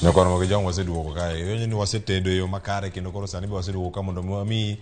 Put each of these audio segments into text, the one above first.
Nyakwar Ramogi Jong waseduogo kae. Iwinjo ni wasetedo e yo makare kendo koro sani be waseduogo ka mondo wamiyi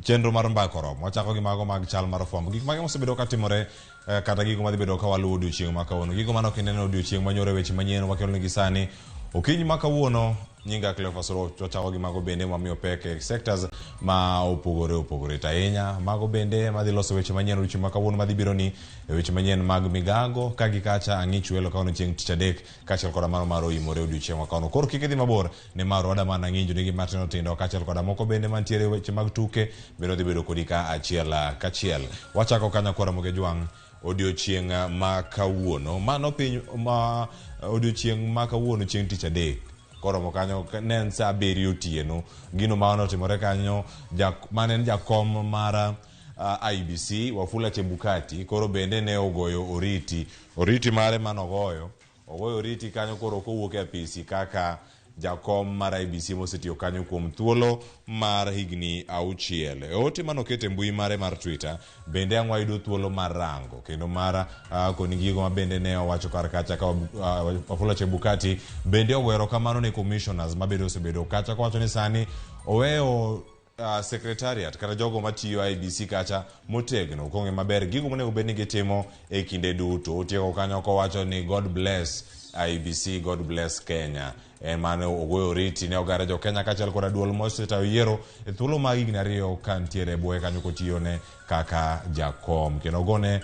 chenro mar mbaka oromo. Wachako gi mago mag chal mar fwambo. Gik mage mosebedo ka timore kata gigo madhi bedo ka waluwo odiochieng' ma kawuono. Gigo mane ok ineno odiochieng' manyoro e weche manyien wakelonegi sani. Okinyi ma kawuono nyinga Cleophas Oroch wachako gi mago bende mamiyo pek e sectors ma opogore opogore. To ahinya mago bende madhi loso weche manyien odiochieng' ma kawuono madhi biro ni e weche manyien mag migago ka gi kacha ang'ich welo kawuono chieng' tich adek kaachiel koda mano mar oimore odiochieng' ma kawuono. Koro kik idhi mabor nimar wada mana ng'injo nigi matindo tindo kaachiel koda moko bende mantiere e weche mag tuke bende odhi bedo kodi ka achiel kachiel. Wachako ka nyakwar Ramogi Jwang' odiochieng' ma kawuono. Mano piny ma odiochieng' ma kawuono chieng' tich adek koromo kanyo ne en saa abiriyo otieno. Gino ma notimore kanyo mane en jakom mar IEBC Wafula Chebukati koro bende ne ogoyo oriti. Oriti mare manogoyo ogoyo oriti kanyo koro kowuok e apisi kaka jakom mar IEBC mosetiyo kanyo kuom thuolo mar higni auchiel. E ote manoketo e mbui mare mar Twitter bende ang' wayudo thuolo mar rango kendo mar koni gigo ma bende ne owacho kar kacha ka Wafula Chebukati bende ogoyo erokamano ne commissioners ma bende osebedo kacha kowacho ni sani oweyo secretariat kata jogo matiyo IEBC kacha motegno kong'e maber gigo monego bed ni gitimo e kinde duto. Otieko kanyo kowacho ni God bless IEBC, God bless Kenya. En mane ogoyo oriti ne oganda jo Kenya kaachiel koda duol mosetayo yiero e thuolo mag higni ariyo ka ntiere e bwoye kanyo kotiyone kaka jakom. Kendo ogone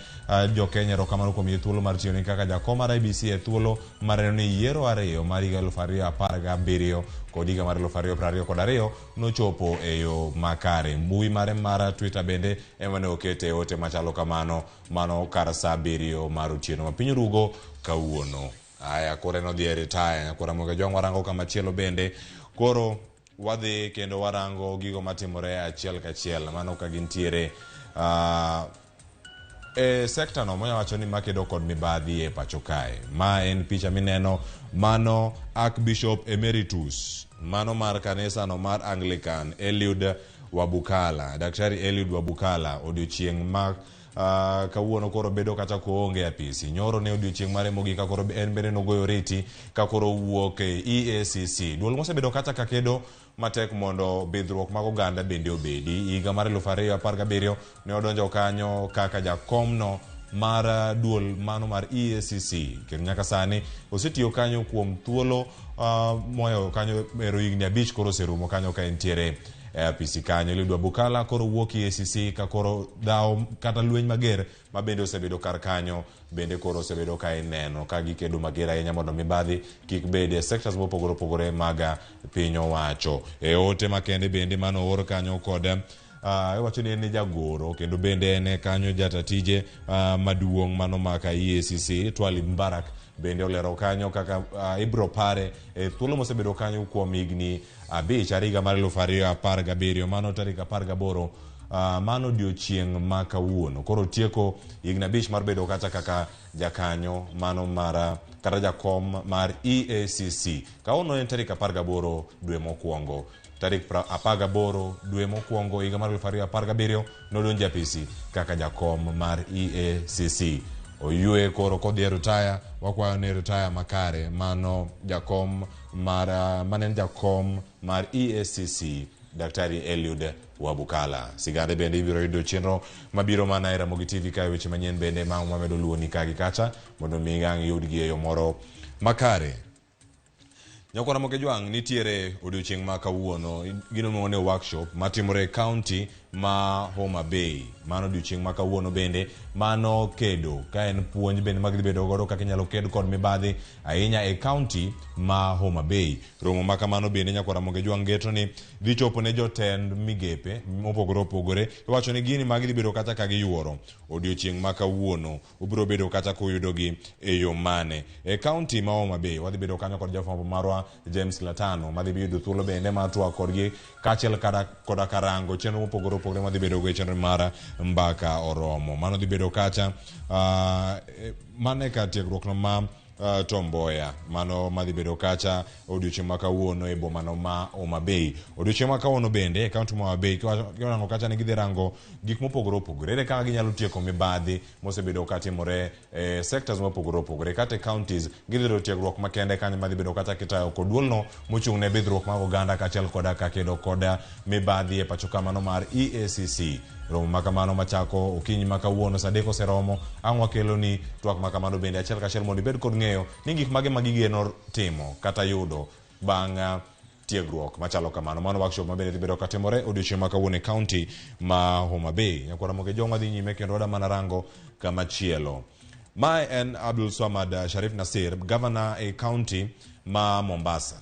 jo Kenya erokamano kuom miye thuolo mar tiyone kaka jakom mar IEBC e thuolo mar neno ni yiero ariyo mar higa 2017 kod higa mar 2022 nochopo e yo makare. Mbui mare mar Twitter bende ema ne okete ote machalo kamano mano kar saa abiriyo mar otieno ma piny rugo kawuono. Aya, koro en odhi e retire. Nyakwar Ramogi Ojwang' warango kamachielo bende. Koro wadhi kendo warango gigo matimore achiel kachiel mano ka gintiere e sekta no monya wacho ni makedo kod mibadhi e pacho kae. Ma en picha mineno mano Archbishop Emeritus mano mar kanisa no mar Anglican Eliud Wabukala, Daktari Eliud Wabukala odiochieng' ma kawuono koro bedo kata koonge e apisi. Nyoro ne odiochieng' mare mogik ka koro en bende nogoyo oriti ka koro owuok e EACC. Duol mosebedo kacha kakedo matek mondo bidhruok mag oganda bende obedi. Higa mar 2017 ne odonjo kanyo kaka jakomno mar duol mano mar EACC. Kendo nyaka sani osetiyo kanyo kuom thuolo mohewo kanyo ero higni abich koro oserumo kanyo ka entiere e apisi kanyo. Eliud Wabukala koro wuok EACC ka koro dhawo kata lweny mager ma bende osebedo kar kanyo bende koro osebedo ka ineno ka gikedo mager ahinya mondo mibadhi kik bede e sectors mopogore opogore mag piny owacho. E ote makende bende mano oor kanyo kod iwacho ni en e jagoro kendo bende en e kanyo jata tije maduong' mano maka EACC Twalib Mbarak bende olero kanyo kaka ibro pare e thuolo mosebedo kanyo kuom higni abich are higa mar 2017 mano tarik 18 mano odiochieng' ma kawuono. Koro tieko higni abich mar bedo kata kaka jakanyo mano mar kata jakom mar EACC. Kawuono en tarik 18 dwe mokwongo. Tarik 18 dwe mokwongo higa mar 2017 nodonjo e apisi kaka jakom mar EACC. Oyue koro kodhi e retire, wakwayo ni retire makare mano jakom mar mane en jakom mar EACC Daktari Eliud Wabukala. Sigande bende ibiro yudo chenro mabiro mana e Ramogi TV kae weche manyien bende ma wamedo luwoni ka gi kacha mondo mi ang' yudgi e yo moro makare. Nyakwar Ramogi Ojwang' nitiere odiochieng' ma kawuono gino miluongo ni workshop matimore e county ma Homa Bay. Mano odiochieng' ma kawuono bende mano kedo ka en puonj bende mag dhi bedo godo kaka inyalo ked kod mibadhi ahinya e county ma Homa Bay. Romo ma kamano bende Nyakwar Ramogi Ojwang' geto ni dhi chopo ne jotend migepe mopogore opogore. Iwacho ni gini magi dhi bedo kata ka giyuoro odiochieng' ma kawuono. Ubiro bedo kata kuyudogi e yo mane. E county ma Homa Bay wadhi bedo kanyo kod jafwambo marwa James Latano madhi yudo thuolo bende mar twak kodgi kaachiel koda karango chenro mopogore opogore madhi bedo go e chenro mar Mbaka Oromo. Mano dhi bedo kacha mano e kar tiegruok no ma Tom Mboya. Mano madhi bedo kacha odiochieng' ma kawuono e bomano ma Homa Bay. Odiochieng' ma kawuono bende e kaunti ma Homa Bay kiwarango kacha ni gidhi rango gik mopogore opogore. Ere kaka ginyalo tieko mibadhi mosebedo katimore e sectors mopogore opogore kata e counties. Gidhi yudo tiegruok makende kanyo madhi bedo kata kitayo kod duolno mochung' ne bidhruok mag oganda kaachiel koda ka kedo kod mibadhi e pacho ka mano mar EACC. Romo ma kamano machako okinyi ma kawuono saa adek oseromo, ang' wakeloni twak ma kamano bende achiel kachiel mondo ibed kod ng'eyo ni gik mage ma gigeno timo kata yudo bang' tiegruok machalo kamano. Mano workshop ma bende dhi bedo katimore odiochieng' ma kawuono e county ma Homa Bay. Nyakwar Ramogi Ojwang' wadhi nyime kendo wada mana rango kama chielo. Mae en Abdul Swamad Sharif Nasir, governor e county ma Mombasa.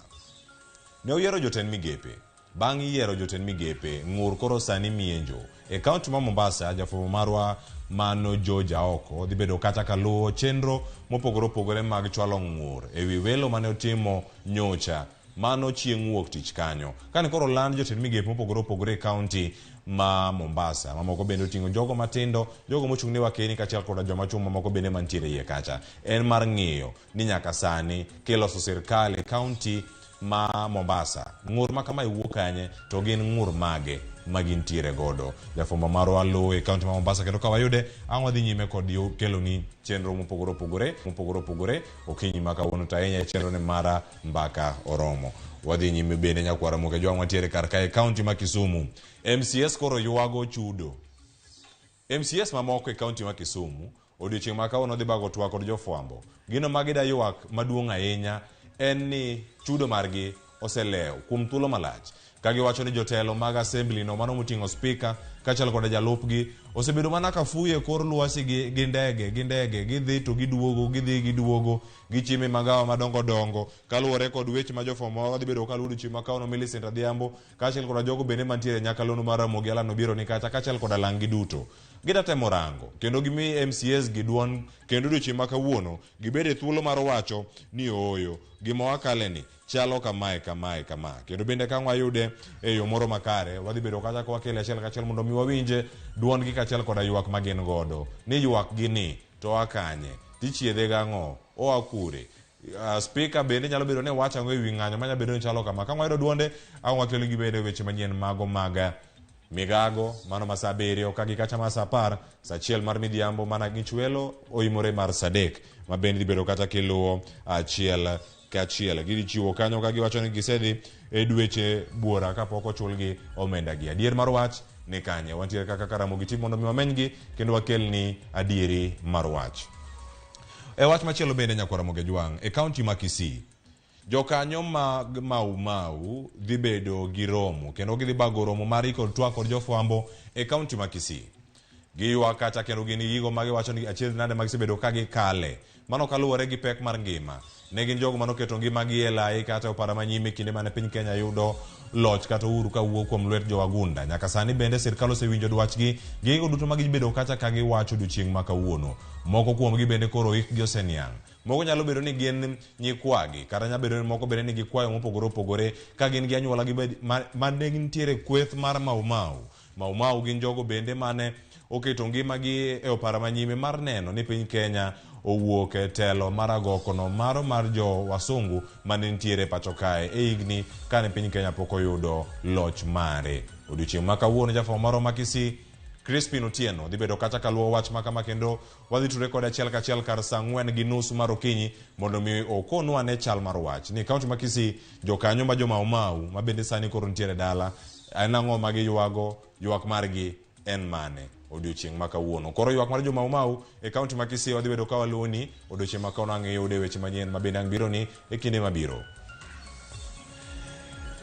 Ne oyiero jotend migepe. Bang' yiero jotend migepe, ng'ur koro sani mienjo. E kaunti ma Mombasa, jafwambo marwa mano Joe Jaoko dhi bedo kacha kaluwo chenro mopogore opogore mag chwalo ng'ur ewi welo mane otimo nyocha mano chieng' wuok tich kanyo. Kane koro oland jotend migepe mopogore opogore e kaunti ma Mombasa. Mamoko bende oting'o jogo matindo, jogo mochung' ne wakeni kaachiel koda joma chwo mamoko bende mantiere iye kacha. En mar ng'iyo ni nyaka sani kiloso sirkal e kaunti ma Mombasa, ng'ur ma kamae wuok kanye to gin ng'ur mage ma gintiere godo. Jafwambo marwa luwo e kaunti ma Mombasa kendo ka wayude ang' wadhi nyime kod keloni chenro mopogore opogore mopogore opogore okinyi ma kawuono to ahinya e chenro ni mara mbaka oromo. Wadhi nyime bende nyakwar Ramogi Ojwang' wantiere kar kae e kaunti ma Kisumu. MCS koro ywago chudo. MCS mamoko e kaunti ma Kisumu odiochieng' ma kawuono dhi bago twak kod jofwambo. Gino ma gida ywak maduong' ahinya en ni chudo margi oselew kuom thuolo malach. Ka giwacho ni jotelo mag assembly no mano moting'o spika kaachiel koda jalupgi osebedo mana ka fuyo e kor lwasi gi, gi ndege gi ndege gidhi to giduogo gidhi giduogo gichiemo e magawa madongo dongo kaluwore kod weche ma jofwambo wadhi bedo kaluwo odiochieng' ma kawuono Millicent Adhiambo kaachiel koda jogo bende mantiere e nyakalondo mar Ramogi Alan Obiero ni kacha kaachiel koda lang'gi duto. Gida temo rango kendo gimi MCAs gi duond kendo odiochieng' ma kawuono gibed e thuolo mar wacho ni ooyo gima wakale ni chalo kamae kamae kama kendo bende ka wayude e yo moro makare wadhi bedo kacha ka wakele achiel kachiel mondo mi wawinje duondgi kaachiel koda ywak ma gin godo ni ywak gi ni to oa kanye tichiedhe gang'o oa kure. Speaker bende nyalo bedo ni wacho ang'o ewi ng'anyo manya bedo ni chalo kama. Ka wayudo duonde ang' wakelo gi bende weche manyien mago mag migago mano ma saa abiriyo ka gi kacha ma saa apar saa achiel mar midhiambo mana gichwelo oimore mar saa adek ma bende dhi bedo kata kiluwo achiel kachiel. Gidhi chiwo kanyo ka giwacho ni gisedhi e dweche buora kapok ochulgi omenda gi. Adier mar wach ni kanye? Wantiere kaka Karamogi TV mondo mi wamenygi kendo wakelni adieri mar wach. E wach machielo bende nyakwar Ramogi Ojwang', e kaunti ma Kisii, jokanyo mag Mau Mau dhi bedo gi romo kendo gidhi bago romo mar iko twak kod jofwambo e kaunti ma Kisii. Giywak kacha kendo gin gi gigo ma giwacho ni achiedh nade ma gisebedo ka gikale. Mano kaluwore gi pek mar ngima. Ne gin jogo mane oketo ngimagi e lai kata e opara manyime kinde mane piny Kenya yudo loch kata uhuru ka wuok kuom lwet jowagunda. Nyaka sani bende sirkal osewinjo dwachgi gi gigo duto ma gibedo kacha ka giwacho odiochieng' ma kawuono. Moko kuomgi bende koro hikgi oseniang'. Moko nyalo bedo ni gin nyikwagi kata nyalo bedo ni moko bende nigi kwayo mopogore opogore ka gin gi anyuola gi ma ne gintiere kweth mar Mau Mau. Mau Mau gin jogo bende mane oketo ngimagi e opara manyime mar neno ni piny Kenya owuok e telo mar agokono maro mar jo wasungu mane nitiere pacho kae e higni kane piny Kenya pok oyudo loch mare. Odiochieng' ma kawuono jafwambo marwa ma Kisii Crispin Otieno dhi bedo kacha kaluwo wach ma kama kendo wadhi tudre kode achiel kachiel kar saa ang'wen gi nus mar okinyi mondo mi okonwa ane chal mar wach ni kaunti ma Kisii jokanyo ma jo Mau Mau ma bende sani koro nitiere dala en ang'o ma giywago, ywak margi en mane odiochieng' ma kawuono. Koro ywak mar jo Mau Mau e kaunti ma Kisii wadhi bedo ka waluwoni odiochieng' ma kawuono ang' iyude weche manyien ma bende ang' bironi e kinde mabiro.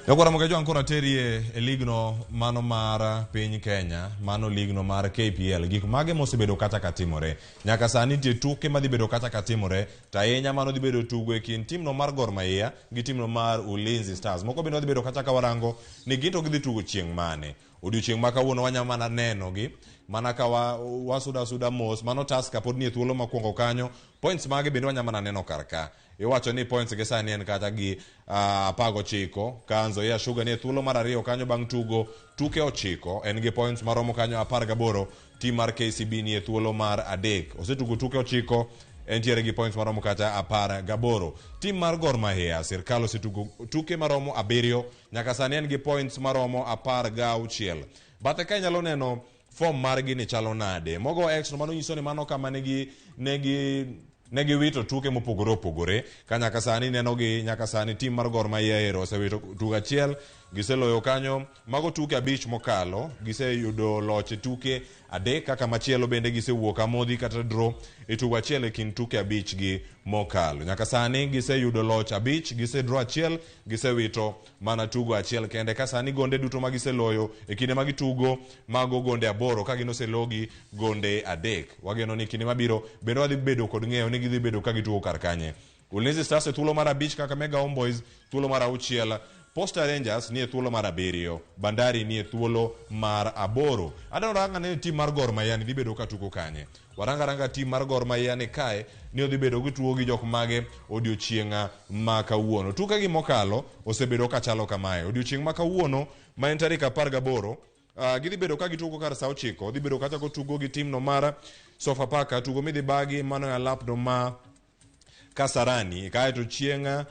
Jogwara Ramogi Ojwang' koro aterie e ligno mano mar piny Kenya, mano ligno mar KPL. Gik mage mosebedo kata ka timore? Nyaka sani nitie tuke madhi bedo kata ka timore, to ahinya mano dhi bedo tugo e kind timno mar Gor Mahia gi timno mar Ulinzi Stars. Moko bende wadhi bedo kata ka warango ni gin to gidhi tugo chieng' mane. Odiochieng' ma kawuono wanya mana neno gi mana ka wasudo asuda mos, mano Tusker pod nie thuolo mokwongo kanyo. Points mage bende wanya mana neno kar ka. Iwacho ni points gi sani en kata gi 19 ka Nzoia Sugar nie thuolo mar ariyo kanyo bang' tugo tuke 9 en gi points maromo kanyo 18. Team mar KCB nie thuolo mar adek osetugo tuke 9 entiere gi points maromo kata 18. Tim mar Gor Mahia sirkal osetugo tuke maromo 7 nyaka sani en gi points maromo 16. Bathe ka inyalo neno form margi ni chalo nade. Mogo X no mano nyiso ni mano kama negi wito tuke mopogore opogore ka nyaka sani neno gi nyaka sani tim mar Gor Mahia ero osewito tugo achiel, giseloyo kanyo mago tuke 5 mokalo, giseyudo loch e tuke 3 kaka machielo bende gisewuok amodhi kata draw e tugo achiel e kind tuke 5 gi mokalo. Nyaka sani giseyudo loch 5, gisedraw 1, gisewito mana tugo achiel kende. Ka sani gonde duto ma giseloyo e kinde ma gitugo mago gonde 8 ka gin oselogi gonde 3. Wageno ni kinde mabiro bende wadhi bedo kod ng'eyo ni gidhi bedo ka gitugo kar kanye. Ulinzi Stars e thuolo mar 5, Kakamega Homeboys thuolo mar 6, Posta Rangers ni e thuolo mar 7, Bandari ni e thuolo mar 8. Adwaro ranga ni tim mar Gor Mahia ni dhi bedo ka tugo kanye. Waranga ranga tim mar Gor Mahia ni kae ni odhi bedo gi tugo gi jok mage odiochieng' ma kawuono. Tuke gi mokalo osebedo ka chalo kamae. Odiochieng' ma kawuono ma en tarik 18, gidhi bedo ka gitugo kar saa 9, dhi bedo kacha kotugo gi tim no mar Sofapaka, tugo midhi bagi mano e alap no ma Kasarani. Kaeto chieng'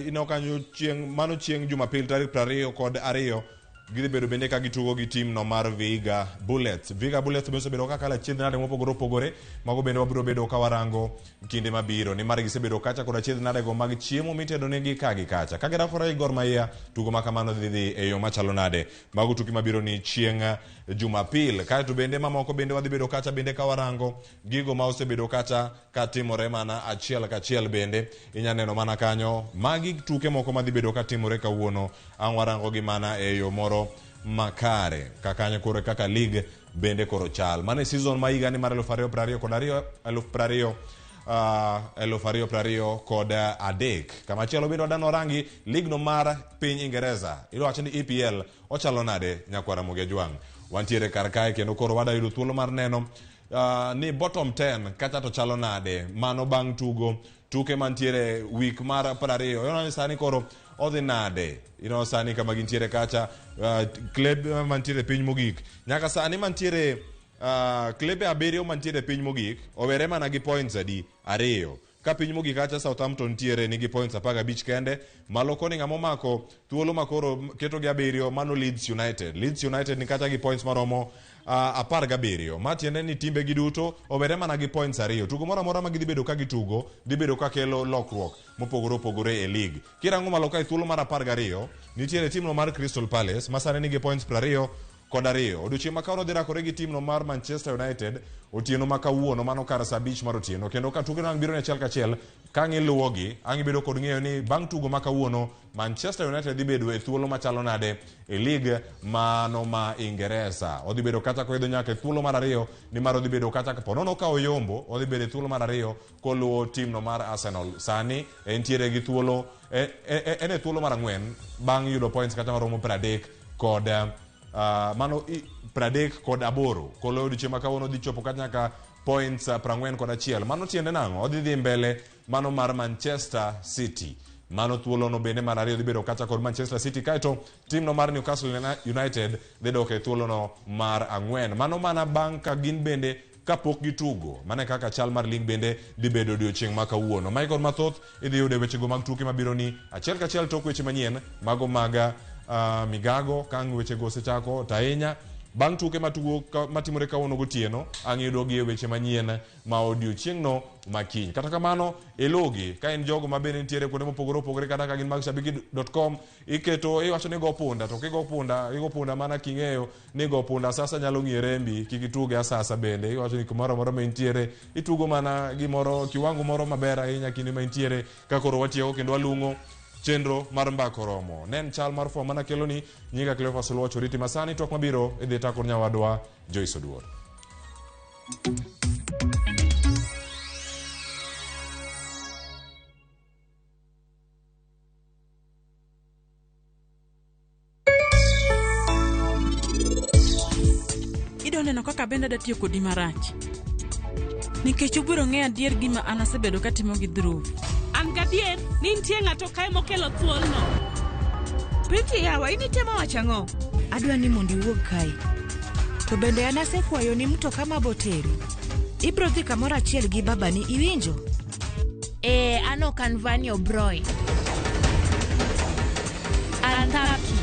ineno kanyo chieng' mano chieng' Jumapil tarik 22 gidhi bedo bende ka gitugo gi tim no mar Vihiga Bullets. Vihiga Bullets bende osebedo ka kalo achiedh nade mopogore opogore, mago bende wabiro bedo ka warango kinde mabiro, nimar gisebedo kacha kod achiedh nade go mag chiemo mitedo negi ka gi kacha. Ka girakore gi Gor Mahia, tugo ma kamano dhi dhi e yo machalo nade? Mago tuke mabiro ni chieng' Jumapil. Kaeto bende mamoko bende wadhi bedo kacha bende ka warango gigo ma osebedo kacha ka timore mana achiel kachiel bende inya neno mana kanyo magi tuke moko madhi bedo ka timore kawuono. Ang' warango gi mana e yo moro makare kakanyo koro kaka league bende koro chal. Mano e season ma higa ni mar 2022 2023. Kamachielo bende wadano rangi league no mar piny Ingereza iwacho ni EPL ochalo nade nyakwar Ramogi Ajwang'. Wantiere kar kae kendo koro wada yudo thuolo mar neno ni bottom 10 kata to chalo nade mano bang' tugo tuke mantiere week mar 20. Ineno ni sani koro odhi nade, ineno sani kama gintiere kacha kleb mantiere piny mogik nyaka sani mantiere klebe 7 mantiere piny mogik owere mana gi points adi 2. Ka piny mogik kacha Southampton ntiere nigi points 15 kende. Malo koni ng'ama omako thuolo makoro keto gi 7 mano Leeds United. Leeds United ni kacha gi points maromo 17. Ma tiende ni timbe gi duto owere mana gi points 2. Tugo moro amora ma gidhi bedo ka gitugo dhi bedo ka kelo lokruok mopogore opogore e league. Kirango malo kae thuolo mar 12 nitiere timno mar Crystal Palace ma sani nigi points 22. Odiochieng' ma kawuono dhi rakore gi timno mar Manchester United otieno ma kawuono mano kar saa 5 mar otieno. Kendo ka tuke ang' biro ni achiel kachiel ka ang' iluwogi ang' ibedo kod ng'eyo ni bang' tugo ma kawuono Manchester United dhi bedo e thuolo machalo nade e league mano ma Ingeresa. Odhi bedo kata koidho nyaka e thuolo mar 2 nimar odhi bedo kata ponono ka oyombo odhi bedo e thuolo mar 2 koluwo timno mar Arsenal. Sani entiere gi thuolo en e thuolo mar 4 bang' yudo points kata maromo 38 mano 38. Koloyo odiochieng' ma kawuono dhi chopo kata nyaka points 41. Mano tiende nang'o? Odhi dhi mbele mano mar Manchester City. Mano thuolo no bende mar 2 dhi bedo kacha kod Manchester City. Kaeto timno mar Newcastle United dhi dok e thuolo no mar 4. Mano mana bang' ka gin bende kapok gitugo. Mano e kaka chal mar league bende dhi bedo odiochieng' ma kawuono. Michael mathoth idhi yudo e wechego mag tuke mabiro ni achiel kachiel tok weche manyien mago mag migago ka ang' wechego osechako to ahinya bang' tuke matugo matimore kawuono gotieno ang' yudo gi e weche manyien ma odiochieng'no makiny. Kata kamano ilugi ka in jogo ma bende nitiere kuonde mopogore opogore kata ka gin mag shabiki.com iketo iwacho ni go punda to kigo punda igo punda mana king'eyo ni go punda sasa nyalo ng'iye rembi kik ituge asasa bende iwacho ni kumoro amora ma intiere itugo mana gimoro kiwango moro maber ahinya kinde ma intiere ka koro watieko kendo walung'o chenro mar mbako romo. Nen chal mar fom mana kelo ni nyinga Cleophas Oluoch Oriti masani twak mabiro idhi ta kod nyawadwa Joyce Oduor. Idwa neno kaka bende adatiyo kodi marach. Nikech ubiro ng'eyo adier gima an asebedo katimo gi Dhruv. An gadier ni nitie ng'ato kae mokelo thuolno. Priti yawa, in itemo wacho ang'o? Adwa ni mondo iwuog kae. To bende an asekwayo ni mtoka maboteri. Ibro dhi kamoro achiel gi babani iwinjo? Ee, an ok an Vani Oberoi. An Thapki.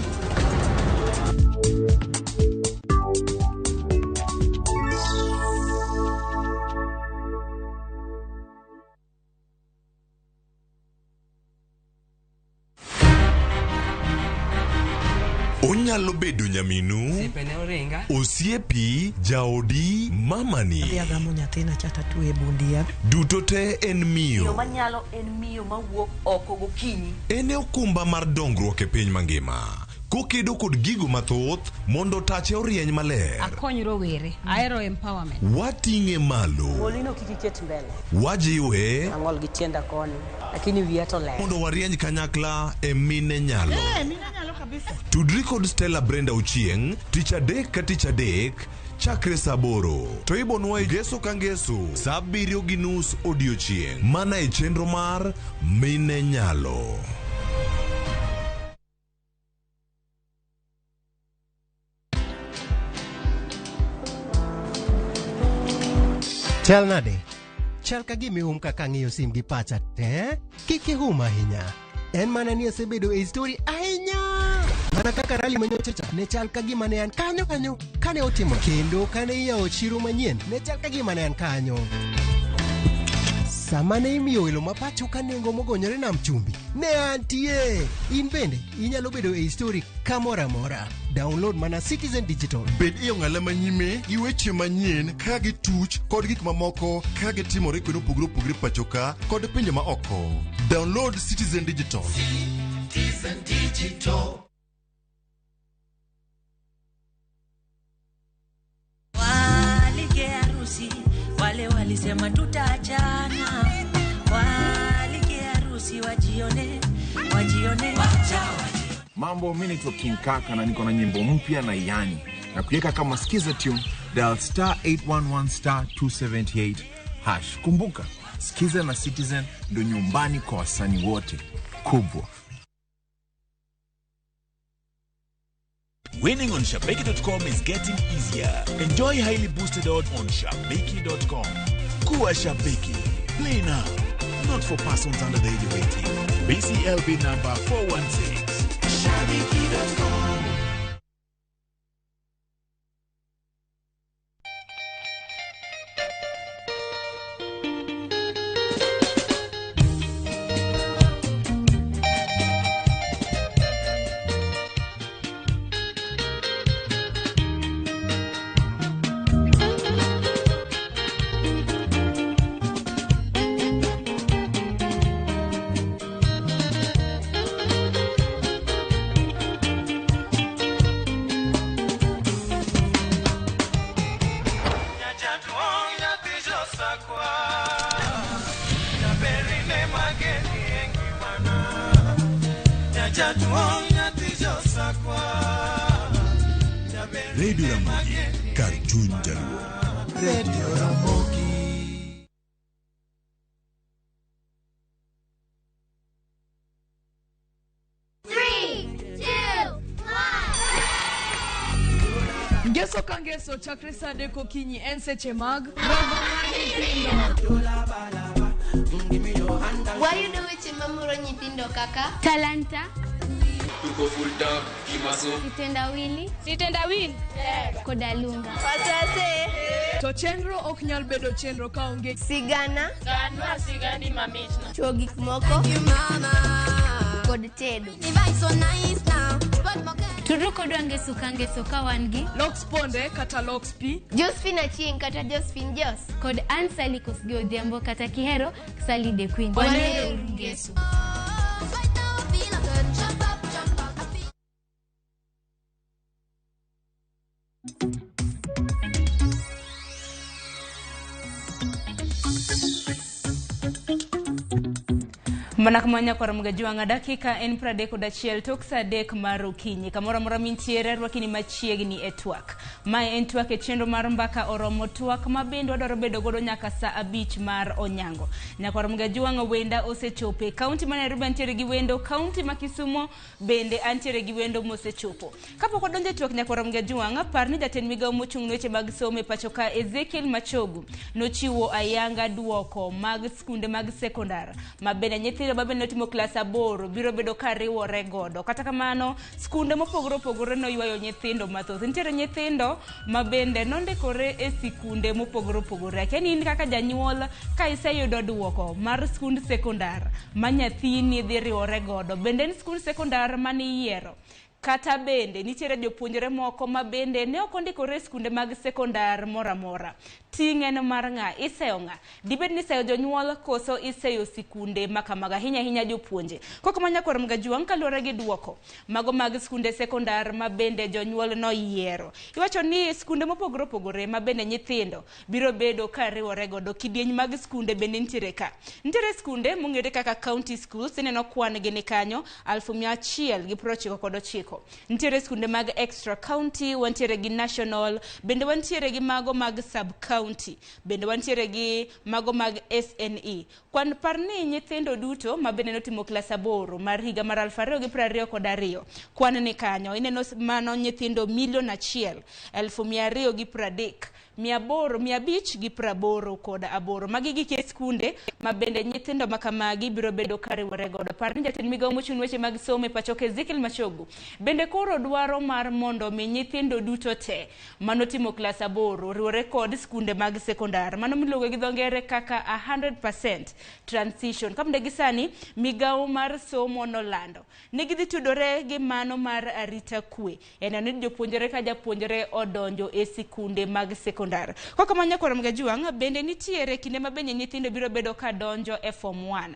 Onyalo bedo nyaminu, Osiepe ne oringa. osiepi, jaodi, mamani. Adhi agamo nyathina cha tatwe e bund yath. Duto te en Miyo miyo. manyalo en miyo mawuok oko gokinyi. En e okumba mar dongruok e piny mangima. Kokedo kod gigo mathoth mondo tache orieny maler. Akony rowere. Ahero empowerment. Wating'e malo. Golino kik iket mbele. Wajiwe Ang'ol gi tienda koni, lakini wiya to ler. mondo warieny kanyakla e mine nyalo. Eh, mine nyalo kabisa. Tudri kod Stella Brenda Ochieng' tich adek ka tich adek chakre saa aboro to ibonwa e ngeso ka ngeso saa abiriyo gi nus odiochieng' mana e chenro mar Mine Nyalo. Chal nade? Chal ka gima ihum kaka ang'iyo sim gi pacha te. Kik ihum ahinya. En mana ni asebedo e story ahinya. Mana kaka rally manyocha cha ne chal ka gima ne an kanyo kanyo kane otimo kendo kane iyawo chiro manyien ne chal ka gima ne an kanyo. Sama ne imiyo welo ma pacho ka nengo mogonyore nam chumbi, ne antie. In bende inyalo bedo e story kamoro amora. Download mana Citizen Digital. Bed e ong'ala manyime gi weche manyien ka gituch kod gik mamoko ka gitimore kuonde mopogore opogore pacho ka kod pinje ma oko. Download Citizen Digital. Citizen Digital. Walike harusi, wale walisema tutaachana. Walike harusi wajione, wajione. Wacha Mambo, mi naitwa King Kaka na niko na nyimbo mpya na yani na kuiweka kama skiza tune, dial star 811 star 278 hash. Kumbuka, skiza na Citizen ndo nyumbani kwa wasanii wote kubwa. Winning on Shabiki.com is getting easier. Enjoy highly boosted odds on Shabiki.com. Kuwa Shabiki. Play now. Not for persons under the age of 18. BCLB number 416. Shabiki.com. Radio Ramogi, kar chuny jaluo. Radio Ramogi. Three, two, Ngeso ka ngeso chakre saa adek okinyi en seche mag Wayudo weche mamoro nyithindo kaka talanta, kitendawili, sitendawili koda lunga. To chenro ok nyal bedo chenro kaonge sigana, Ganwa sigani mamitno. chuo gik moko kod tedo. Tudru kodwa ngeso ka ngeso ka wan gi Lox Ponde kata Lox P, Josephine Achieng' kata Josephine Jos kod Ann Sally Kosgei Odhiambo kata Kihero Sally the Queen. Wanero ngeso. Mana kama nyakwar Mgajwang'a dakika en 31 tok saa 3 mar okinyi. Kamoro amora mintiere rwakini machiegni e twak. Mae en twak e chenro mar mbaka oromo twak ma bende wadwaro bedo godo nyaka saa 5 mar onyango. Nyakwar Mgajwang'a wenda osechopo. Kaunti ma Nairobi antiere gi wendo, kaunti ma Kisumo bende antiere gi wendo mosechopo. Kapok wadonjo e twak nyakwar Mgajwang'a, par ni jatend migawo mochung' ne weche mag somo e pacho ka Ezekiel Machogu nochiwo ayanga duoko mag skunde mag sekondar ma bende nyithindo ma bende notimo klas 8 biro bedo ka riwore godo. Kata kamano, skunde mopogore opogore noywayo nyithindo mathoth. Nitiere nyithindo ma bende nondikore e sikunde mopogore opogore. Akia ni in kaka janyuol ka iseyudo duoko mar skund sekondar ma nyathini dhi riwore godo, bende en skund sekondar maniyiero? Kata bende nitiere jopuonjre moko ma bende ne ok ondikore e skunde mag sekondar moro amora. Ting' en mar ng'a? Iseyo ng'a? Dibed ni iseyo jonyuol koso iseyo sikunde ma kamago, ahinya ahinya jopuonje. Kok ma nyakwar Mgajwang' kaluwore gi duoko mago mag skunde sekondar ma bende jonyuol noyiero. Iwacho ni skunde mopogore opogore ma bende nyithindo biro bedo ka riwore godo, kidieny mag skunde bende nitiere ka. Nitiere skunde mong'ere kaka county schools, ineno kwan gi ni kanyo 1,199. Nitiere skunde mag extra county, wantiere gi national, bende wantiere gi mago mag sub county, bende wantiere gi mago mag SNE. Kwan par ni nyithindo duto ma bende notimo klas 8 mar higa mar 2022 kwan ni kanyo ineno mano nyithindo 1,230,888. Magi gik skunde ma bende nyithindo ma kamagi biro bedo ka riwore godo. Par ni jatend migawo mochung' weche mag somo e pacho ka Ezekiel Machogu bende koro dwaro mar mondo mi nyithindo duto te manotimo klas 8 riwore kod skunde mag sekondar, mano miluongo gi dho ngere kaka 100% transition. Kapende gi sani migawo mar somo nolando ni gidhi tudore gi mano mar arita kwe en ni jopuonjre ka japuonjre odonjo e sikunde mag sekondar. Kaka nyakwar Mgajwang' bende nitiere kinde ma bende nyithindo biro bedo ka donjo e form 1.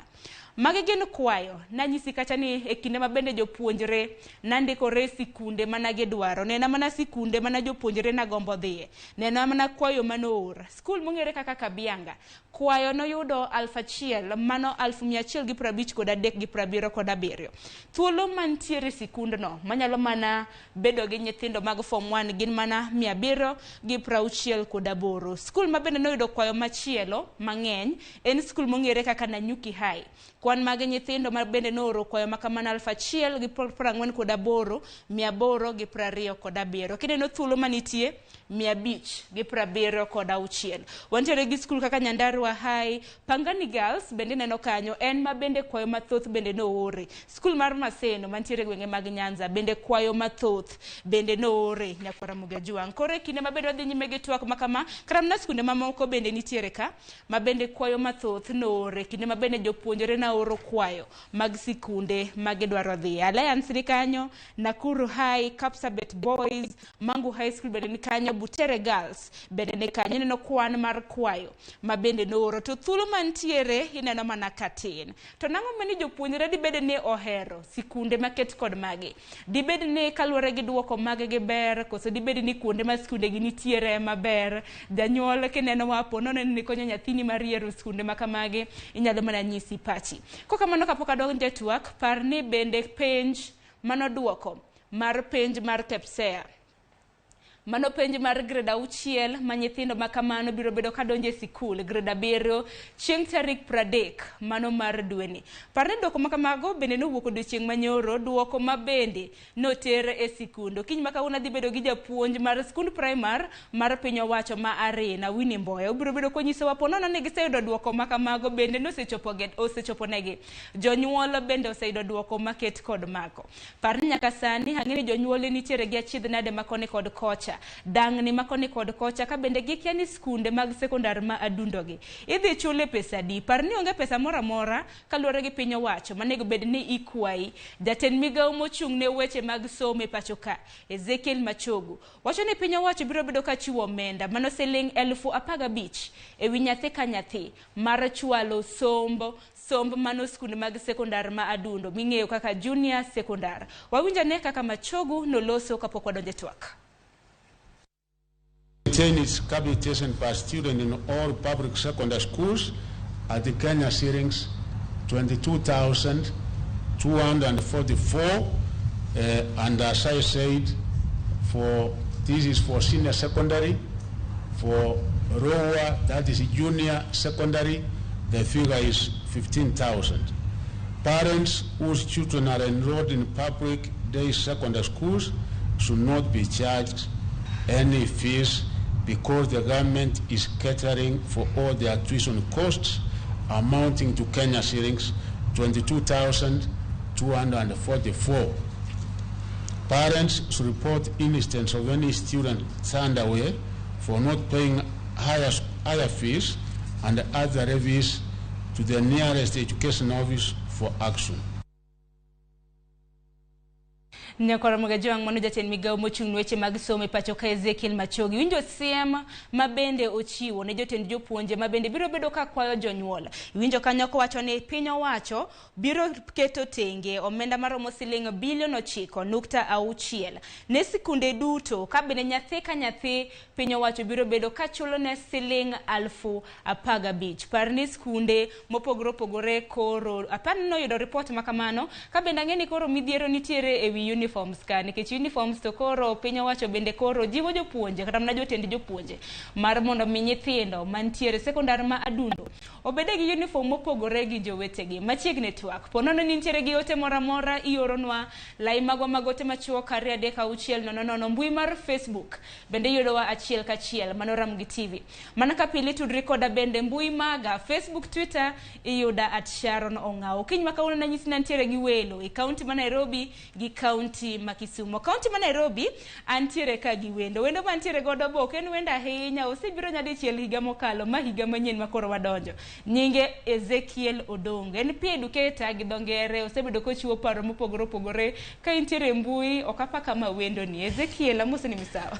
Magi gin kwayo nanyisi kacha ni e kinde ma bende jopuonjre nandikore sikunde mana gidwaro, nena mana sikunde mana jopuonjre nagombo dhiye, nena mana kwayo manoor. Skul mong'ere kaka Kabianga kwayo noyudo 1,000 mano 1,153,377. Thuolo mantiere sikundno manyalo mana bedo gi nyithindo mag form 1 gin mana 768. Skul ma bende noyudo kwayo machielo mang'eny en skul mong'ere kaka Nanyuki High. Kwan mag nyithindo ma bende nooro kwayo makamano 1,048,827. Kineno thuolo manitie 576. Wantiere gi skul kaka Nyandarua High, Pangani Girls bende neno kanyo en ma bende kwayo mathoth bende noore. Skul mar Maseno mantiere gwenge mag Nyanza bende kwayo mathoth bende noore nyakwar Mgajwang'. Koro e kinde ma bende wadhi nyime gi twak makama, kata mana skunde mamoko bende nitiere ka ma bende kwayo mathoth noore, kinde ma bende jopuonjre naoro kwayo mag sikunde ma gidwaro dhiye. Alliance ni kanyo, Nakuru High, Kapsabet Boys, Mangu High School bende ni kanyo, Butere Girls bende ni kanyo. Ineno kwan mar kwayo ma bende nooro, to thuolo mantiere ineno mana katin. To nang'o mani jopuonjre dibed ni ohero sikunde maket kod magi? Dibed ni kaluwore gi duoko mag gi ber, koso dibed ni kuonde ma skunde gi nitiere maber? Janyuol kineno wapo nono ni konyo nyathini mar yiero skunde ma kamagi, inyalo mana nyisi pachi. Kokamano kapok adonjo e twak, par ni bende penj mano duoko mar penj mar KPSEA, mano penj mar grade 6 ma nyithindo ma kamano biro bedo ka donjo e sikul grade 7 chieng' tarik 30 mano mar dweni. Par ni duoko ma kamago bende nowuok odiochieng' manyoro, duoko ma bende noter e sikunde. Kiny ma kawuono adhi bedo gi japuonj mar skund primar mar piny owacho ma Arena, Winnie Mboya. Obiro bedo konyisowa po nono ni giseyudo duoko ma kamago bende nosechopo negi. Jonyuol bende oseyudo duoko maket kod mako. Par ni nyaka sani ang'e ni jonyuol nitiere gi achiedh nade makoni kod kocha, dang'ni makoni kod kocha, ka bende gikia ni skunde mag sekondar ma adundogi idhi chule pesa di. Par ni onge pesa moro amora kaluwore gi piny owacho manego bed ni ikwayi. Jatend migawo mochung' ne weche mag somo e pacho ka Ezekiel Machogu wacho ni piny owacho biro bedo ka chiwo omenda mano siling 15,000 ewi nyathi ka nyathi mar chwalo somb mano skunde mag sekondar ma adundo ming'eyo kaka junior sekondar. Wawinjane kaka Machogu noloso kapok wadonjo e twak. Maintain its capitation per student in all public secondary schools at the Kenya shillings 22,244, and as I said, for this is for senior secondary. For lower, that is junior secondary, the figure is 15,000. Parents whose children are enrolled in public day secondary schools should not be charged any fees because the government is catering for all their tuition costs amounting to Kenya shillings 22,244. Parents should report instance of any student turned away for not paying higher fees and other levies to the nearest education office for action. Nyakwara Mugajwang' mano jatend migawo mochung' ne weche mag somo e pacho ka Ezekiel Machogi. Winjo siem ma bende ochiwo ne jotend jopuonje ma bende biro bedo ka kwayo jonyuol. Iwinjo kanyo kowacho ni piny owacho biro keto tenge omenda maromo siling bilion 9.6 ne sikunde duto, ka bende nyathi ka nyathi piny owacho biro bedo ka chulo ne siling 15,000. Par ni sikunde mopogore opogore koro apar ni noyudo ripot ma kamano, ka bende ang'e ni koro midhiero nitiere ewi uniforms ka, nikech uniforms to koro piny owacho bende koro jiwo jopuonje kata mana jotend jopuonje mar mondo mi nyithindo mantiere sekondar ma Adundo obede gi uniform mopogore gi jowetegi. Machiegni twak ponono ni nitiere gi ote moro amora, ioronwa lai magwa mag ote machuok 2 3 6 0 0, mbui mar Facebook bende iyudowa achiel kachiel mano Ramogi TV. Mana ka pile tudri koda bende mbui maga Facebook, Twitter iyuda at Sharon Ong'awo. Kiny ma kawuono nanyisi ni antiere gi welo e kaunti ma Nairobi gi kaunti ma Kisumu. Kaunti ma Nairobi antiere ka gi wendo. Wendo mantiere godo bo ok en wendo ahinya, osebiro nyadichiel higa mokalo ma higa manyien ma koro wadonjo. Nyinge Ezekiel Odongo. En peer educator gi dho ngere, osebedo kochiwo paro mopogore opogore ka intiere e mbui, ok apa kama wendo ni. Ezekiel, amosi ni misawa.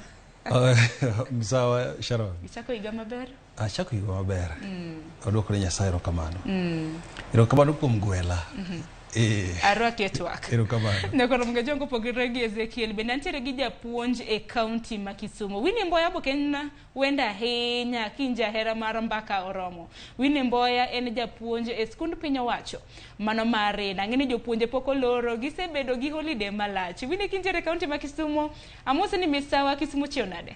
Msawa Sharon. Ichako higa maber? Achako higa maber. Odwoko ne Nyasaye erokamano. Erokamano kuom gwela. Arwaki e twak. Erokamano. Nyakoro Mugajwang' opogore gi Ezekiel, bende antiere gi japuonj e kaunti ma Kisumu. Winnie Mboya bo ok en wendo ahinya kin jahera mar mbaka oromo. Winnie Mboya en japuonj e skund piny owacho mano mar Rina. Ang'e ni jopuonje pok oloro, gisebedo gi holiday malach. Winnie, kintiere e kaunti ma Kisumu, amosi ni misawa. Kisumu chiew nade?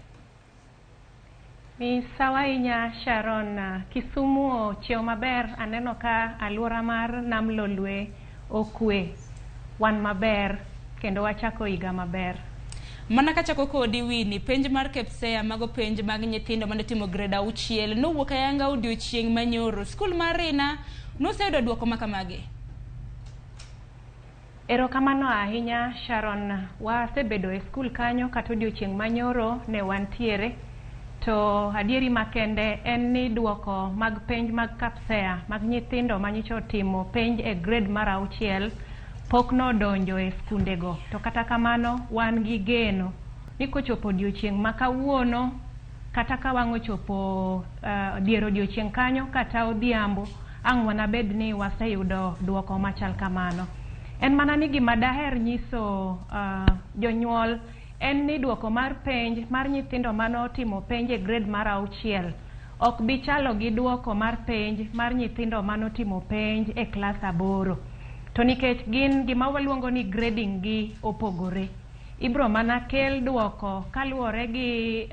Misawa ahinya Sharon. Kisumu ochiew maber. Aneno ka alwora mar Nam Lolwe okwe, wan maber kendo wachako higa maber. Mana kachako kodi Winnie, penj mar KPSEA, mago penj mag nyithindo mane timo grade 6 nowuok ayanga odiochieng' manyoro. Skul mar Rina noseyudo duoko makamage? Erokamano ahinya Sharon. Wasebedo e skul kanyo kata odiochieng' manyoro ne wantiere. To adieri makende en ni duoko mag penj mag KPSEA mag nyithindo manyicha otimo penj e grade mar 6 pok nodonjo e skundego. To kata kamano wan gi geno ni kochopo odiochieng' ma kawuono, kata ka wang' ochopo dier odiochieng' kanyo kata odhiambo, ang' wanabed ni waseyudo duoko machal kamano. En mana ni gima daher nyiso jonyuol en ni duoko mar penj mar nyithindo manotimo penj e grade mar 6 ok bi chalo gi duoko mar penj mar nyithindo manotimo penj e klas 8. To nikech gin gima waluongo ni grading gi opogore, ibro mana kel duoko kaluwore gi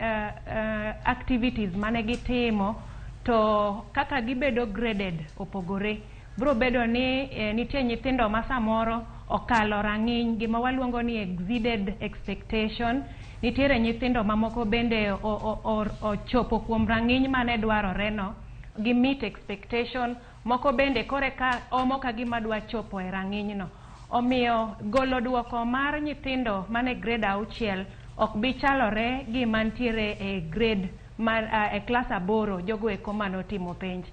activities mane gitimo, to kaka gibedo graded opogore. Bro bedo ni nitie nyithindo ma samoro okalo rang'iny, gima waluongo ni exceeded expectation. Nitiere nyithindo mamoko bende ochopo kuom rang'iny mane dwarore no, gi meet expectation. Moko bende kore ka omo ka gima dwa chopo e rang'iny no. Omiyo golo duoko mar nyithindo mane grade 6 ok bi chalore gi mantiere e grade mar e klas 8, jogo eko manotimo penj.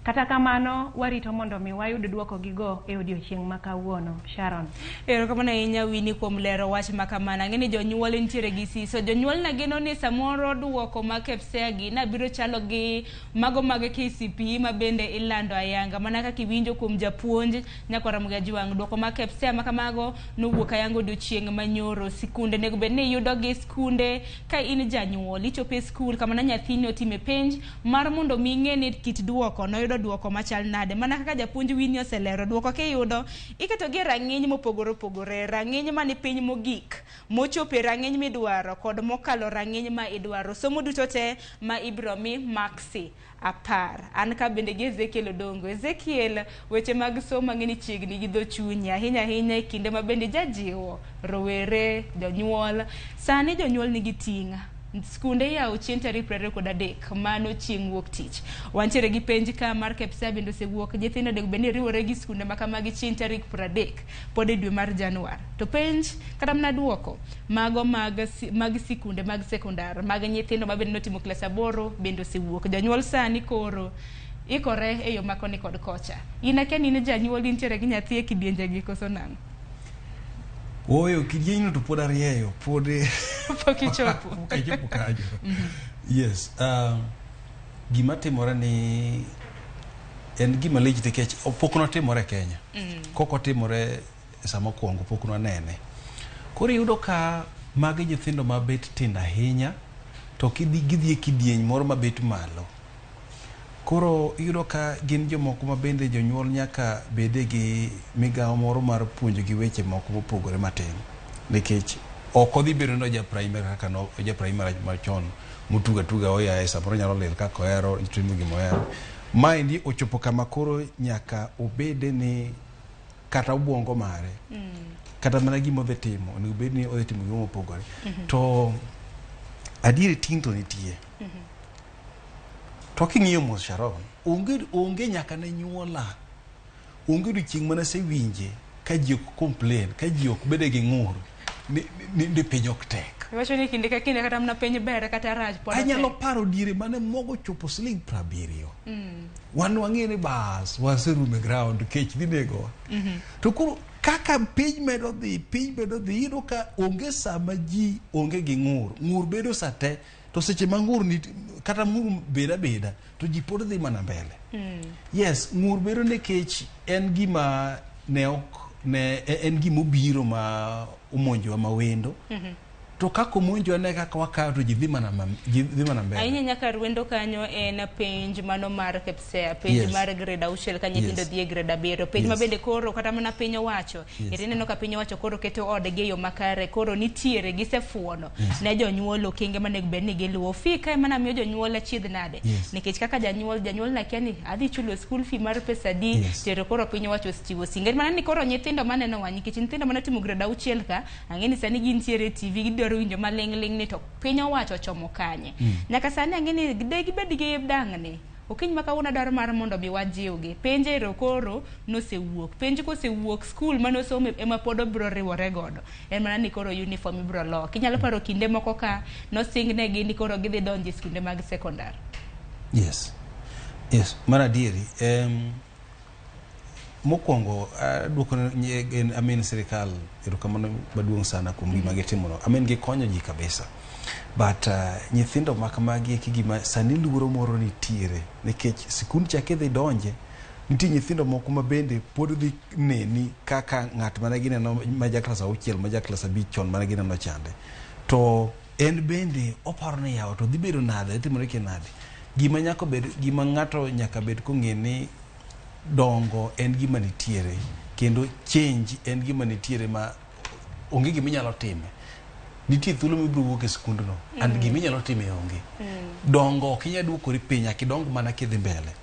Kata kamano warito mondo mi wayud duoko gigo e odiochieng' ma kawuono. Sharon. Erokamano ahinya Winnie kuom lero wach ma kamano. Ang'e ni jonyuol nitiere gi siso. Jonyuol na geno ni samoro duoko mag KPSEA gi na biro chalo gi mago mag KCPE ma bende ilando ayanga. Mana kaka iwinjo kuom japuonj Nyakwara Mugajwang', duoko mag KPSEA ma kamago nowuok ayanga odiochieng' manyoro. Sikunde nego bed ni iyudo gi skunde ka in janyuol ichopo e skul kama na nyathini otime penj mar mondo mi ing'e ni kit duoko noyudo iyudo duoko machal nade. Mana kaka japuonj Winnie oselero, duoko kiyudo iketo gi e rang'iny mopogore opogore, rang'iny mani piny mogik, mochopo e rang'iny midwaro kod mokalo rang'iny ma idwaro. Somo duto te ma ibiro mi maksi 10. An ka bende gi Ezekiel Odongo. Ezekiel, weche mag somo ang'e ni chiegni gi dho chunyi ahinya ahinya e kinde ma bende ijajiwo rowere, jonyuol. Sani jonyuol nigi ting'. Skunde iyawo chieng' tarik 23, mano chieng' wuok tich. Wantiere gi penj ka mar KPSEA bende osewuok. Nyithindo onego bed ni riwore gi skunde ma kamagi chieng' tarik 30 pod e dwe mar Januar. To penj kata mana duoko mago mag sikunde mag sekondar mag nyithindo ma bende notimo klas 8 bende osewuok. Jonyuol sani koro ikore e yo ma koni kod kocha. In akia ni in janyuol intiere gi nyathi e kidienje gi koso nang'o? Ooyo, kidienjno to pod arieyo, pod pok ichopo. Pok achopo kanyo. Yes, gima timore ni en gima lich nikech pok notimore e Kenya. Kok otimore sama okwongo pok nwanene. Koro iyudo ka magi nyithindo mabet tindo ahinya to gidhi e kidieny moro mabet malo. Koro iyudo ka gin jomoko ma bende jonyuol nyaka bede gi migawo moro mar puonjogi weche moko mopogore matin. Nikech ok odhi bedo ni oja primary kaka no oja primary machon motugo atuga oyaye samoro nyalo lil kaka ohero, timo gima ohero. Maendi ochopo kama koro nyaka obede ni kata obwongo mare, kata mana gima odhi timo, onego bed ni odhi timo gima mopogore. To adieri ting' to nitie. To king'iyo mos Sharon, onge nyaka ne nyuola. Onge odiochieng' mane asewinje ka ji ok complain, ka ji ok bede gi ng'ur ni piny ok tek. Iwacho ni kinde ka kinde kata mana piny ber kata rach pod Anyalo paro diere mane mogo chopo siling 70. Wan wang'e ni bas, waserumo e ground, kech dhi negowa. To koro kaka piny medo dhi, iyudo ka onge sama ji onge gi ng'ur. Ng'ur bedo sa te. To seche ma ng'ur ni, kata ng'ur beda beda, to ji pod dhi mana mbele. Yes, ng'ur bedo nikech en gima ne ok ne en gima obiro ma omonjowa ma wendo. To kaka omonjowa ne kaka wakawo to ji dhi mana mbele. Ahinya nyaka rwendo kanyo en penj mano mar KPSEA, penj mar grade 6 ka nyithindo dhi e grade 7. Penj ma bende koro kata mana piny owacho. Ineno ka piny owacho koro keto odgi e yo makare, koro nitiere gisefuono ne jonyuol okenge manego bed ni giluwo. Fee kae mana miyo jonyuol achiedh nade. Nikech kaka janyuol nakia ni adhi chulo school fee mar pesa adi, tero koro piny owacho osechiwo singe. Mana ni koro nyithindo maneno wa, nikech nyithindo manotimo grade 6 ka, ang'e ni sani gintiere e TV, gidwaro winjo maling' ling' ni to piny owacho ochomo kanye. Nyaka sani ang'e ni de gibed gi dang'ni. Okinyi ma kawuono adwaro mar mondo mi wajiwgi. Penj ero koro nosewuok. Penj kosewuok skul manosome ema pod obiro riwore godo. En mana ni koro uniform ibiro loki. Inyalo paro kinde moko ka nosingnegi ni koro gidhi donjo e skunde mag sekondar. Yes. Yes, mar adieri. Mokwongo aduoko amen sirikal erokamano maduong' sana kuom gima gitimono. Amen gikonyo ji kabisa. But nyithindo ma kamagi eki gima sani luoro moro nitiere nikech sikund cha kidhi donje nitie nyithindo moko ma bende pod dhi neni kaka ng'at mane gineno ma ja klas 6 ma ja klas 5 chon mane gineno chande. To en bende oparo ni yawa to dhi bedo nade, timore ki nade. Gima nyaka bed, gima ng'ato nyaka bed kong'e ni dongo en gima nitiere kendo change en gima nitiere ma onge gima inyalo time. Nitie thuolo mibiro wuok e skundno and gima inyalo time onge. Dongo ok inyal duokori piny, nyaka idong mana kidhi mbele.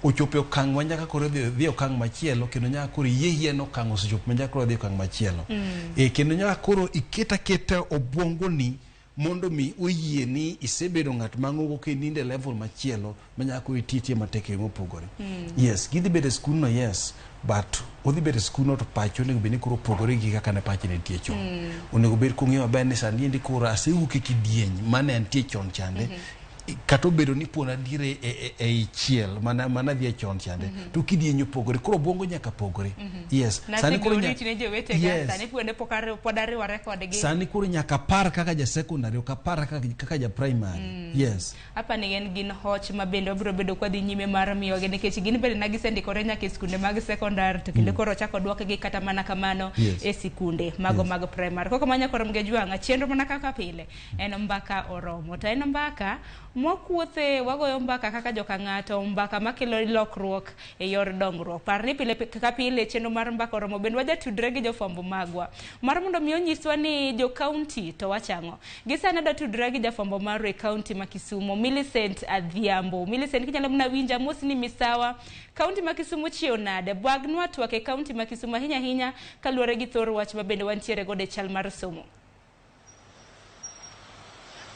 Ochopo e okang' ma nyaka koro dhi okang' machielo kendo nyaka koro iyie yie ni okang' osechopo ma nyaka koro dhi okang' machielo. Kendo nyaka koro iket aketa obwongoni mondo mi oyie ni isebedo ng'at mang'ongo kendo in e level machielo ma nyaka koro iti atiya matek e yo mopogore. Yes, gidhi bedo e skundno, yes, but odhi bedo e skundno to pache onego bed ni koro opogore gi kaka ne pache nitie chon. Onego bed kong'eyo maber ni sani endi koro asewuok e kidieny mane antie chon chande. Kata obedo ni pon adier ei chiel mana dhi e chon chande, to kidieny opogore, koro obwongo nyaka pogore. Yes, sani koro sani koro nyaka par kaka ja secondary, ok apar kaka ja primary. Yes. Apa ni en gin hoch ma bende wabiro bedo kwa dhi nyime mar miyogi nikech gin bende na gisendikore nyaka e skunde mag sekondar to kendo koro ochako duokgi kata mana kamano e sikunde mago mag primary. Koko manya koro mge jwang'a chenro mana kaka pile en mbaka oromo to en mbaka Mwakuothe wagoyo mbaka kaka joka ng'ato, mbaka makelo lokruok e yor dongruok. Par ni pile ka pile chenro mar mbaka oromo bende wajatudre gi jofwambo magwa mar mondo mi onyiswa ni jo kaunti to wachang'o. Gi sani adwa tudra gi jafwambo marwa e kaunti ma Kisumu, Millicent Adhiambo. Millicent, kinyalo mana winja, mosni misawa. Kaunti ma Kisumu chiew nade? Bwagnwa twak e kaunti ma Kisumu ahinya ahinya kaluwore gi thor wach ma bende wantiere godo e chal mar somo.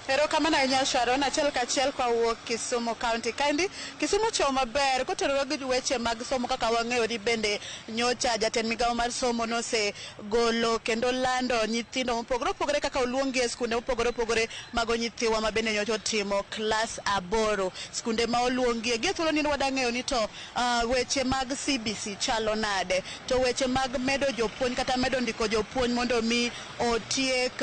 Erokamano ahinya Sharon, achiel kachiel kwawuok Kisumu County. Kaendi Kisumu ochomo maber kotenore gi weche mag somo kaka wang'eyo ni bende nyocha jatend migawo mar somo nosegolo kendo lando nyithindo mopogore opogore kaka oluongi e skunde mopogore opogore mago nyithiwa ma bende nyocha otimo klas 8. Skunde ma oluongie gi e thuolo ni wadang'eyo ni to weche mag CBC chalo nade, to weche mag medo jopuonj kata medo ndiko jopuonj mondo mi otiek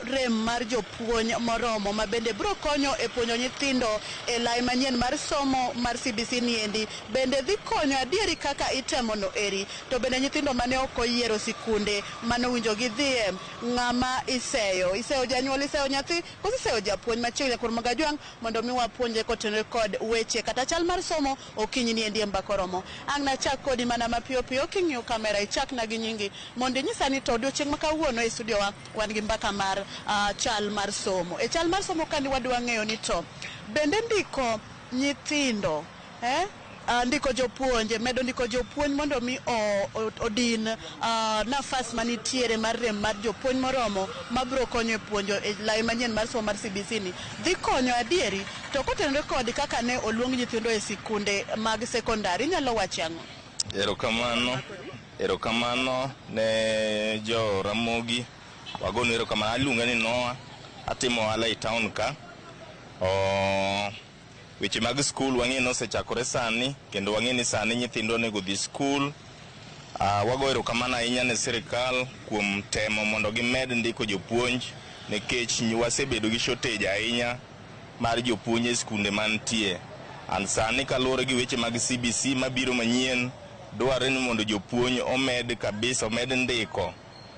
rem mar jopuonj moromo ma bende biro konyo e puonjo nyithindo e lai manyien mar somo mar CBC niendi bende dhi konyo adieri kaka itemo no eri. To bende nyithindo mane ok oyiero sikunde mane owinjo gidhiye, ng'ama iseyo? Iseyo janyuol, iseyo nyathi, koso iseyo japuonj machiegni kuom Magajwang' mondo mi wapuonje kotenore kod weche kata chal mar somo okinyi niendi e mbaka oromo. Ang' nachak kodi mana mapiyo piyo king'iyo kamera ichakna gi nyingi mondo inyisa ni to odiochieng' ma kawuono e studio wa wan gi mbaka mar chal mar somo. E chal mar somo kani wadwa ng'eyo ni to bende ndiko nyithindo ndiko jopuonje, medo ndiko jopuonj mondo mi odin nafas manitiere mar rem mar jopuonj moromo mabiro konyo e puonjo e lai manyien mar somo mar CBC ni dhi konyo adieri. To kotenore kod kaka ne oluong nyithindo e sikunde mag sekondari, inyalo wacho ang'o? Erokamano, erokamano ne jo Ramogi. Wagonu erokamano. Aluonga ni Noah, atimo ohala e town ka. Weche mag skul wang'e ni osechakore sani, kendo wang'e ni sani nyithindo onego dhi skul. Wago erokamano ahinya ne sirikal kuom temo mondo gimed ndiko jopuonj, nikech wasebedo gi shortage ahinya mar jopuonj e skunde mantie. And sani kaluwore gi weche mag CBC mabiro manyien, dwarore ni mondo jopuonj omed kabisa, omed ndiko.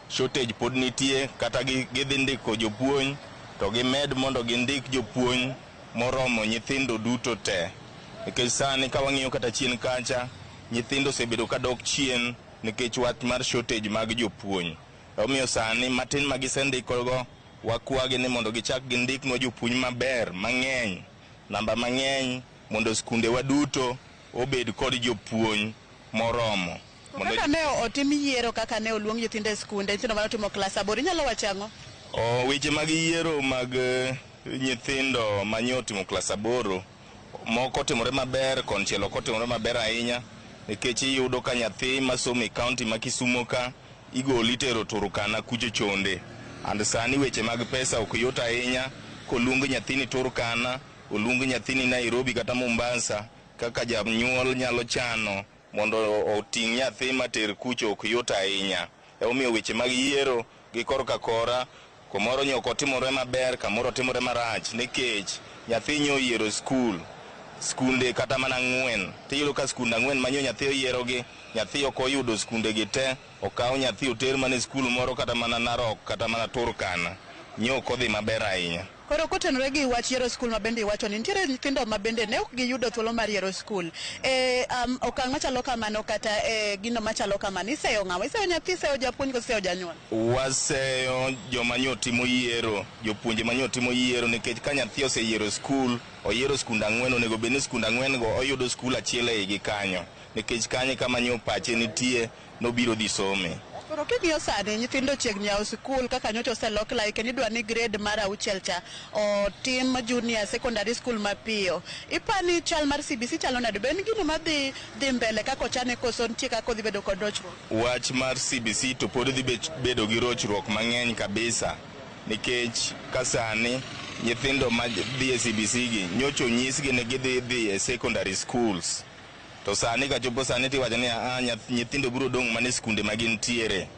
Shortage pod nitie, kata gidhi ndiko jopuonj to gimed mondo gindik jopuonj moromo nyithindo duto te. Nikech sani ka wang'iyo kata chien kacha, nyithindo osebedo kadok chien nikech wach mar shortage mag jopuonj. Omiyo sani matin ma gisendikogo, wakwagi ni mondo gichak gindiknwa jopuonj maber mang'eny, namba mang'eny, mondo skundewa duto obed kod jopuonj moromo. Kaka ne otim yiero, kaka ne oluong nyithindo e skunde, nyithindo mane otimo klas 8, inyalo wacho ang'o? Weche mag yiero mag nyithindo mane otimo klas 8, moko otimore maber, konchiel ok otimore maber ahinya, nikech iyudo ka nyathi masomo e kaunti ma Kisumu ka igoli itero Turkana kucho chonde. And sani weche mag pesa ok yot ahinya, koluong nyathini Turkana, oluong nyathini Nairobi kata Mombasa, kaka janyuol nyalo chano mondo oting' nyathi mater kucho ok yot ahinya. Emomiyo weche mag yiero gi korka kora, kumoro nyo ok otimore maber, kamoro otimore marach, nikech nyathi nyo oyiero skul, skunde kata mana 4. Tiyudo ka skunde 4 manyo nyathi oyierogi, nyathi ok oyudo skunde gi te, okaw nyathi oter mana e skul moro kata mana Narok kata mana Turkana, nyo ok odhi maber ahinya. Koro kotenore gi wach yiero skul ma bende iwacho ni nitiere nyithindo ma bende ne ok giyudo thuolo mar yiero skul. Okang' machalo kamano kata gino machalo kamano, iseyo ng'awa? Iseyo nyathi, iseyo japuonj koso iseyo janyuol? Waseyo joma nyo timo yiero, jopuonje ma nyo timo yiero, nikech ka nyathi oseyiero skul, oyiero skunde 4, onego bed ni skunde 4 go oyudo skul achiel e igi kanyo, nikech kanyo kama nyo pache nitie nobiro dhi some. Koro king'iyo sani nyithindo chiegni yawo sikul kaka nyocha oselok lai, kendo idwa ni grade mar 6 cha otim junior secondary school mapiyo. Ipani chal mar CBC chalo nade? Be en gino madhi dhi mbele kaka ochane koso nitie kaka odhi bedo kod rochruok? Wach mar CBC to pod dhi bedo gi rochruok mang'eny kabisa, nikech ka sani nyithindo ma dhi e CBC gi nyocha onyisgi ni gidhi dhi e secondary schools. To sani kachopo sani tiwacho ni nyithindo biro dong' mana e skunde ma gintiere.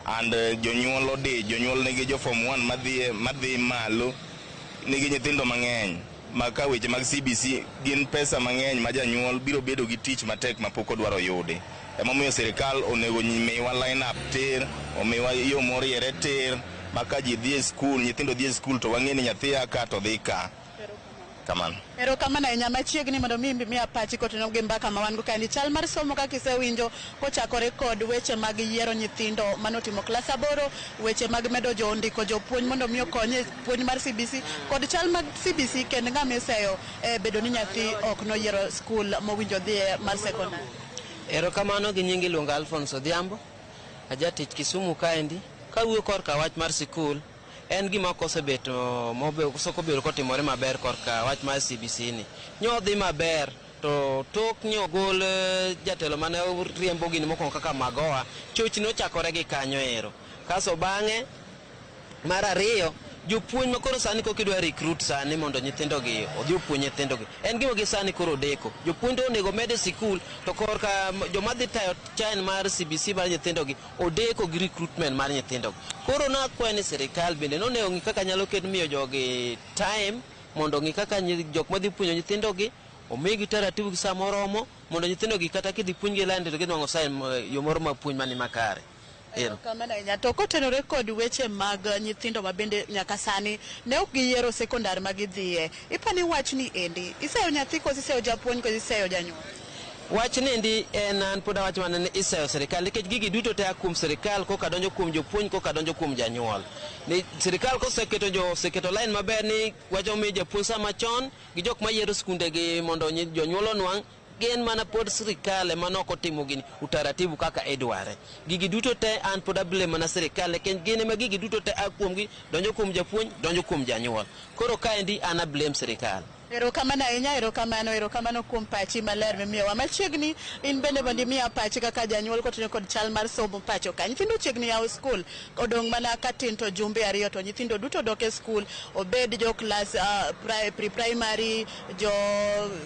And jonyuol odi, jonyuol nigi jo form 1 madhi malo, nigi nyithindo mang'eny ma ka weche mag CBC gin pesa mang'eny ma janyuol biro bedo gi tich matek ma pok odwaro yudi. Emomiyo sirikal onego miwa line up tir, omiwa yo moriere tir, ma ka ji dhi e skul, nyithindo dhi e skul to wang'e ni nyathi a ka to dhi ka. Kamano. Erokamano ahinya. Machiegni mondo mi miya pachi kotenore gi mbaka ma wan go kaendi. Chal mar somo kaka isewinjo kochakore kod weche mag yiero nyithindo manotimo klas 8, weche mag medo jo ndiko jopuonj mondo mi okony e puonj mar CBC, kod chal mag CBC kendo ng'ama iseyo bedo ni nyathi ok noyiero skul mowinjo dhiye mar sekondar. Erokamano. Gi nying iluongo Alphonse Odhiambo, ajatich Kisumu kaendi. Kawuoyo korka wach mar sikul, en gima ok osebet obedo kotimore maber korka wach mar CBC ni. Nyo dhi maber to tok nyogol jatelo mane riembo gini mokwongo kaka Magoha, chochni nochakore gi kanyo ero. Kaso bang'e mar ariyo, jopuonj ma koro sani koka idwa recruit sani mondo nyithindo gi odhi opuonj nyithindo gi, en gima gi sani koro deko. Jopuonj to onego med e sikul, to korka joma dhi tayo chain mar CBC mar nyithindo gi odeko gi recruitment mar nyithindo gi. Koro nakwayo ni sirikal bende nonego ng'i kaka nyalo ket miyo jogi time mondo ong'i kaka jok madhi puonjo nyithindo gi omigi taratibu gi saa moromo mondo nyithindo gi kata kidhi puonjgi e line to gidwang'o sign yo moro mar puonj mani makare. Ero. Erokamano ahinya. To kotenore kod weche mag nyithindo ma bende nyaka sani ne ok giyiero sekondar ma gidhiye, ipani wachni endi iseyo nyathi koso iseyo japuonj koso iseyo janyuol? Wach niendi en an pod awacho mana ni iseyo sirikal, nikech gigi duto te a kuom sirikal koka donjo kuom jopuonj, koka donjo kuom janyuol. Ni sirikal koseketo jo oseketo line maber ni wacho mi japuonj sama chon gi jok mayiero skunde gi mondo jonyuol onwang', gin mana pod sirikal ema nok otimo gini utaratibu kaka idware. Gigi duto te an pod ablame mana sirikal, nikech gin ema gigi duto te a kuomgi, donjo kuom japuonj, donjo kuom janyuol. Koro kaendi an ablame sirikal. Erokamano ahinya, erokamano, erokamano kuom pachi maler mimiyowa. Machiegni in bende mondo imiya pachi kaka janyuol kotenore kod chal mar somo pacho ka. Nyithindo chiegni yawo skul, odong' mana katin to jumbe 2 to nyithindo duto dok e skul, obed jo klas pre-primary, jo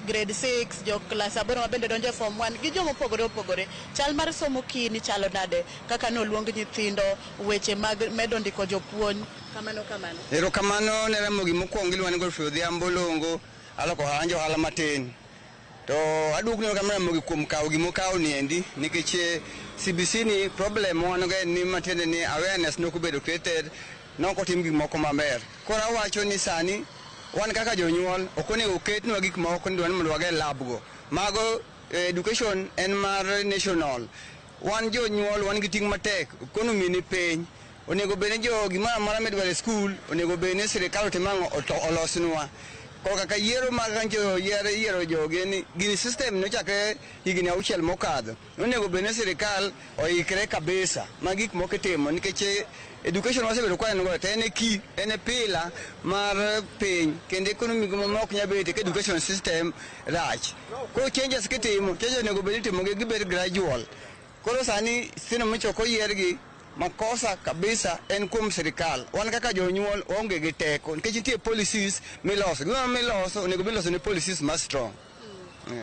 grade 6, jo klas 8 ma bende donjo e form 1 gi joma opogore opogore. Chal mar somo kini chalo nade kaka noluong nyithindo, weche mag medo ndiko jopuonj, kamano kamano. Erokamano ne Ramogi. Mokwongo iluonga ni Godfrey Odhiambo Longo, aloko ohala, an ja ohala matin. To aduokni erokamano Ramogi kuom kawo gimokawo ni endi, nikech CBC ni problem wan go en ni matiende ni awareness nok obedo created, nok otim gik moko maber. Koro awacho ni sani wan kaka jonyuol ok onego oketnwa gik moko ni dwa ni mondo wager lab go. Mago education en mar national. Wan jonyuol wan gi ting' matek, economy ni piny. Onego bed ni jo gimoro amora midwaro e skul onego bed ni sirikal otim ang'o olosnwa. Koro kaka yiero mar kaka oyier yiero jogi ni gini system nochakre higni 6 mokadho. Onego bed ni sirikal oikre kabisa ma gik moko itimo, nikech education wasebedo ka wan go to en e key, en e pillar mar piny, kendo economy ma ok nyal betie ka education system rach. Koro changes kitimo, changes onego bed ni itimo gi gibed gradual. Koro sani nyithindo michoko oyiergi, makosa kabisa en kuom sirikal. Wan kaka jonyuol waonge gi teko nikech nitie policies miloso. Gimoro miloso onego bed iloso ne policies ma strong.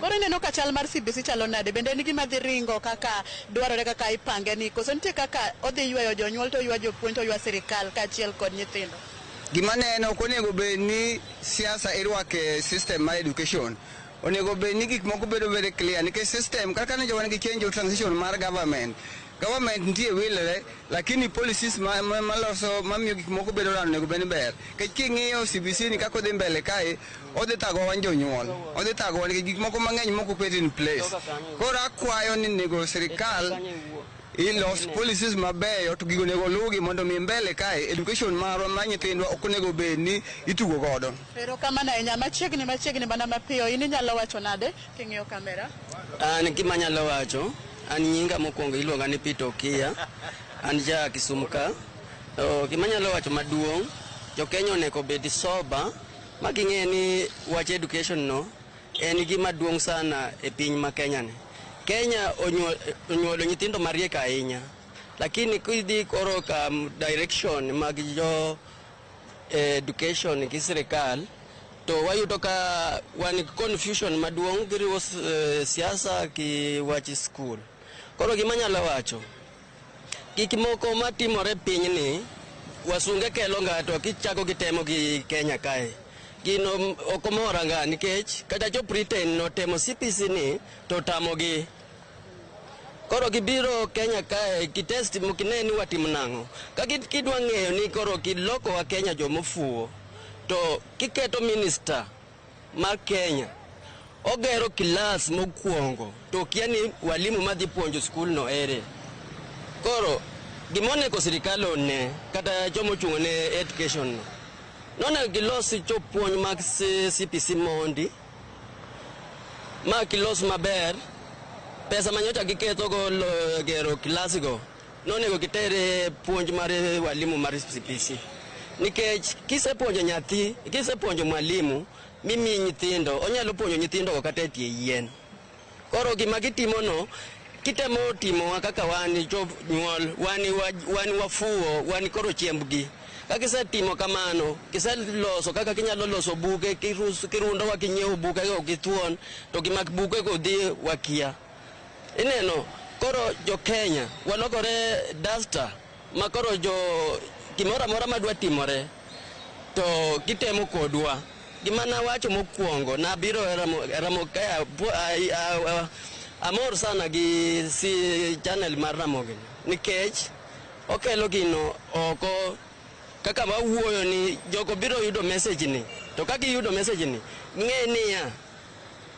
Koro ineno ka chal mar CBC chalo nade? Bende en gima dhi ringo kaka dwarore kaka ipange ni, koso nitie kaka odhi ywayo jonyuol to ywa jopuonj to ywa sirikal kaachiel kod nyithindo? Gima neno ok onego bed ni siasa irwake system mar education. Onego bed ni gik moko bedo very clear, nikech system kaka ne wan gi change of transition mar government. Government nitie wilre, lakini policies ma maloso mamiyo gik moko bedo round onego bed ni ber. Nikech king'iyo CBC ni kaka odhi mbele kae, odhi thago wan jonyuol. Odhi thago wan nikech gik moko mang'eny mok oket in place. Koro akwayo ni onego sirikal ilos policies mabeyo to gigo onego luwgi mondo mi mbele kae education marwa mar nyithindwa ok onego bed ni itugo godo. Erokamano ahinya. Machiegni, machiegni mana mapiyo, in inyalo wacho nade king'iyo kamera? An gima anyalo wacho, an nyinga mokwongo iluonga ni Peter Okiya, an ja Kisumu ka. To gima anyalo wacho maduong', jo Kenya onego obed sober ma ging'e ni wach education no en gima duong' sana e piny ma Kenya ni. Kenya onyuolo nyithindo mariek ahinya, lakini kidhi koro ka direction mag jo education gi sirikal, to wayudo ka wan gi confusion maduong', giriwo siasa gi wach skul. Koro gima anyalo wacho, gik moko matimore pinyni, wasunge kelo ng'ato kichako gitemo gi Kenya kae. Gino ok omora nga, nikech kata jo Britain notemo CBC ni to otamogi. Koro gibiro Kenya kae gitest kine ni watimo nang'o. Ka kidwa ng'eyo ni koro gilokowa Kenya jomofuwo, to kiketo minister mar Kenya ogero kilas mokwongo to kia ni walimu madhi puonjo skul no ere. Koro gimonego sirikal one kata jomochung' ne education no nonego gilos jopuonj mag CPC mondi ma gilos maber. Pesa manyocha giketho go gero kilasgo nonego gitere puonj mar walimu mar CPC, nikech kisepuonjo nyathi, kisepuonjo mwalimu mimi nyithindo, onyalo puonjo nyithindo go kata e tie yien. Koro gima gitimo no kitemo timowa kaka wan jonyuol, wan wafuwo, wan koro chiembgi. Ka kisetimo kamano, kiseloso kaka kinyalo loso buge, kirundowa kinyiewo bugego gi thuon, to gima bugego dhi wakia. Ineno, koro jo Kenya walokore duster ma koro jo gimoro amora madwa timore to gitemo kodwa. Gima nawacho mokwongo, nabiro e Ramo ka amor sana gi si channel mar Ramogi nikech okelo gino oko kaka wawuoyo ni jogo biro yudo message ni, to ka giyudo message ni, ng'e niya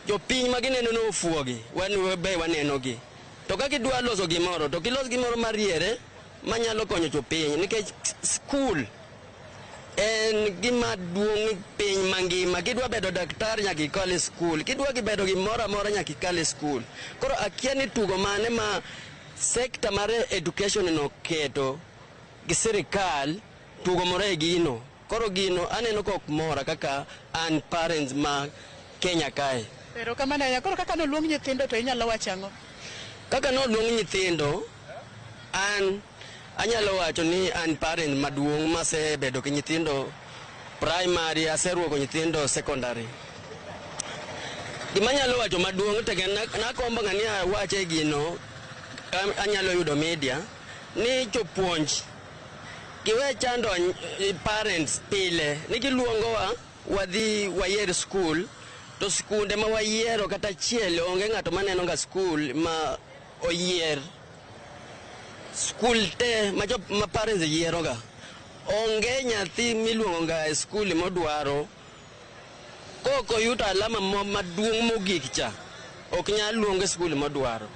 jopiny ma gineno ni ofuogi, wan be waneno gi. To ka gidwa loso gimoro to gilos gimoro mariere manyalo konyo jopiny, nikech skul en gima duong' piny mangima. Kidwa bedo daktari nyaka ikal e skul, kidwa bedo gimoro amora nyaka ikal e skul. Koro akia ni tugo mane ma sector mar education no keto gi sirikal tugo moro e gino. Koro gino aneno ka ok mora kaka an parents ma Kenya kae. Erokamano ahinya. Koro kaka noluong nyithindo to inyalo wacho ang'o? Kaka noluong nyithindo, an anyalo wacho ni an parent maduong' masebedo gi nyithindo primary, aseruoko nyithindo secondary. Gima anyalo wacho maduong' to nakombo ga ni awache gino anyalo yudo media ni jopuonj giwe chando parents pile ni giluongowa wadhi wayier skul, to skunde ma wayiero kata achiel onge ng'ato maneno ga skul ma oyier. Skul te ma, jo, ma parents yiero ga onge nyathi miluongo ga e skul modwaro kok oyudo alama maduong' mogik cha ok nyal luong e skul modwaro.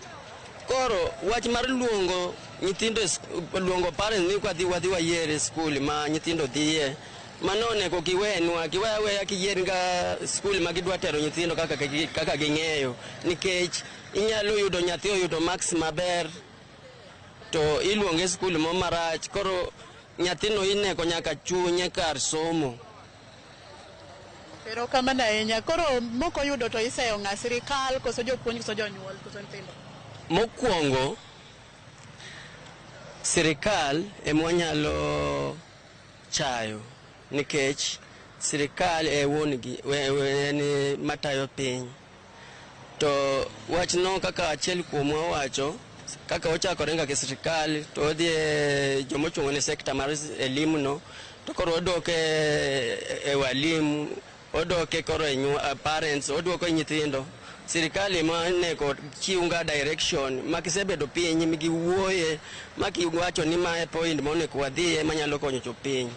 Koro wach mar luongo nyithindo, luongo parents ni kwadhi wadhi wayier e skul ma nyithindo dhiye, mano onego giwenwa, giwe aweya giyier ga skul ma gidwa tero nyithindo kaka ging'eyo, nikech inyalo yudo nyathi oyudo marks maber to iluonge e skul mo marach, koro nyathino inego nyaka chunye kar somo. Erokamano ahinya. Koro mok oyudo to iseyo ng'a? Sirikal koso jopuonj koso jonyuol koso nyithindo? Mokwongo, sirikal ema wanyalo chayo, nikech sirikal e wuon gi en matayo piny. To wachno kaka achiel kuomwa owacho, kaka ochakore ga gi sirikal to odhi e jomochung' ne sector mar elimu no, to koro odok e walimu, odoke koro e parents, oduoko e nyithindo. Sirikal ema onego chiw ga direction ma kisebedo piny migiwuoye ma kiwacho ni mae point monego wadhiye manyalo konyo jopiny,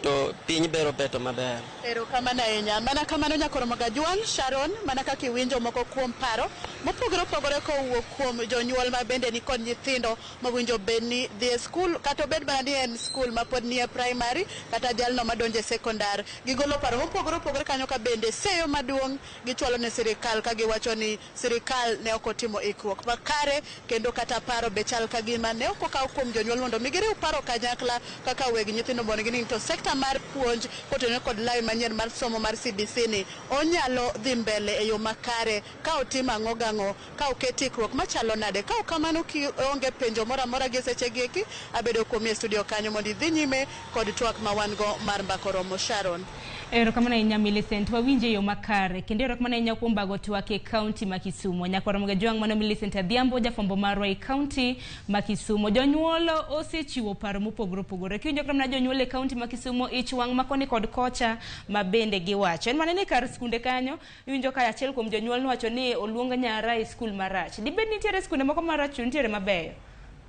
to piny bero beto maber. Erokamano ahinya. Mana kamano nyakoro Gajwang', Sharon, mana kaka iwinjo moko kuom paro mopogore opogore kowuok kuom jonyuol ma bende nikod nyithindo mowinjo bed ni dhi e skul, kata obed mana ni en skul mapod nie primary kata jalno madonjo e sekondar. Gigolo paro mopogore opogore kanyo ka bende seyo maduong' gichwalo ne sirikal ka giwacho ni sirikal ne ok otimo ikruok makare, kendo kata paro be chal ka gima ne ok okaw kuom jonyuol mondo mi giriw paro kanyakla kaka weg nyithindo mondo ging'e to sekta mar puonj kotenore kod lai manyien mar somo mar CBC ni onyalo dhi mbele e yo makare ka otim ang'o gang'o, ka oket ikruok machalo nade. Ka ok kamano kionge penjo moro amora gi seche gi eki, abedo kuomi e studio kanyo mondo idhi nyime kod twak ma wan go mar mbako romo. Sharon. Erokamano ahinya Millicent, wawinje e yo makare kendo erokamano ahinya kuom bago twak e kaunti ma Kisumu. Nyakwar Gajwang', mano Millicent Adhiambo, jafwambo marwa e kaunti ma Kisumu. Jonyuol osechiwo paro mopogore opogore. Kiwinjo kata mana jonyuol e kaunti ma Kisumu, ich wang' ma koni kod kocha ma bende giwacho. En mana ni kar skunde kanyo, iwinjo ka achiel kuom jonyuol nowacho ni oluong nyara e skul marach. Dibed nitiere skunde moko marach to nitiere mabeyo?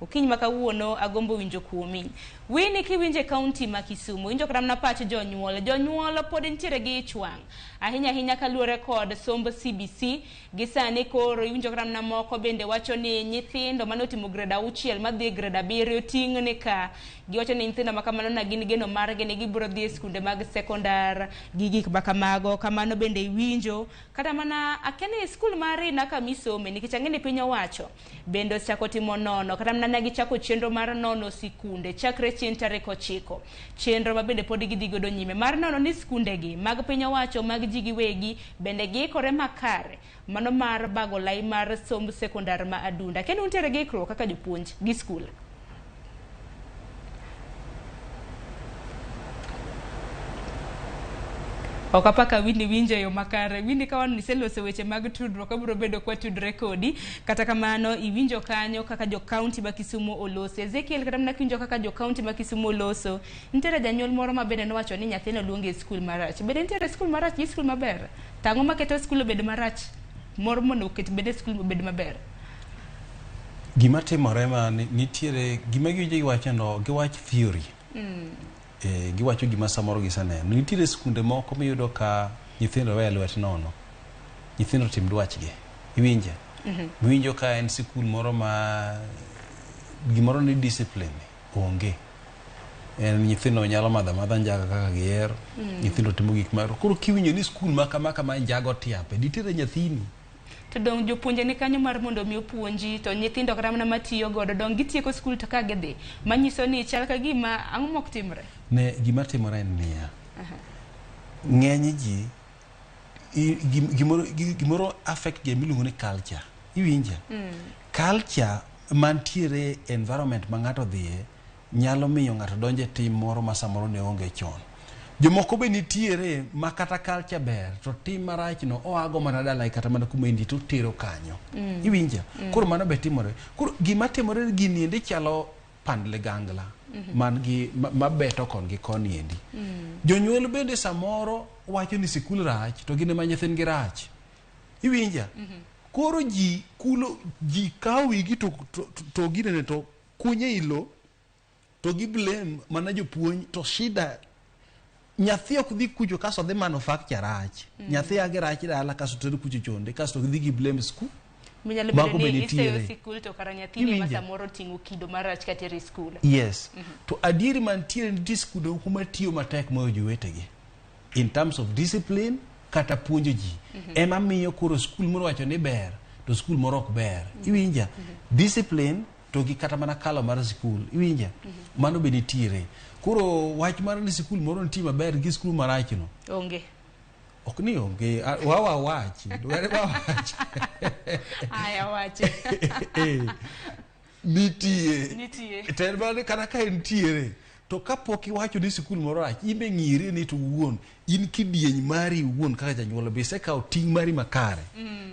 Okinyi ma kawuono agombo winjo kuomi. Winnie kiwinjo e kaunti ma Kisumu, winjo kata mana pach jonyuol. Jonyuol pod nitiere gi ich wang' ahinya ahinya kaluwore kod somb CBC. Gi sani koro iwinjo kata mana moko bende wacho ni nyithindo mane otimo grade 6 madhi grade 7 ting' ni ka. Giwacho ni nyithindo ma kamano na gin geno margi ni gibiro dhi e skunde mag sekondar gi gik ma kamago. Kamano bende iwinjo kata mana akia ni skul mari na kama isome nikech ang'e ni piny owacho bende osechako timo nono kata mana ne gichako chenro mar nono sikunde chakre chieng' tarik 9. Chenro ma bende pod gidhi godo nyime mar nono ni skundegi mag piny owacho mag ji giwegi bende giikore makare mano mar bago lai mar somb sekondar ma Adunda. Kendo untiere gi ikruok kaka jopuonj gi skul? Ok apaka Winnie winjo e yo makare. Winnie ka wan iseloso weche mag tudruok, wabiro bedo kwa tudre kodi. Kata kamano iwinjo kanyo kaka jo kaunti ma Kisumu oloso. Ezekiel kata mana kiwinjo kaka jo kaunti ma Kisumu oloso, nitiere janyuol moro ma bende nowacho ni nyathine oluongi e skul marach. Bende nitiere skul marach gi skul maber? To ang'o maketo skul obed marach? Moro mondo oket bende skul obed maber. Gima timore ma nitiere gima giwinjo giwacho no, giwach theory. Giwacho gima samoro giseneno. Nitiere skunde moko miyudo ka nyithindo weyo lwet nono. Nyithindo tim dwachgi. Iwinje? Miwinjo ka en sikul moro ma gimoro ni discipline onge. En nyithindo nyalo madho amadha njaga kaka gihero. Nyithindo timo gik ma koro kiwinjo ni skul ma kama kama njaga otiape, ditere nyathini. To dong jopuonje ni kanyo mar mondo mi opuonji, to nyithindo kata mana matiyo godo dong gitieko skul to ka gidhi, manyiso ni chal ka gima ang'o mok timre? Ne gima timore en niya. Ng'eny ji gimoro affect gi miluongo ni culture. Iwinja? Culture mantiere environment ma ng'ato dhiye nyalo miyo ng'ato donje tim moro ma samoro ne onge chon. Jomoko be nitiere ma kata culture ber to tim marach no oago mana dala kata mana kuma indie to tero kanyo. Iwinja? Koro mano be timore. Koro gima timore gini endi chalo pand ligangla man gi mabeto kon gi koni endi. Jonyuol bende samoro wacho ni sikul rach to gin ema nyithindgi rach. Iwinja? Koro ji kulo ji kawo wigi to ginene to kunye ilo to gi blame mana jopuonj to shida nyathi ok dhi kucho kasto dhi manufacture rach. Nyathi agi rach dala kasto tero kucho chonde kasto gidhi gi blame school. Minyalo bedo ni iseyo sikul to kara nyathini ma samoro ting'o kido marach kata e skul. Yes. To adieri mantiere nitie skunde moko matiyo matek moyo jowetegi in terms of discipline kata puonjo ji. Ema miyo koro skul moro wacho ni ber to skul moro ok ber. Iwinja? Discipline to gi kata mana kalo mar sikul. Iwinja? Mano be nitiere. Koro wach mar ni sikul moro nitie maber gi skul marach no. Onge. Ok ni onge, wawa wachi, dwere wawachi. Aya wachi. Nitie. Nitie. To en mana ni kata ka entiere, to kapok iwacho ni sikul moro rach, in be ng'iri ni to wuon, in kidieny mari wuon kaka janyuol be isekawo ting' mari makare.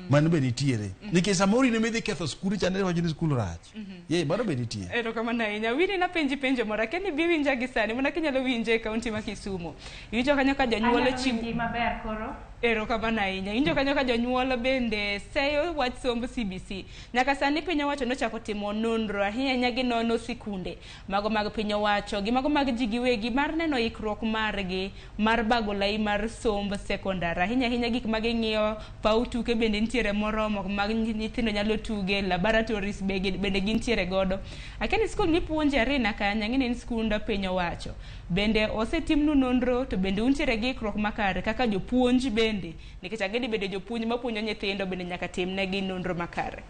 Mano be nitiere. Nikech samoro in ema idhi ketho skul cha ne iwacho ni skul rach. Ye, mano be nitie. Erokamano ahinya. Winnie napenji penjo moro, akia ni bi winja gi sani, mana kinyalo winje e kaunti ma Kisumu. Iwinjo kanyo ka jonyuol Anyalo chiwo winji maber koro. Erokamano ahinya. Iwinjo kanyo ka jonyuol bende seyo wach somb CBC. Nyaka sani piny owacho nochako timo nonro ahinya ahinya ginono sikunde mago mag piny owacho gi mago mag ji giwegi mar neno ikruok margi mar bago lai mar somb sekondar. Ahinya ahinya gik ma ging'iyo, paw tuke bende nitiere moromo mag nyithindo nyalo tuge, laboratories bende gintiere godo. Akia ni skul mipuonje Arina kanyo, ang'e ni en skund piny owacho. Bende osetimnu nonro to bende untiere gi ikruok makare kaka jopuonj bende, nikech ang'e ni bende jopuonj mapuonjo nyithindo bende nyaka timnegi nonro makare.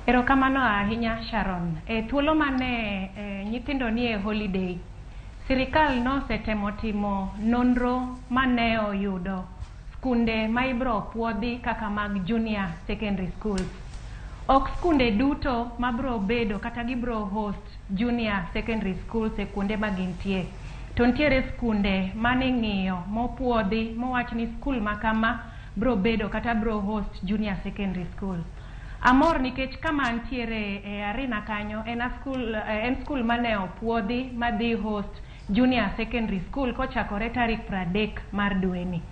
Erokamano ahinya Sharon. E thuolo mane nyithindo nie holiday, sirikal nosetemo timo nonro mane oyudo skunde ma ibro puodhi kaka mag junior secondary schools. Ok skunde duto mabro bedo kata gibro host junior secondary schools e kuonde ma gintie. To nitiere skunde mane ng'iyo mopuodhi mowach ni skul ma kama bro bedo kata bro host junior secondary school. Amor nikech kama ntiere e Arena kanyo en en skul mane opuodhi madhi host junior secondary school kochakore tarik 30 mar dweni.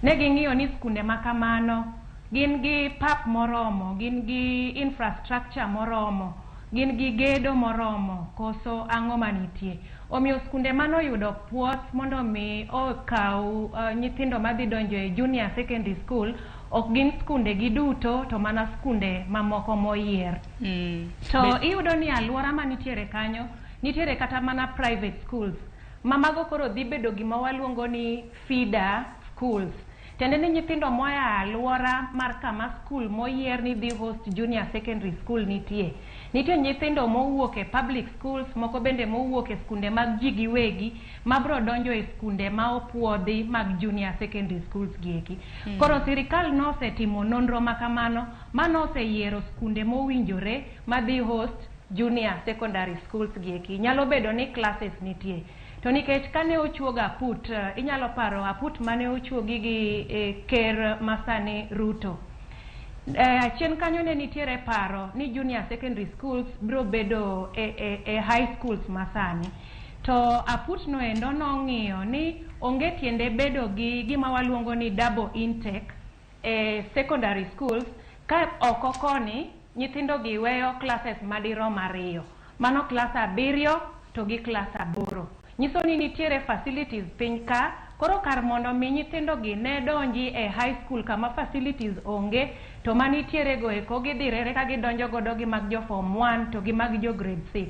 Ne ging'iyo ni skunde ma kamano gin gi pap moromo, gin gi infrastructure moromo Gin gi gedo moromo koso ang'o manitie. Omiyo skunde manoyudo puoth mondo mi okaw nyithindo madhi donjo e junior secondary school ok gin skunde gi duto to mana skunde mamoko moyier. To iyudo ni alwora manitiere kanyo nitiere kata mana private schools ma mago koro dhi bedo gima waluongo ni feeder schools. Tiende ni nyithindo moa e alwora mar kama skul moyier ni dhi host junior secondary school nitie. Nitie nyithindo mowuok e public schools, moko bende mowuok e skunde mag ji giwegi mabro donjo e skunde ma opuodhi mag junior secondary schools gieki. Koro sirikal nosetimo nonro ma kamano ma noseyiero skunde mowinjore madhi host junior secondary schools gieki. Nyalo bedo ni classes nitie. To nikech kane ochuog aput, inyalo paro aput mane ochuogi gi ker masani Ruto. Achien kanyo ne nitiere paro ni junior secondary schools biro bedo e high schools masani. To aput no endo nong'iyo ni onge tiende bedo gi gima waluongo ni double intake e secondary schools ka oko koni nyithindo gi weyo classes madirom 2. Mano klas 7 to gi klas 8. Nyiso ni nitiere facilities piny ka, koro kar mondo mi nyithindo gi ne donji e high school kama facilities onge, to manitiere go eko gidhi rere ka gidonjo godo gi mag jo form 1 to gi mag jo grade 6.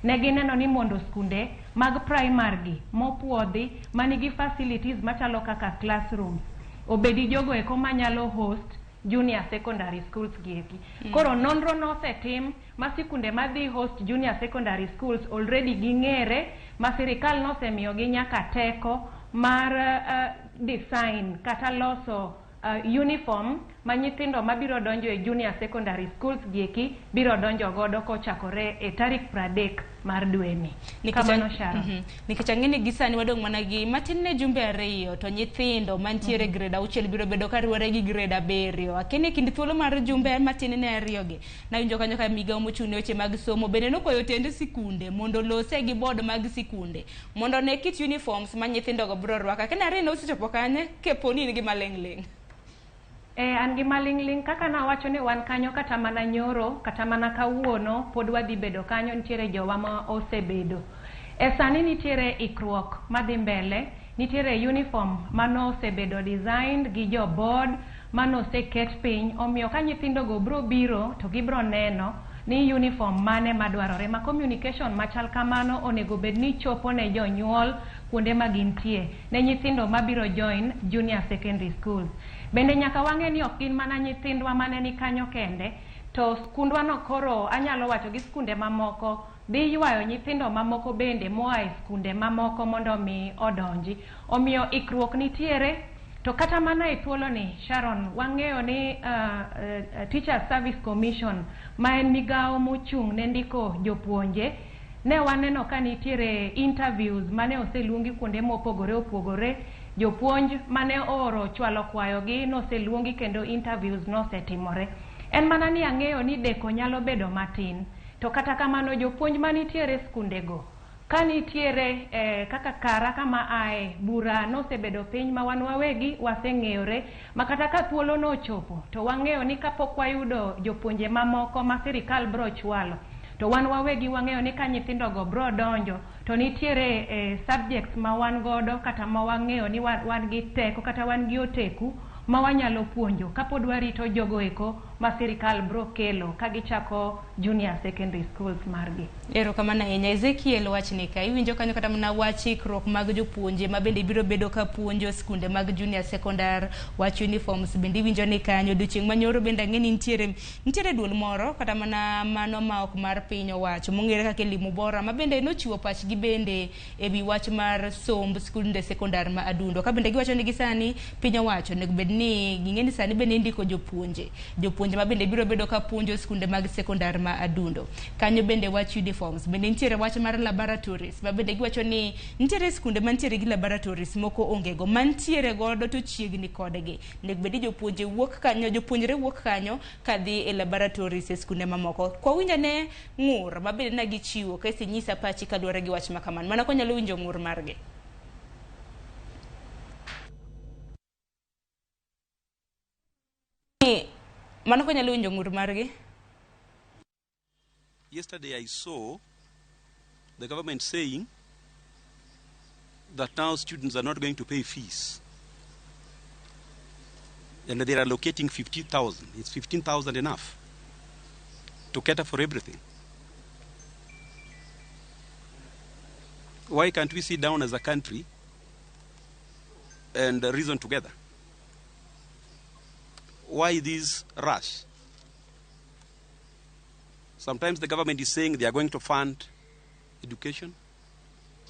Ne gineno ni mondo skunde mag primary gi mopuodhi manigi facilities machalo kaka classrooms obedi jogo eko manyalo host junior secondary schools gieki. Koro nonro nosetim ma sikunde madhi host junior secondary schools already ging'ere ma sirikal nosemiyogi nyaka teko mar design kata loso uniform ma nyithindo mabiro donjo e junior secondary schools gieki biro donjo godo kochakore e tarik 30 mar dweni. Kamano Sharon. Nikech ang'e ni gisani wadong' mana gi matin ne jumbe 2 to nyithindo mantiere grade 6 biro bedo kariwore gi grade 7. Akene kind thuolo mar jumbe matin ne 2 gi. Nawinjo kanyo ka migawo mochung' ne weche mag somo bende nokwayo tend sikunde mondo lose gi board mag sikunde mondo ne kit uniforms ma nyithindo go biro rwako. Akene ariyo osechopo kanye kepo ni in gi maling'ling'. An gi maling'ling' kaka nawacho ni wan kanyo kata mana nyoro kata mana kawuono pod wadhi bedo kanyo, nitiere jowa ma osebedo. E sani nitiere ikruok madhi mbele, nitiere uniform manosebedo designed gi jo board manoseket piny, omiyo ka nyithindo go bro biro to gibro neno ni uniform mane madwarore. Ma communication machal kamano onego bed ni chopo ne jonyuol kuonde ma gintie ne nyithindo mabiro join junior secondary schools. Bende nyaka wang'e ni ok gin mana nyithindwa mane ni kanyo kende, to skundwa no koro anyalo wacho gi skunde mamoko dhi ywayo nyithindo mamoko bende moa e skunde mamoko mondo mi odonji. Omiyo ikruok nitiere. To kata mana e thuolo ni Sharon, wang'eyo ni Teacher Service Commission ma en migawo mochung' ne ndiko jopuonje, ne waneno ka nitiere interviews mane oseluongi kuonde mopogore opogore. Jopuonj mane ooro chwalo kwayogi noseluongi kendo interviews nosetimore. En mana ni ang'eyo ni deko nyalo bedo matin, to kata kamano jopuonj manitiere skundego ka nitiere kaka kara kama ae bura nosebedo piny ma wan wawegi waseng'eyore, ma kata ka thuolo nochopo to wang'eyo ni kapok wayudo jopuonje mamoko ma sirikal bro chwalo, to wan wawegi wang'eyo ni ka nyithindogo bro donjo to nitiere subjects ma wan godo kata ma wang'eyo ni wan gi teko kata wan gi oteku ma wanyalo puonjo kapod warito jogo eko ma sirikal bro kelo ka gichako junior secondary schools margi. Erokamano ahinya Ezekiel. Wachni ka iwinjo kanyo kata mana wach ikruok mag jopuonje ma bende biro bedo ka puonjo skunde mag junior secondary, wach uniforms bende iwinjo ni kanyo odiochieng' manyoro bende ang'e ni nitiere duol moro kata mana mano ma ok mar piny owacho mong'ere kaka Elimu Bora ma bende nochiwo pachgi bende ewi wach mar somb skunde sekondar ma Adundo, ka bende giwacho ni gisani piny owacho onego bed ni ging'e ni sani bende indiko jopuonje ma bende biro bedo ka puonjo skunde mag sekondar ma Adundo. Kanyo bende wach uniforms, bende nitiere wach mar laboratories ma bende giwacho ni nitiere skunde mantiere gi laboratories moko onge go, mantiere godo to chiegni kodgi. Onego bed ni jopuonje wuok kanyo, jopuonjre wuok kanyo kadhi e laboratories e skunde mamoko. Kwa winjo ne ng'ur ma bende na gichiwo, kaeto inyisa pachi kaluwore gi wach ma kamano. Mano konyalo winjo ng'ur margi. Mano konyalo winjo ng'ur margi. Yesterday I saw the government saying that now students are not going to pay fees. And they are allocating 50,000. It's 15,000 enough to cater for everything. Why can't we sit down as a country and reason together? Why this rush? Sometimes the government is saying they are going to fund education.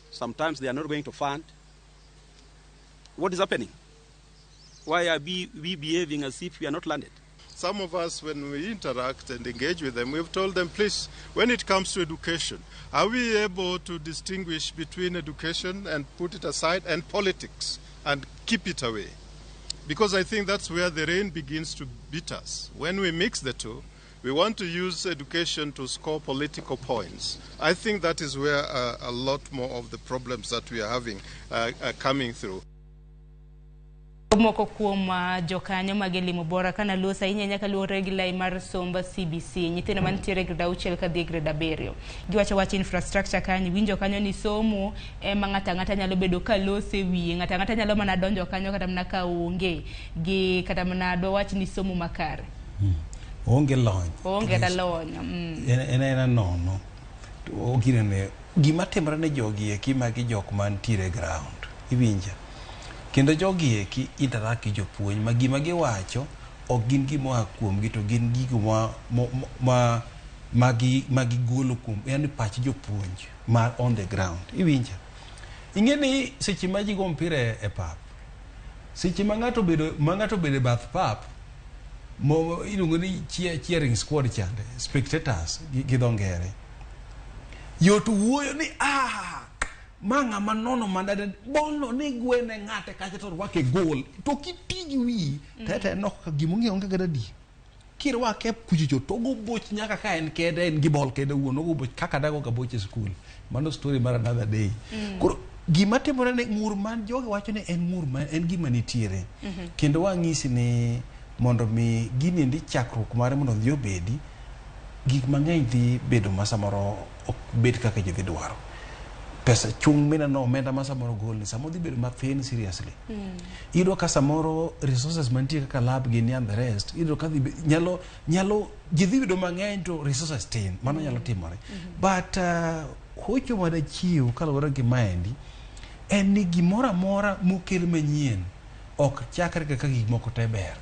Sometimes they are not going to fund. What is happening? Why are we behaving as if we are not landed? Some of us, when we interact and engage with them, we've told them, please, when it comes to education, are we able to distinguish between education and put it aside and politics and keep it away? Because I think that's where the rain begins to beat us. When we mix the two, we want to use education to score political points. I think that is where a lot more of the problems that we are having are coming through. Moko kuom jokanyo mag elimu bora kana luo ahinya nyaka luore gi lai mar somba CBC nyithindo mantiere grade 6 kadhi grade 7 giwacho wach infrastructure kanyo winjo kanyo ni somo ema ng'ato ang'ata nyalo bedo ka lose wiye ng'ato ang'ata nyalo mana donjo kanyo kata mana ka onge gi kata mana dwach ni somo makare onge lony onge kata lony en ena nono oginene gima timore ne jogi eki magi jok mantiere ground iwinja. Kendo jogi eki interact gi jopuonj ma gima giwacho ok gin gimoa kuomgi to gin gigo ma gigolo kuom yani pach jopuonj ma on the ground iwinja. Ing'e ni seche ma ji go mpira e pap, seche ma ng'ato bedo e bath pap mo iluongo ni cheering squad chande spectators gi dho ngere yot wuoyo ni ma ng'ama nono mandade bolno ni gwene ng'ate kacha to rwake gol to kitigi wi tete nok ka gimong'e onge kata di kirwake kuchicho to go boch nyaka ka en kende en gi bol kende wuon ogo boch kaka dago ga boch e school mano story mar another day. Koro gima timore ne ng'ur man jogi wacho ni en ng'ur man en gima nitiere kendo wang'isi ni mondo mi gini endi chakruok mare mondo odhi obedi gik mang'eny dhi bedo ma samoro ok bed kaka ji dhi dwaro. Pesa chung mina no omenda ma samoro gol ni samoro dhi bedo mathin seriously. Iyudo ka samoro resources mantie kaka lab gini and the rest iyudo ka dhi nyalo ji dhi bedo mang'eny to resources tin mano nyalo timore. But hocho madachiw kaluwore gi maendi en ni gimoro amora mokel manyien ok chakre kaka gik moko te ber.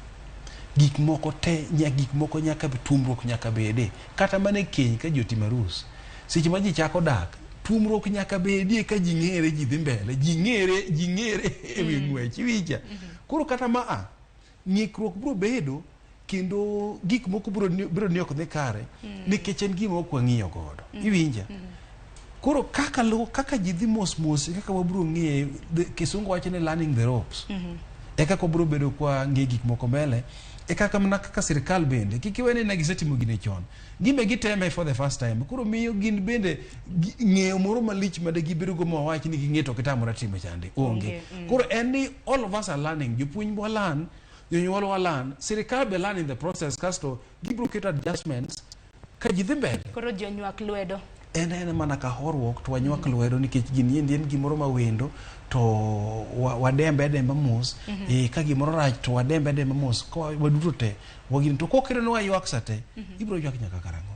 Gik moko te gik moko nyaka tuomruok nyaka bede kata mana e keny ka ji otimo arus seche ma ji chako dak tuomruok nyaka bedie ka ji ng'ere ji dhi mbele ji ng'ere e wi ng'wech iwinja. Koro kata ma ng'ikruok biro bedo kendo gik moko biro ni ok dhi kare nikech en gima ok wang'iyo godo iwinja. Koro kaka ji dhi mos mos kaka wabiro ng'e kisungu wacho ni learning the ropes e kaka wabiro bedo kwa ng'e gik moko mbele e kaka mana kaka sirikal bende kik iwe ni ne gisetimo gine chon gimbe giteme for the first time koro miyo gin bende ng'eyo moro malich made gibedo go mawach ni ging'e to kitamore timo chande onge. Koro en ni all of us are learning jopuonj wa learn jonyuol wa learn sirikal be learn in the process kasto gibiro keto adjustments ka ji dhi mbele. Koro ji onywak lwedo en mana ka horuok to wanywak lwedo nikech gini endi en gimoro ma wendo to wadembe ademba mos ka gimoro rach to wadembe ademba mos ka waduto te wagini to kokere ni waywak sa te ibiro ywak nyaka karang'o.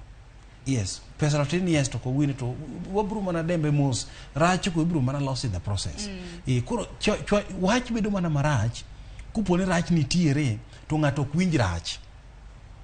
Yes pesa tin yes to kowini to wabiro mana dembe mos rach ko ibiro mana los in the process. Koro wach bedo mana marach koponi rach nitiere to ng'ato ok winj rach.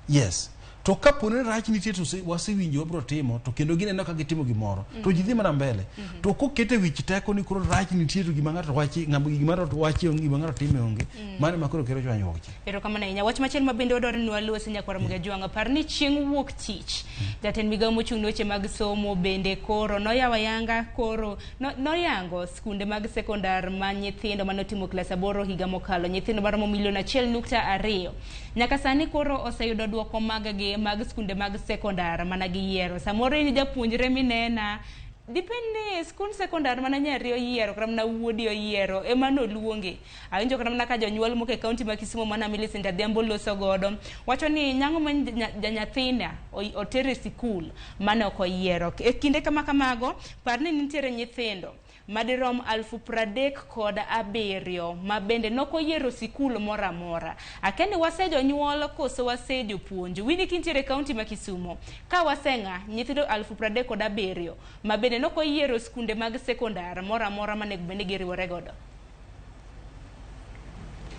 Yes to kaponi rach nitie to wasewinjo wabiro timo to kendo gineno ka gitimo gimoro to ji dhi mana mbele to kokete wich teko ni koro rach nitie to gima ng'ato wachi gima ng'ato wachi onge gima ng'ato time onge mano ema koro kelo chwanyruok cha. Erokamano ahinya. Wach machielo ma bende wadwaro ni walos nyakwar Mgajwang'a par ni chieng' wuok tich jatend migawo mochung' ne weche mag somo bende koro noyawo ayanga koro noyango skunde mag sekondar ma nyithindo manotimo klas 8 higa mokalo nyithindo maromo milion 1.2 nyaka sani koro oseyudo duoko mag gi mag skunde mag sekondar mana giyiero. Samoro in japuonjre minena Dipend ni skund sekondar mana nyari oyiero kata mana wuodi oyiero ema noluonge. Awinjo kata mana ka jonyuol moko e kaunti ma Kisumu mana Millicent Adhiambo loso godo wacho ni nyango ma janyathina oter e sikul mane ok oyiero. E kinde kama kamago, par ni nitiere nyithindo madirom 37,000 ma bende nok oyiero sikul moro amora. Akia ni wase jonyuol koso wase jopuonj. Winnie kintiere e kaunti ma Kisumu, ka waseng'a nyithindo 37,000 ma bende nok oyiero skunde mag sekondar moro amora manego bed ni giriwore godo.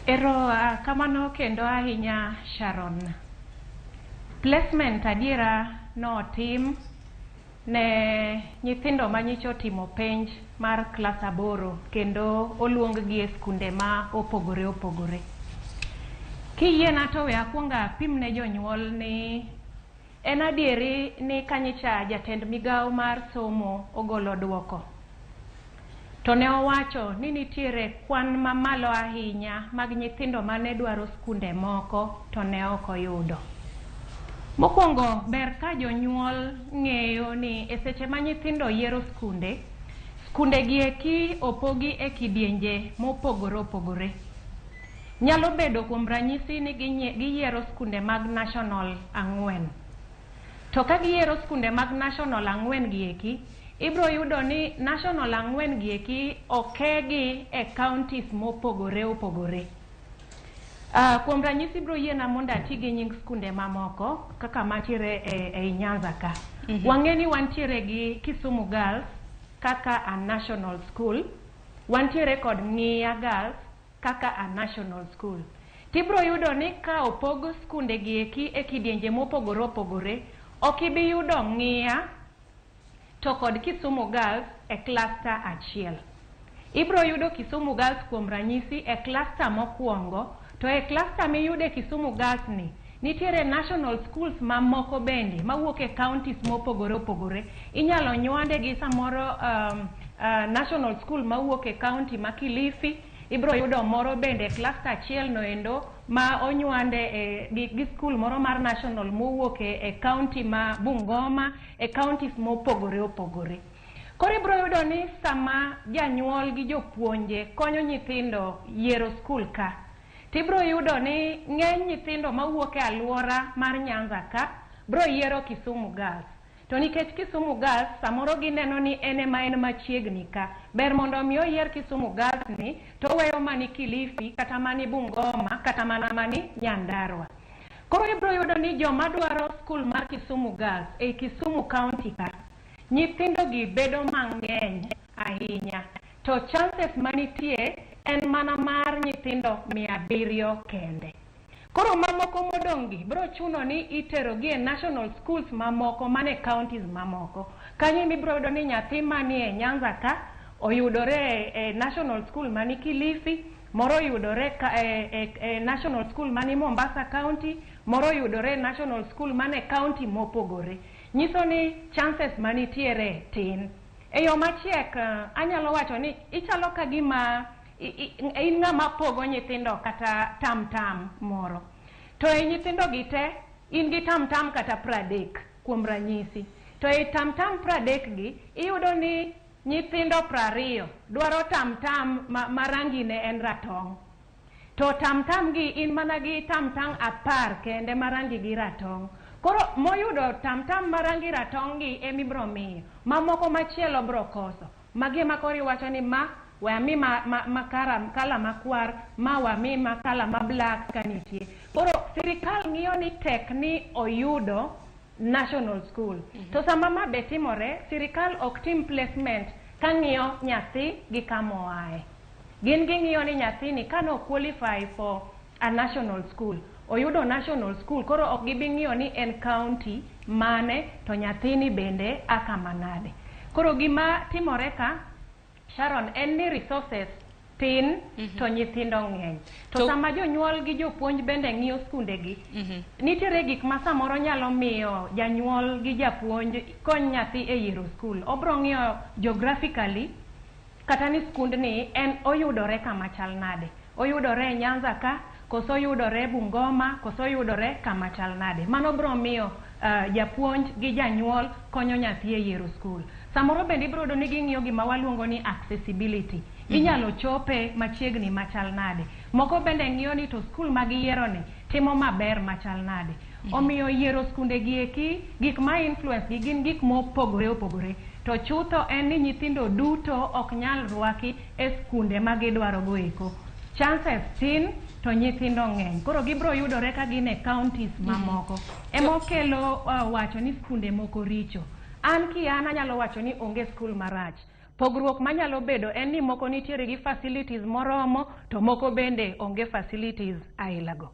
Ero kamano kendo ahinya Sharon. Placement adiera notim ne nyithindo manyicho timo penj mar klas 8 kendo oluong gi e skunde ma opogore opogore. Kiyiena to we akwong apim ne jonyuol ni en adieri ni kanyicha jatend migawo mar somo ogolo duoko. To ne owacho ni nitiere kwan mamalo ahinya mag nyithindo mane dwaro skunde moko to ne ok oyudo. Mokwongo ber ka jonyuol ng'eyo ni e seche ma nyithindo yiero skunde, skunde gi eki opogi e kidienje mopogore opogore. Nyalo bedo kuom ranyisi ni giyiero skunde mag national 4. To ka giyiero skunde mag national 4 gi eki, ibro yudo ni national 4 gi eki okegi e counties mopogore opogore. Kuom ranyisi bro yiena mondo ati gi nying skunde mamoko kaka mantiere e Nyanza ka. Wang'e ni wantiere gi Kisumu Girls kaka a national school, wantiere kod Ng'iya Girls kaka a national school. Tibro yudo ni ka opog skunde gi eki e kidienje mopogore opogore, ok ibi yudo Ng'iya to kod Kisumu Girls e cluster achiel. Ibro yudo Kisumu Girls kuom ranyisi e cluster mokwongo, to e cluster miyude Kisumu Girls ni nitiere national schools mamoko bende mawuok e counties mopogore opogore. Inyalo nywande gi samoro national school mawuok e county ma Kilifi, ibro yudo moro bende cluster achiel noendo ma onywande gi school moro mar national mowuok e county ma Bungoma, e counties mopogore opogore. Koro ibro yudo ni sama janyuol gi jopuonje konyo nyithindo yiero school ka, tibro yudo ni ng'eny nyithindo mawuok e alwora mar Nyanza ka bro yiero Kisumu Girls. To nikech Kisumu Girls samoro gineno ni en ema en machiegni ka, ber mondo mi oyier Kisumu Girls ni to oweyo mani Kilifi kata mani Bungoma kata mana mani Nyandarua. Koro ibro yudo ni joma dwaro school mar Kisumu Girls e Kisumu County ka, nyithindo gi bedo mang'eny ahinya. To chances manitie en mana mar nyithindo 700 kende. Koro mamoko modong' gi bro chuno ni itero gi e national schools mamoko mane counties mamoko. Kanyo ema ibro yudo ni nyathi manie Nyanza ka oyudore e national school mani Kilifi, moro oyudore e national school mani Mombasa County, moro oyudore e national school mane county mopogore. Nyiso ni chances manitiere tin. E yo machiek, anyalo wacho ni ichalo ka gima in ng'ama pogo nyithindo kata tam-tam moro. To e nyithindo gi te, in gi tam-tam kata 30 kuom ranyisi. To e tam-tam 30 gi, iyudo ni nyithindo 20 dwaro tam-tam ma rangi ne en ratong'. To tam-tam gi in mana gi tam-tam 10 kende ma rangi gi ratong'. Koro moyudo tam-tam ma rangi ratong' gi emibro miyo, mamoko machielo bro koso. Magi ema koro iwacho ni ma we ami ma kala makwar, ma wami ma kala ma black ka nitie. Koro sirikal ng'iyo ni tek ni oyudo national school. To sama ma be timore, sirikal ok tim placement ka ng'iyo nyathi gi kama oaye. Gin ging'iyo ni nyathini kano qualify for a national school, oyudo national school, koro ok gibi ng'iyo ni en county mane to nyathini bende a kama nade. Koro gima timore ka, Sharon, en ni resources tin to nyithindo ng'eny. To sama jonyuol gi jopuonj bende ng'iyo skunde gi, nitiere gik ma samoro nyalo miyo janyuol gi japuonj kony nyathi e yiero skul. Obro ng'iyo geographically kata ni skundni en oyudore kama chal nade. Oyudore e Nyanza ka, koso oyudore Bungoma, koso oyudore kama chal nade. Mano bro miyo japuonj gi janyuol konyo nyathi e yiero skul. Samoro bende ibiro yudo ni ging'iyo gima waluongo ni accessibility. Inyalo chope machiegni machal nade. Moko bende ng'iyo ni to skul ma giyiero ni timo maber machal nade. Omiyo yiero skunde gi eki, gik ma influence gi gin gik mopogore opogore. To chutho en ni nyithindo duto ok nyal rwaki e skunde ma gidwaro go eko. Chances tin to nyithindo ng'eny. Koro gibiro yudore ka gin e counties mamoko. Emokelo wacho ni skunde moko richo. An kian anyalo wacho ni onge skul marach. Pogruok manyalo bedo en ni moko nitiere gi facilities moromo to moko bende onge facilities ailago.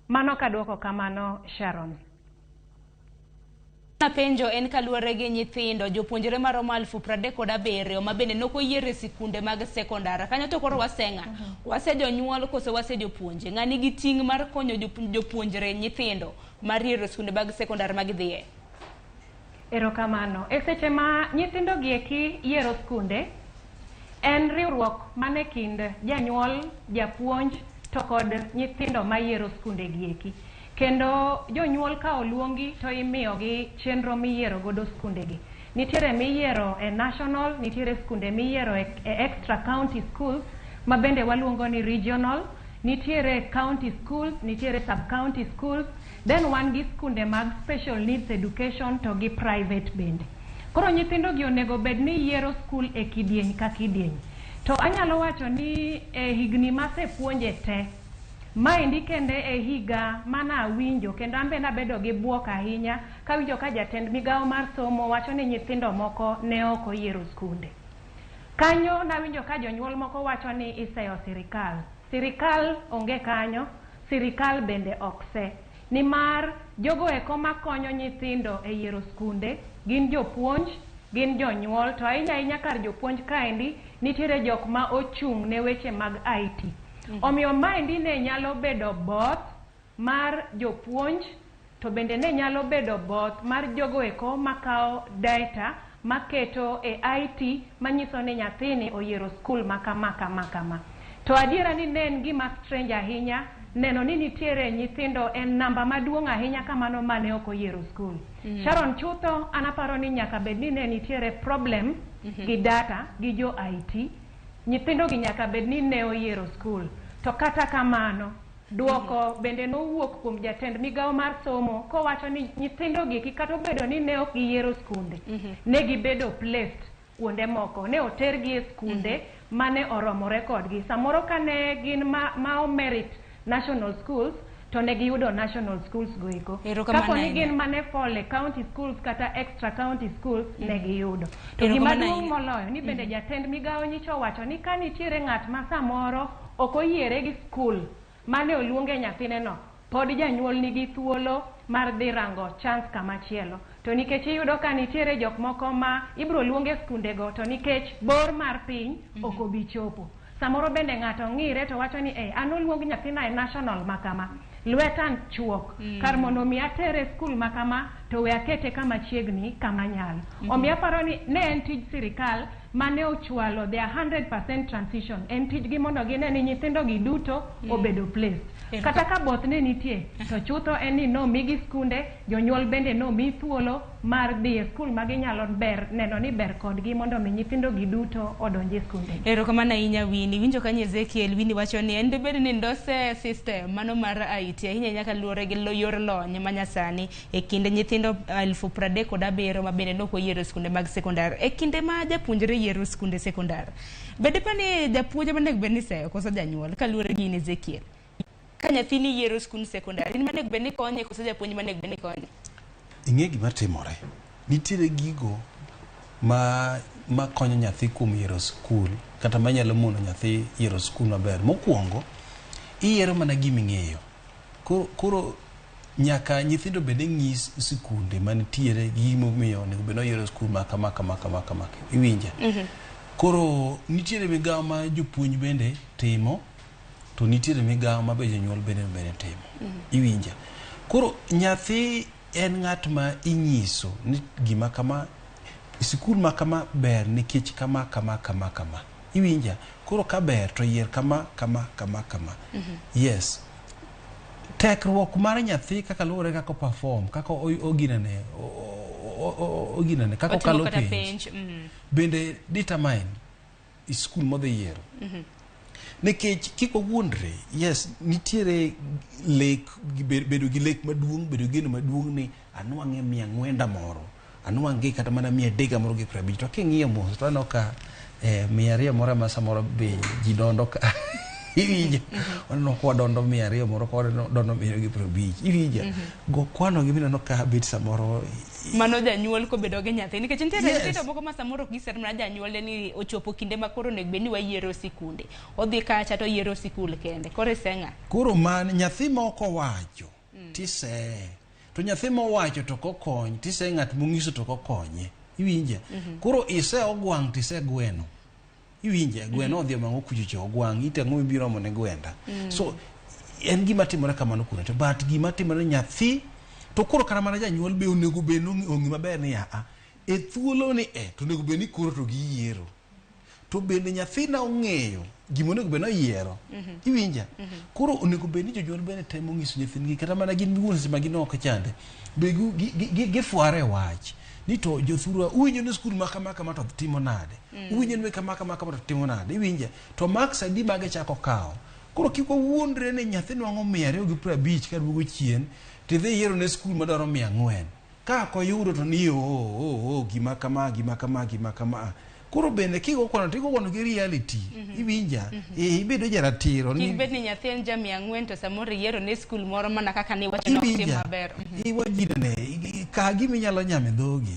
Mano kaduoko kamano, Sharon. Penjo en kaluwore gi nyithindo jopuonjre maromo 37,000 ma bende nokoyier e sikunde mag sekondar. Kanyo to koro waseng'a. Wase jonyuol koso wase jopuonje. Ng'ani gi ting' mar konyo jopuonjre nyithindo mar yiero sikunde mag sekondar ma gidhiye. Erokamano. E seche ma nyithindo gi eki yiero skunde, en riwruok mane kind janyuol, japuonj to kod nyithindo ma yiero skunde gi eki. Kendo jonyuol ka oluongi to imiyogi chenro miyiero godo skunde gi. Nitiere miyiero e national, nitiere skunde miyiero e extra county schools ma bende waluongo ni regional, nitiere county schools, nitiere sub county schools, then wan gi skunde mag special needs education to gi private bende. Koro nyithindo gi onego bed ni yiero skul e kidieny ka kidieny. To anyalo wacho ni e higni masepuonje te, maendi kende e higa mana awinjo kendo an be nabedo gi buok ahinya kawinjo ka jatend migawo mar somo wacho ni nyithindo moko ne ok oyiero skunde. Kanyo nawinjo ka jonyuol moko wacho ni iseyo sirikal. Sirikal onge kanyo, sirikal bende ok se. Nimar jogo eko makonyo nyithindo e yiero skunde gin jopuonj, gin jonyuol, to ahinya ahinya kar jopuonj kaendi nitiere jok ma ochung' ne weche mag IT. Omiyo maendi ne nyalo bedo both mar jopuonj to bende ne nyalo bedo both mar jogo eko makawo data maketo e IT manyiso ni nyathini oyiero skul ma kama kama kama. To adiera ni ne en gima strange ahinya neno ni nitiere nyithindo en namba maduong' ahinya kamano mane ok oyiero skul. Sharon, chutho an aparo ni nyaka bed ni ne nitiere problem gi data gi jo IT. Nyithindo gi nyaka bed ni ne oyiero skul. To kata kamano, duoko bende nowuok kuom jatend migawo mar somo kowacho ni nyithindo gi kata obedo ni ne ok giyiero skunde, ne gibedo placed kuonde moko, ne otergi e skunde mane oromore kodgi. Samoro ka ne gin ma merit national schools to ne giyudo national schools go eko. Kapo ni gin mane fall e county schools kata extra county schools ne giyudo. To gima duong' moloyo ni bende jatend migawo nyicho wacho ni ka nitiere ng'at ma samoro ok oyiere gi skul mane oluonge nyathine no, pod janyuol nigi thuolo mar dhi rango chance kamachielo. To nikech iyudo ka nitiere jok moko ma ibiro luonge skundego to nikech bor mar piny ok obi chopo. Samoro bende ng'ato ng'ire to wacho ni an oluong nyathina e national makama, lweta chuok, kar mondo mi atere skul makama to we akete kama chiegni kama nyalo. Omiyo aparo ni ne en tij sirikal mane ochwalo their 100% transition. En tijgi mondo gine ni nyithindo gi duto obedo placed. Kata ka both ne nitie, to chutho en ni nomigi skunde, jonyuol bende nomi thuolo mar dhi e skul ma ginyalo ber neno ni ber kodgi mondo mi nyithindo gi duto odonj e skunde. Erokamano ahinya Winnie. Winjo kanyo Ezekiel, Winnie wacho ni en dibed ni ndose system mano mar IT ahinya ahinya kaluwore gi yor lony manyasani e kinde nyithindo 37,000 ma bende nok oyiero skunde mag sekondar. E kinde ma japuonjre yiero skunde sekondar, bende pani japuonj ema onego bed ni seyo koso janyuol kaluwore gi in Ezekiel? Ka nyathini yiero skund sekondar, in manego bed ni konye koso japuonj manego bed ni konye? Ing'e gima timore. Nitiere gigo ma konyo nyathi kuom yiero skul kata manyalo mono nyathi yiero skul maber. Mokwongo, iyiero mana gima ing'eyo. Koro nyaka nyithindo bende ng'is sikunde manitiere gi gimomiyo onego bed ni oyiero skul ma kama kama kama kama. Iwinja? Koro nitiere migawo ma jopuonj bende timo to nitiere migawo ma be jonyuol bende timo. Iwinja? Koro nyathi en ng'at ma inyiso ni gima kama, sikul ma kama ber nikech kama kama kama kama. Iwinja? Koro ka ber to yier kama kama kama kama. Yes. Tekruok mar nyathi kaka luwore kaka perform, kaka oginene, ginene kaka Otimo okalo kata penj penj. Bende determine i skul modhi yiero. Nikech kik wawuondre, yes, nitiere lek, bedo gi lek maduong', bedo gi geno maduong' ni anwang'e 400 moro, anwang'e kata mana 350. To king'iyo mos to aneno ka 200 moro ema samoro be ji dondo ka. Iwinjo? Waneno ka wadondo 200 moro ka wadondo 250. Iwinjo? Go kwano gi mineno ka bet samoro Mano janyuol kobedo gi nyathi nikech nitiere Yes. nyithindo moko ma samoro ok giser mana janyuolne ni ochopo kinde ma koro onego bed ni wayiero sikunde odhi kacha to oyiero sikul kende koro iseng'a. Koro man nyathi ma ok owacho tiseye, to nyathi mowacho to kokony tiseye, ng'at mong'iso to kokonye. Iwinja? Koro ise ogwang' tise gweno. Iwinja? Gweno odhi omang'o kuchocho ogwang' ite ang'o mibiro omo ne gwenda. So en gima timore kamano kuno to but gima timore nyathi to koro kata mana janyuol be onego bed ni ong'e maber ni aa e thuolo ni e to onego bed ni koro to giyiero to bende nyathina ong'eyo gima onego bed ni oyiero. Iwinja? Koro onego bed ni jonyuol bende temo nyiso nyithindgi kata mana gin giwuon seche ma gin oko chande be gifware wach ni to jothurwa uwinjo ni skul ma kama kama to timo nade. Uwinjo ni kama kama kama to timo nade. Iwinja? To marks adi ma gichako kawo. Koro kik wawuondre ni nyathi nwang'o 250 kaduogo chien tidhi yiero ne skul madwaro 400 ka ok oyudo to ni oo gima kama gima kama gima kama. Koro bende kigo kwano tigo kwano gi reality. Iwinja? Ibedo jaratiro Kik bed ni nyathi en ja 400 to samoro iyiero ne skul moro mana kaka niwacho ni ok tim Iwinja? maber. Iwajinene ka gima inyalo nyamo e dhogi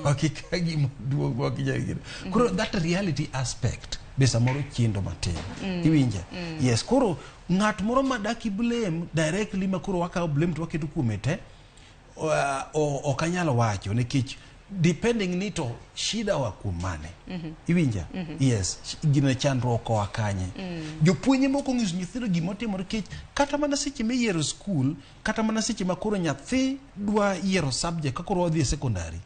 ok ika gima duong' ok inyal gino. Koro that reality aspect be samoro chendo matin. Iwinja? Yes. Koro ng'at moro ma dak i blame directly ma koro wakawo blame to waketo kuome te ok anyal wacho nikech depending ni to shida wa kuom mane. Iwinja? Yes, gino chandruok oa kanye. Jopuonje moko onyiso nyithindo gima otimore nikech kata mana seche miyiero skul, kata mana seche ma koro nyathi dwa yiero subject ka koro odhi e secondary,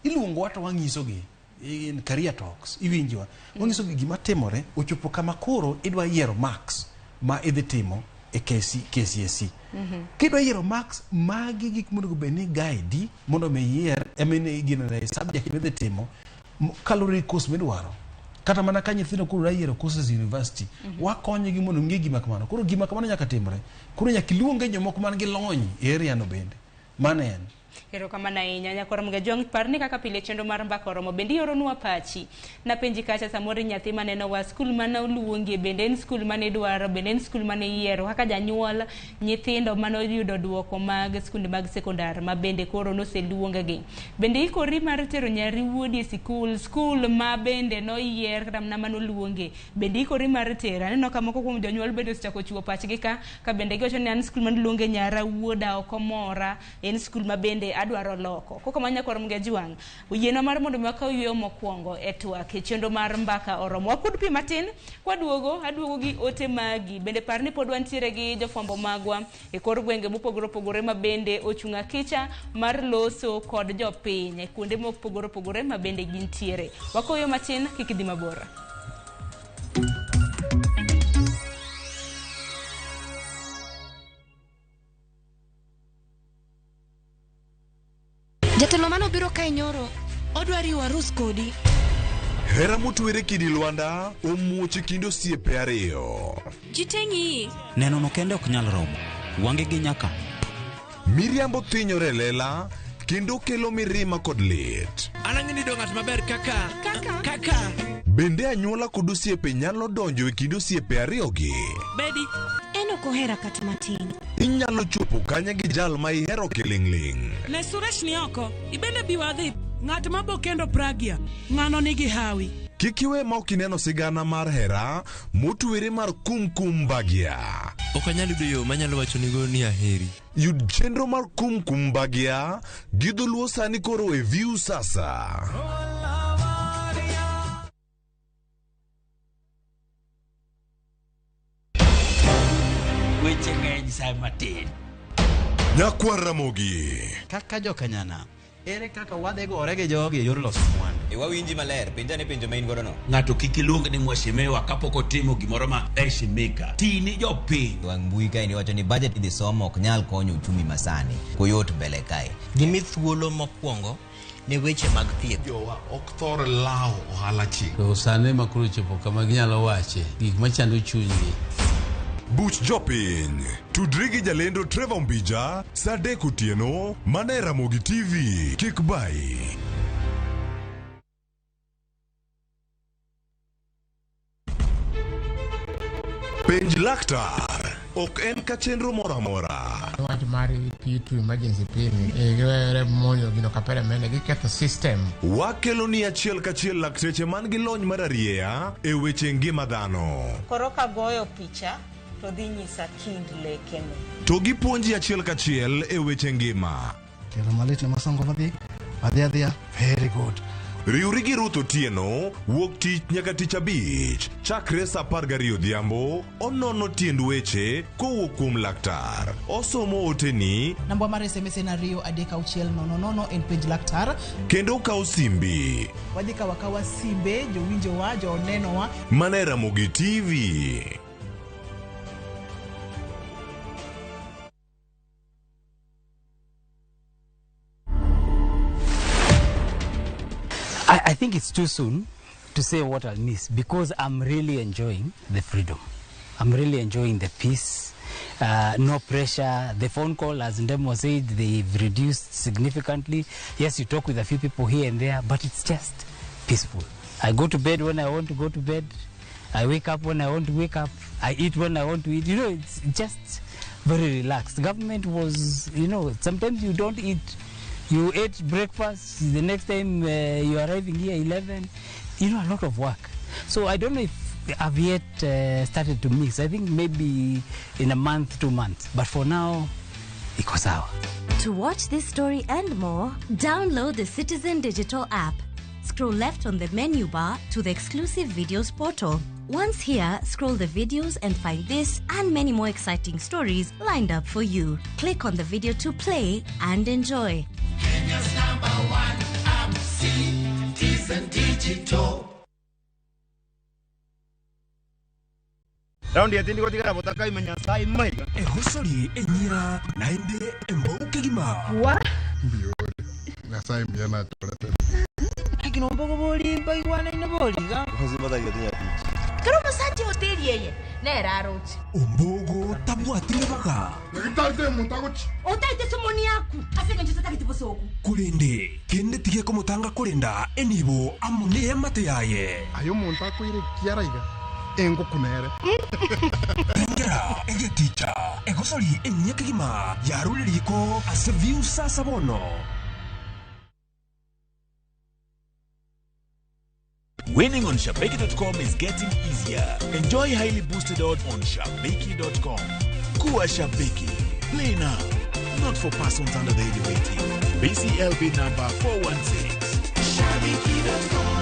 iluongowa to wang'isogi in career talks. Iwinjwa? Wang'isogi gima timore ochopo kama koro idwa yiero marks ma idhi timo e KCSE. Kidwa yiero marks, magi gik monego bed ni guide mondo mi iyier, I mean, gino ne subject midhi timo kaluwore gi course midwaro. Kata mana ka nyithindo koro dwa yiero courses e university, wakonyogi mondo ng'e gima kamano. Koro gima kamano nyaka timre. Koro nyaka iluonge jomoko man gi lony e area no bende. Mano en. Erokamano ahinya nyakwar Mgajwang', par ni kaka pile chenro mar mbaka oromo bende ioronwa pachi. Napenji kacha samoro nyathi maneno wa skul mane oluongie bende en skul mane idwaro bende en skul mane iyiero kaka janyuol nyithindo mane oyudo duoko mag skunde mag sekondar ma bende koro noseluongegi. Bende ikori mar tero nyari wuodi e sikul, skul ma bende noyier kata mana mane oluonge bende ikori mar tero. Aneno ka moko kuom jonyuol bende osechako chiwo pachgi ka bende giwacho ni an skul mane oluonge nyara wuoda ok omora en skul ma bende adwaro loko. Koko ma nyakwar Mgajwang', oyienwa mar mondo mi wakaw yueyo mokwongo e twak e chenro mar mbaka oromo. Wakud pi matin, kwaduogo, aduogo gi ote magi. Bende par ni pod wantiere gi jofwambo magwa e kor gwenge mopogore opogore ma bende ochung' akicha mar loso kod jopiny e kuonde mopogore opogore ma bende gintiere. Wakoyo matin, kik idhi mabor. Jatelo mane obiro kae nyoro, odwa riwo arus kodi. Hera motwere kidi Lwanda omuoch e kind osiepe ariyo. Ji te ng'iyi. Neno no kende ok nyal romo. Wange gi nyaka. Miriambo thinyore e lela kendo kelo mirima kod lit. An ang'e ni dong' ng'at maber kaka kaka. Bende anyuola kod osiepe nyalo donjo e kind osiepe ariyogi? Bedi. En ok ohera kata matin. Inyalo chopo kanye gi jal ma ihero kiling'ling'? Ne Suresh ni oko. Ibende bi wadhi. Ng'at ma bo kendo Pragya, ng'ano nigi hawi. Kik iwe ma ok ineno sigana mar hera motwere mar Kumkum Bhagya. Ok anyal yudo yo manyalo wachonigo ni aheri. Yud chenro mar Kumkum Bhagya gi dholuo sani koro e View Sasa. Weche ng'eny sa matin. Nyakwar Ramogi. Kaka jokanyana, ere kaka wadhi gore gi jogi e yor loso mwandu? E wawinji maler, penja ne penjo ma in godo no. Ng'ato kik iluong ni mheshimiwa kapok otimo gimoro ma heshimika. Ti ni jopiny. Wang' mbui kae ni wacho ni budget idhi somo ok nyal konyo uchumi masani. Koyot mbele kae. Gimi thuolo mokwongo ne weche mag thieth. Jowa ok thor lawo ohala chieng'. To sani ma koro chopo kama ginyalo wache gik machando chunygi. Buch jopiny. Tudri gi jalendo Trevor Mbija saa 3 otieno mana e Ramogi TV. Kik bayi. Penj laktar ok en ka chenro moro amora. Wach mar P2 emergency P ni giwere monjo gino kapere mene giketho system. Wakelo ni achiel kachiel lakteche man gi lony mar arieya e weche ngima dhano. Koro kagoyo picha to dhi nyisa kind lekene. To gipuonji achiel kachiel e weche ngima. Tielo malit ne masongo madhi adhi adhiya very good. Riwri gi Ruth Otieno wuok tich nyaka tich abich chakre saa 12 odhiambo onono tiend weche kowuok kuom laktar. Osomo oteni Namba mar SMS en 2 3 6 0 0 en penj laktar. kendo okawo simbi Wadhi kawo akawa simbe jowinjowa jonenowa. mana e Ramogi TV. I think it's too soon to say what I'll miss because I'm really enjoying the freedom. I'm really enjoying the peace, no pressure. The phone call, as Ndemo said, they've reduced significantly. Yes, you talk with a few people here and there, but it's just peaceful. I go to bed when I want to go to bed. I wake up when I want to wake up. I eat when I want to eat. You know, it's just very relaxed. Government was, you know, sometimes you don't eat. You ate breakfast, the next time you're arriving here 11, you know, a lot of work. So I don't know if I've yet started to mix. I think maybe in a month, 2 months. But for now, iko sawa. To watch this story and more, download the Citizen Digital app. Scroll left on the menu bar to the exclusive videos portal. Once here, scroll the videos and find this and many more exciting stories lined up for you. Click on the video to play and enjoy. Kenya's number one app, Citizen Digital. Raundi etindi gotigara botaka imenya sai maiga. Ehosori enyira naende embouke gima. Wa? Mbiore. Nyasaye mbiana torete. Akinombogo boli mbaigwana ine boliga. Hozimadagia tinya tich. Kero musache hoteli yeye nera aroche. Ombogo tabwatire baga. Ngitate muntagochi. Otaite somoni yaku. Asenge nje tatagite bosoku. Kulinde kende tige komutanga kulinda enibo amune yamate yaye. Ayo muntu akwire kiaraiga. Engo kunere. Tengera egeticha egosori enyekigima yaruririko ase view sasa bono. Winning on Shabiki.com is getting easier. Enjoy highly boosted odds on Shabiki.com. Kuwa Shabiki. Play now. Not for persons under the age of 18. BCLB number 416. Shabiki.com.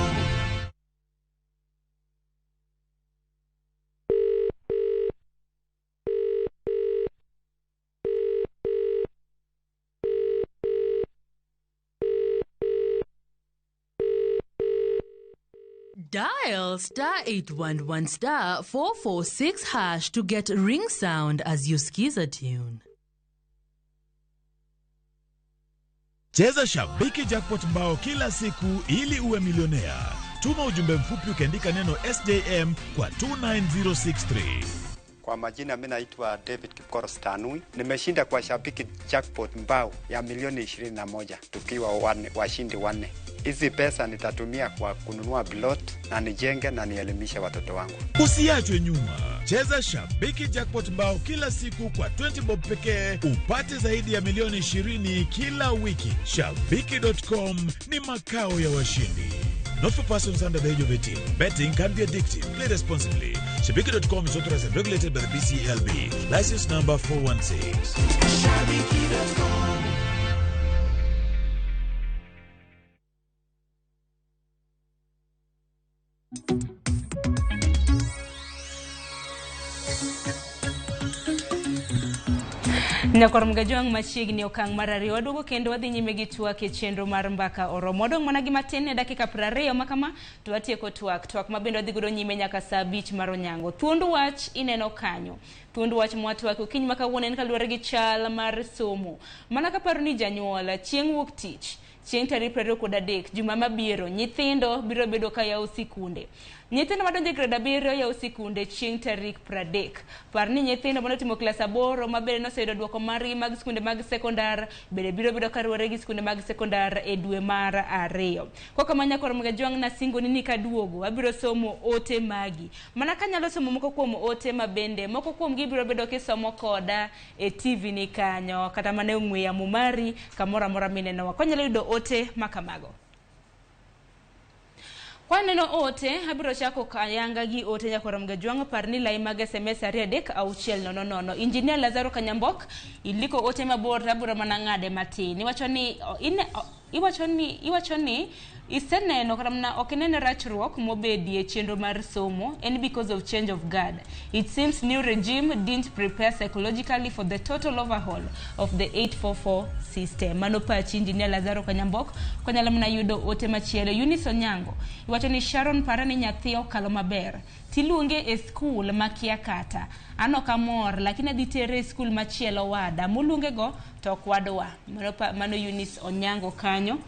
Dial star 811 star 446 hash to get ring sound as you skiza tune. Cheza Shabiki Jackpot mbao kila siku ili uwe milionea. Tuma ujumbe mfupi ukiandika neno SJM kwa 29063. Kwa majina mimi naitwa David Kipkoros Tanui. Nimeshinda kwa Shabiki Jackpot mbao ya milioni 21 tukiwa washindi wanne. Hizi pesa nitatumia kwa kununua plot na nijenge na nielimishe watoto wangu. Usiachwe nyuma. Cheza Shabiki Jackpot mbao kila siku kwa 20 bob pekee upate zaidi ya milioni 20 kila wiki. Shabiki.com ni makao ya washindi. Not for persons under the age of 18. Betting can be addictive. Play responsibly. Shabiki.com is authorized and regulated by the BCLB. License number 416. Shabiki.com. Nyakwar Mgajwang' machiegni okang' mar ariyo waduogo kendo wadhi nyime gi twak e chenro mar mbaka oromo. Wadong' mana gi matin e dakika 20 ma kama to watieko twak. Twak ma bende wadhi godo nyime nyaka saa 5 mar onyango. Thuond wach ineno kanyo. Thuond wach mwatwak okinyi ma kawuono en kaluwore gi chal mar somo. Mana kaparo ni janyuol chieng' wuok tich. Chieng' tarik 23 juma mabiro, nyithindo biro bedo ka yawo sikunde. Nyithindo madonjo e grade 7 yawo sikunde chieng' tarik 30. Par ni nyithindo manotimo klas 8 ma bende noseyudo duoko margi mag sikunde mag sekondar bende biro bedo kaluwore gi sikunde mag sekondar e dwe mar 2. Kokamano nyakwar Mgajwang' nasingoni ni kaduogo abiro somo ote magi. Mana kanyalo somo moko kuom ote ma bende moko kuomgi biro bedo kisomo koda e TV ni kanyo kata mana e ong'we yamo mari kamoro amora minenowa. Kwanyalo yudo ote makamago. Kwaneno ote, abiro chako kayanga gi ote nyakwar Mgajwang'. Par ni lai mag SMS 2 3 6 0 0. Engineer Lazaro Kanyambok, iliko ote mabor to abiro mana ng'ade matin. Iwacho ni iwacho ni iseneno kata mana ok ineno rachruok mobedie chenro mar somo en because of change of guard. It seems new regime didn't prepare psychologically for the total overhaul of the 844 system. Mano pachi Engineer Lazaro Kanyambok. Konyalo mana yudo ote machielo. Eunice Onyango iwacho ni Sharon para ni nyathi okalo maber tiluonge e skul makia kata an ok amor lakini adhi tere e skul machielo wada moluonge go to ok wadwa. Mano Eunice Onyango kanyo.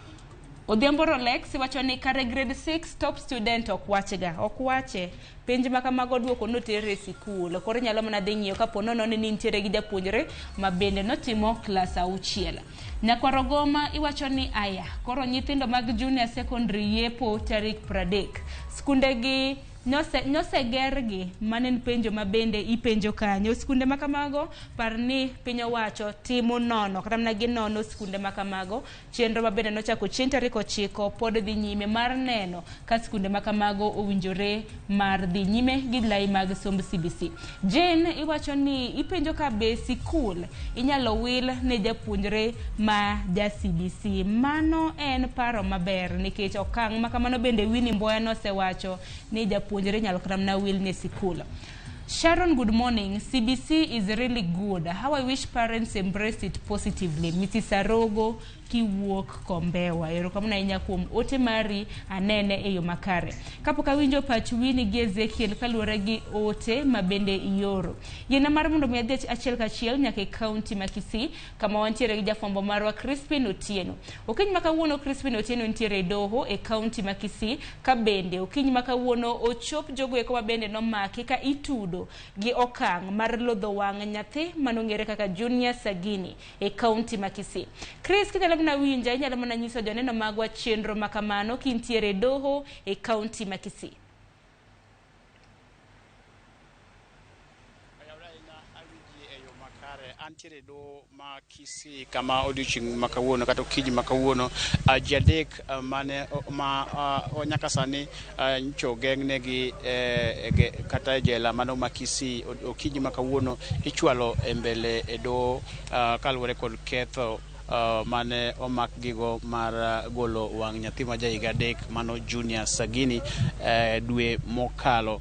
Odhiambo Rolex iwacho ni kare grade 6 top student ok wachga, ok wache. Penj ma kamago duoko notere e sikul. Koro inyalo mana dhi ng'iyo kapo nono ni nitiere gi japuonjre ma bende notimo klas 6. Nyakwar Ogoma iwacho ni aya, koro nyithindo mag junior secondary yepo tarik 30. Skunde gi nyosegergi, mano en penjo ma bende ipenjo kanyo. Skunde ma kamago par ni piny owacho timo nono kata mana ginono skunde ma kamago. Chenro ma bende nochako chieng' tarik 9 pod dhi nyime mar neno ka skunde ma kamago owinjore mar dhi nyime gi lai mag somb CBC. Jane iwacho ni ipenjo ka be sikul inyalo wil ne japuonjre ma ja CBC. Mano en paro maber nikech okang' ma kamano bende Winnie Mboya nosewacho ni japuonjre nyalo kata mana wil ne sikul. Sharon, good morning. CBC is really good. How I wish parents embrace it positively. Mrs. Arogo kiwuok Kombewa. Erokamano ahinya kuom ote mari anene e yo makare. Kapok awinjo pach Winnie gi Ezekiel kaluwore gi ote ma bende ioro. Yiena mar mondo mi adhi achiel kachiel nyaka e kaunti ma Kisii kama wantiere gi jafwambo marwa Crispin Otieno. Okinyi ma kawuono Crispin Otieno nitiere e doho e kaunti ma Kisii ka bende okinyi ma kawuono ochop jogo eko ma bende nomaki ka itudo gi okang' mar lodho wang' nyathi manong'ere kaka Junior Sagini e kaunti ma Kisii. Chris, kinyalo mana winja, inyalo mana nyiso joneno magwa chenro makamano kintiere e doho e kaunti ma Kisii. Antiere doho ma Kisii kama odiochieng' ma kawuono kata okinyi ma kawuono ji adek mane ma nyaka sani nyocha ogeng'negi kata e jela mano ma Kisii okinyi ma kawuono ichwalo e mbele e doho kaluwore kod ketho mane omak gigo mar golo wang' nyathi ma jahiga 3 mano Junior Sagini dwe mokalo.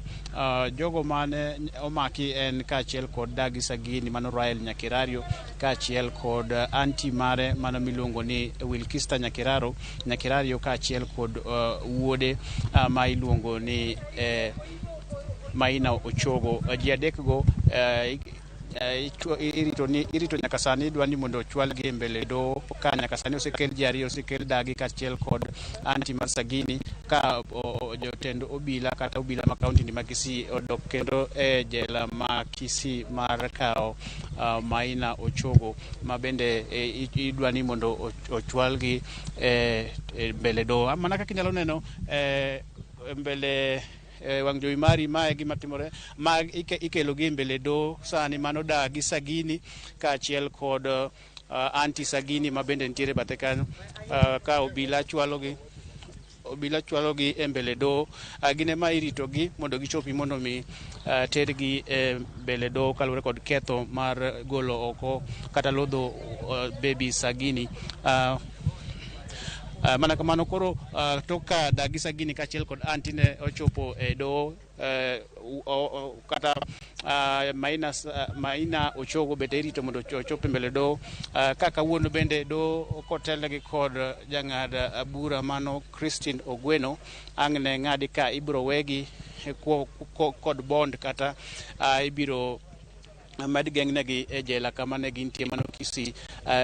Jogo mane omaki en kaachiel kod dagi Sagini mano Rael Nyakirario kaachiel kod anti mare mano miluongo ni Wilkista Nyakirario kaachiel kod wuode ma iluongo ni Maina Ochogo. Ji adek go irito nyaka sani idwa ni mondo ochwalgi e mbele doho ka nyaka sani osekel ji ariyo, osekel dagi kaachiel kod anti mar Sagini ka jotend obila kata obila ma kaunti ni ma Kisii odok kendo e jela ma Kisii mar kawo Maina Ochogo ma bende idwa ni mondo ochwalgi e mbele doho. Mana kaka inyalo neno mbele wang' jowi mari mae gima timore ma ikelo gi mbele doho sani mano dagi Sagini kaachiel kod anti Sagini ma bende nitiere bathe kanyo ka obila chwalogi e mbele doho. Gin ema iritogi mondo gichopi mondo mi tergi e mbele doho kaluwore kod ketho mar golo oko kata lodho baby Sagini. Mana kamano koro tok ka dagi Sagini kaachiel kod anti ne ochopo e doho kata Maina Ochogo bende irito mondo ochop e mbele doho. Ka kawuono bende doho kotelnegi kod jang'ad bura mano Christine Ogweno ang' ne ng'adi ka ibiro wegi kod bond kata ibiro Med geng'negi e jela kama ne gintie, mano Kisii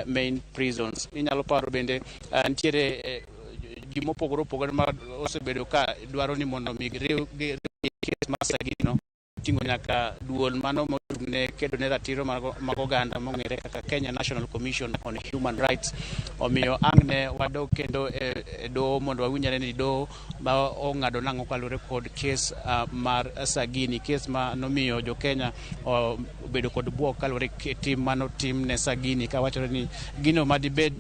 main prisons. Inyalo paro bende nitiere ji mopogore opogore ma osebedo ka dwaro ni mondo mi riw gi kes mar Sagini, ting'o nyaka duol mano mochung' ne kedo ne ratiro mag oganda mong'ere kaka Kenya National Commission on Human Rights. Omiyo ang' ne wadok kendo e doho mondo wawinj ane ni doho ma ong'ado nang'o kaluwore kod kes mar Sagini, kes ma nomiyo jo Kenya obedo kod buok kaluwore gi tim manotim ne Sagini, kawachore ni gino madibed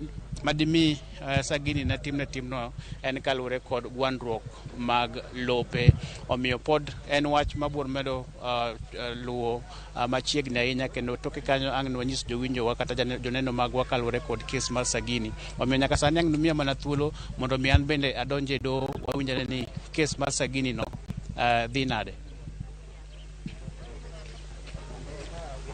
madimi Sagini ne timne timno en kaluwore kod gwandruok mag lope. Omiyo pod en wach mabiro medo luwo machiegni ahinya, kendo toke kanyo ang' ne wanyis jowinjowa kata joneno magwa kaluwore kod kes mar Sagini. Omiyo nyaka sani ang' nomiya mana thuolo mondo mi an bende adonj e doho, wawinjane ni kes mar Sagini no dhi nade.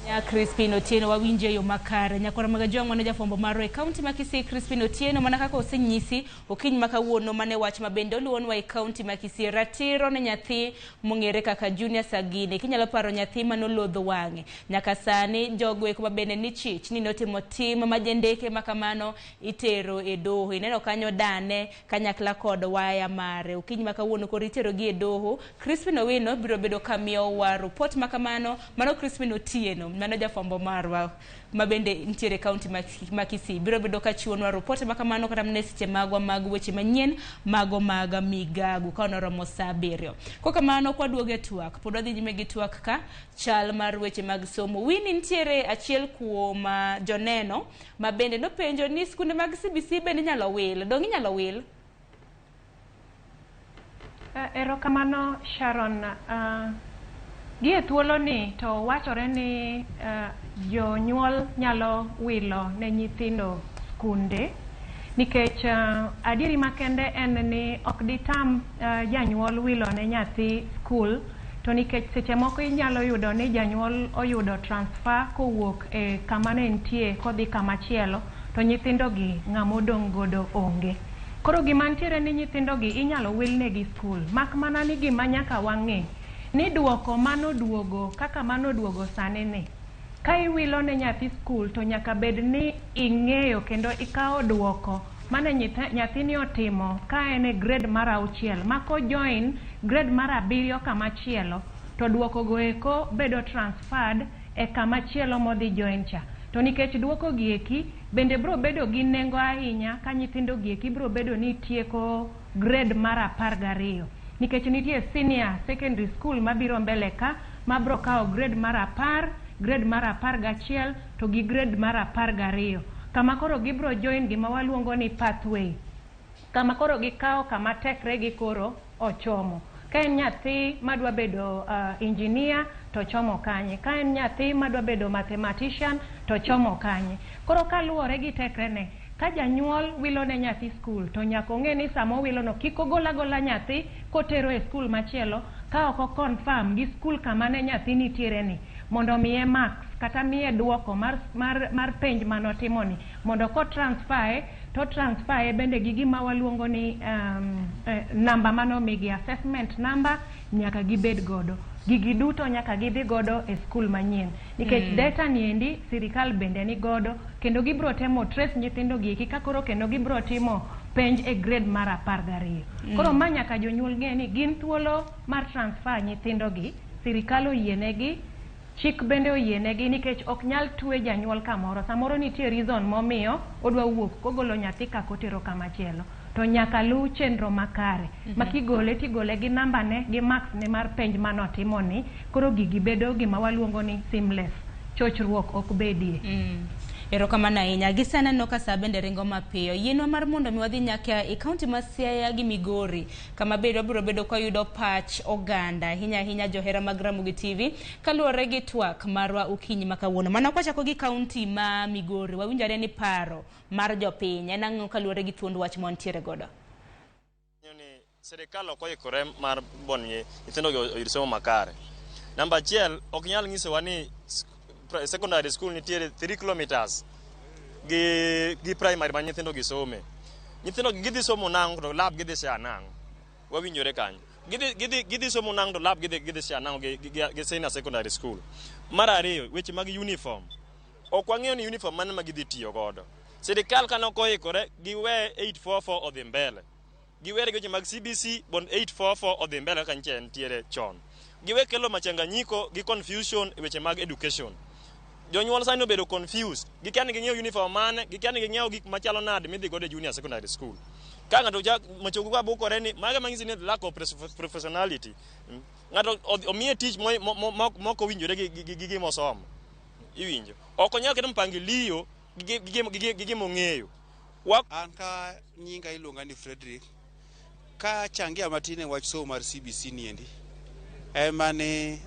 Nya Crispin Otieno, wawinjo e yo makare. Nyakwara mag Ajwang', mano jafwambo marwa e kaunti ma Kisii, Crispin Otieno, mana kaka osenyisi okinyi ma kawuono, mane wach ma bende oluwonwa e kaunti ma Kisii, ratiro ne nyathi mong'ere kaka Junior Sagini. Kinyalo paro nyathi manolodho wang'e. Nyaka sani jogo eko ma bende ni chich ni notimo tim ma jendeke ma kamano itero e doho. Ineno kanyo dane kanyakla kod waya mare. Okinyi ma kawuono koro itero gi e doho. Crispin Owino biro bedo kamiyowa ripot ma kamano. Mano Crispin Otieno, mano jafwambo marwa ma bende nitiere e kaunti ma Kisii, biro bedo ka chiwonwa ripot ma kamano kata mana e seche magwa mag weche manyien mago mag migago ka noromo saa 7. Kokamano kwaduogo e twak, pod wadhi nyime gi twak ka chal mar weche mag somo. Winnie nitiere achiel kuom joneno ma bende nopenjo ni skunde mag CBC bende inyalo wil. Dong' inyalo wil? Erokamano Sharon. Gi e thuolo ni to wachore ni jonyuol nyalo wilo ne nyithindo skunde, nikech adieri makende en ni ok ditam janyuol wilo ne nyathi skul, to nikech seche moko inyalo yudo ni janyuol oyudo transfer kowuok e kama ne entie kodhi kama chielo, to nyithindo gi ng'ama odong' godo onge. Koro gima ntiere ni nyithindo gi inyalo wilnegi skul, mak mana ni gima nyaka wang'e ni duoko manoduogo kaka manoduogo sani ni. Ka iwilo ne nyathi skul to nyaka bed ni ing'eyo kendo ikawo duoko mane nyathini otimo ka en e grade mar 6, ma ko join grade mar 7 kama chielo to duoko go eko bedo transferred e kama chielo modhi join cha. To nikech duoko gi eki bende biro bedo gi nengo ahinya ka nyithindo gi eki biro bedo ni tieko grade mar 12, nikech nitie senior secondary school mabiro mbele ka mabiro kawo grade mar 10, grade mar 11 to gi grade mar 12, kama koro gibiro join gima waluongo ni pathway, kama koro gikawo kama tekre gi koro ochomo. Ka en nyathi madwa bedo engineer to chomo kanye, ka en nyathi madwa bedo mathematician to chomo kanye. Koro kaluwore gi tekrene, ka janyuol wilo ne nyathi skul to nyaka ong'e ni sama owilono kik ogol agola nyathi kotero e skul machielo ka ok o confirm gi skul kama ne nyathi nitiere ni, mondo miye marks kata miye duoko mar penj manotimoni, mondo ko transfer to transfer bende gi gima waluongo ni namba manomigi, assessment number, nyaka gibed godo. Gigi duto nyaka gidhi godo e skul manyien, nikech data niendi sirikal bende ni godo, kendo gibiro temo trace nyithindo gi eki ka koro kendo gibiro timo penj e grade mar 12. Koro ma nyaka jonyuol ng'e ni gin thuolo mar transfer nyithindo gi, sirikal oyienegi, chik bende oyienegi, nikech ok nyal twe janyuol kamoro. Samoro nitie reason momiyo odwa wuok kogolo nyathi kaka otero kama chielo, to nyaka luw chenro makare ma kigole tigole gi namba ne gi marks ne mar penj manotimo ni. Koro gigi bedo gima waluongo ni seamless, chochruok ok bedie. Erokamano ahinya. Gi sani aneno ka saa bende ringo mapiyo. Yienwa mar mondo mi wadhi nyaka e kaunti ma Siaya gi Migori, kama bende wabiro bedo ka wayudo pach oganda, ahinya ahinya johera mag Ramogi TV, kaluwore gi twak marwa okinyi ma kawuono. Mana kwachako gi kaunti ma Migori, wawinjo ane ni paro mar jopiny en ang'o kaluwore gi thuond wach ma wantiere godo. Ni sirikal ok oikore mar mondo nyithindo gi oyud somo makare. Namba achiel, ok nyal nyisowa ni secondary school nitiere 3 kilometers gi primary ma nyithindo gi some. Nyithindo gi gidhi somo nang'o to lab gidhi share nang'o? Wawinjore kanyo. Gidhi somo nang'o to lab gidhi share nang'o gi senior secondary school. Mar ariyo, weche mag uniform. Ok wang'eyo ni uniform mane ma gidhi tiyo godo. Sirikal ka nok oikore, giwe 844 odhi mbele. Giwere gi weche mag CBC bond 844 odhi mbele kaka nyicha entiere chon. Giwe kelo machanganyiko gi confusion e weche mag education. Jonyuol sani obedo confused. Gikia ni ging'iew uniform mane, gikia ni ging'iew gik machalo nade midhi godo e junior secondary school. Ka ng'ato cha machogu ka bukore ni mago manyisi ni lack of professionality. Ng'ato omiye tich mok owinjore gi gima osomo. Iwinjo. Ok onyal keto mpangilio gi gima ong'eyo. An ka nyinga iluonga ni Frederick. Ka changia matin e wach somo mar CBC niendi, ema ni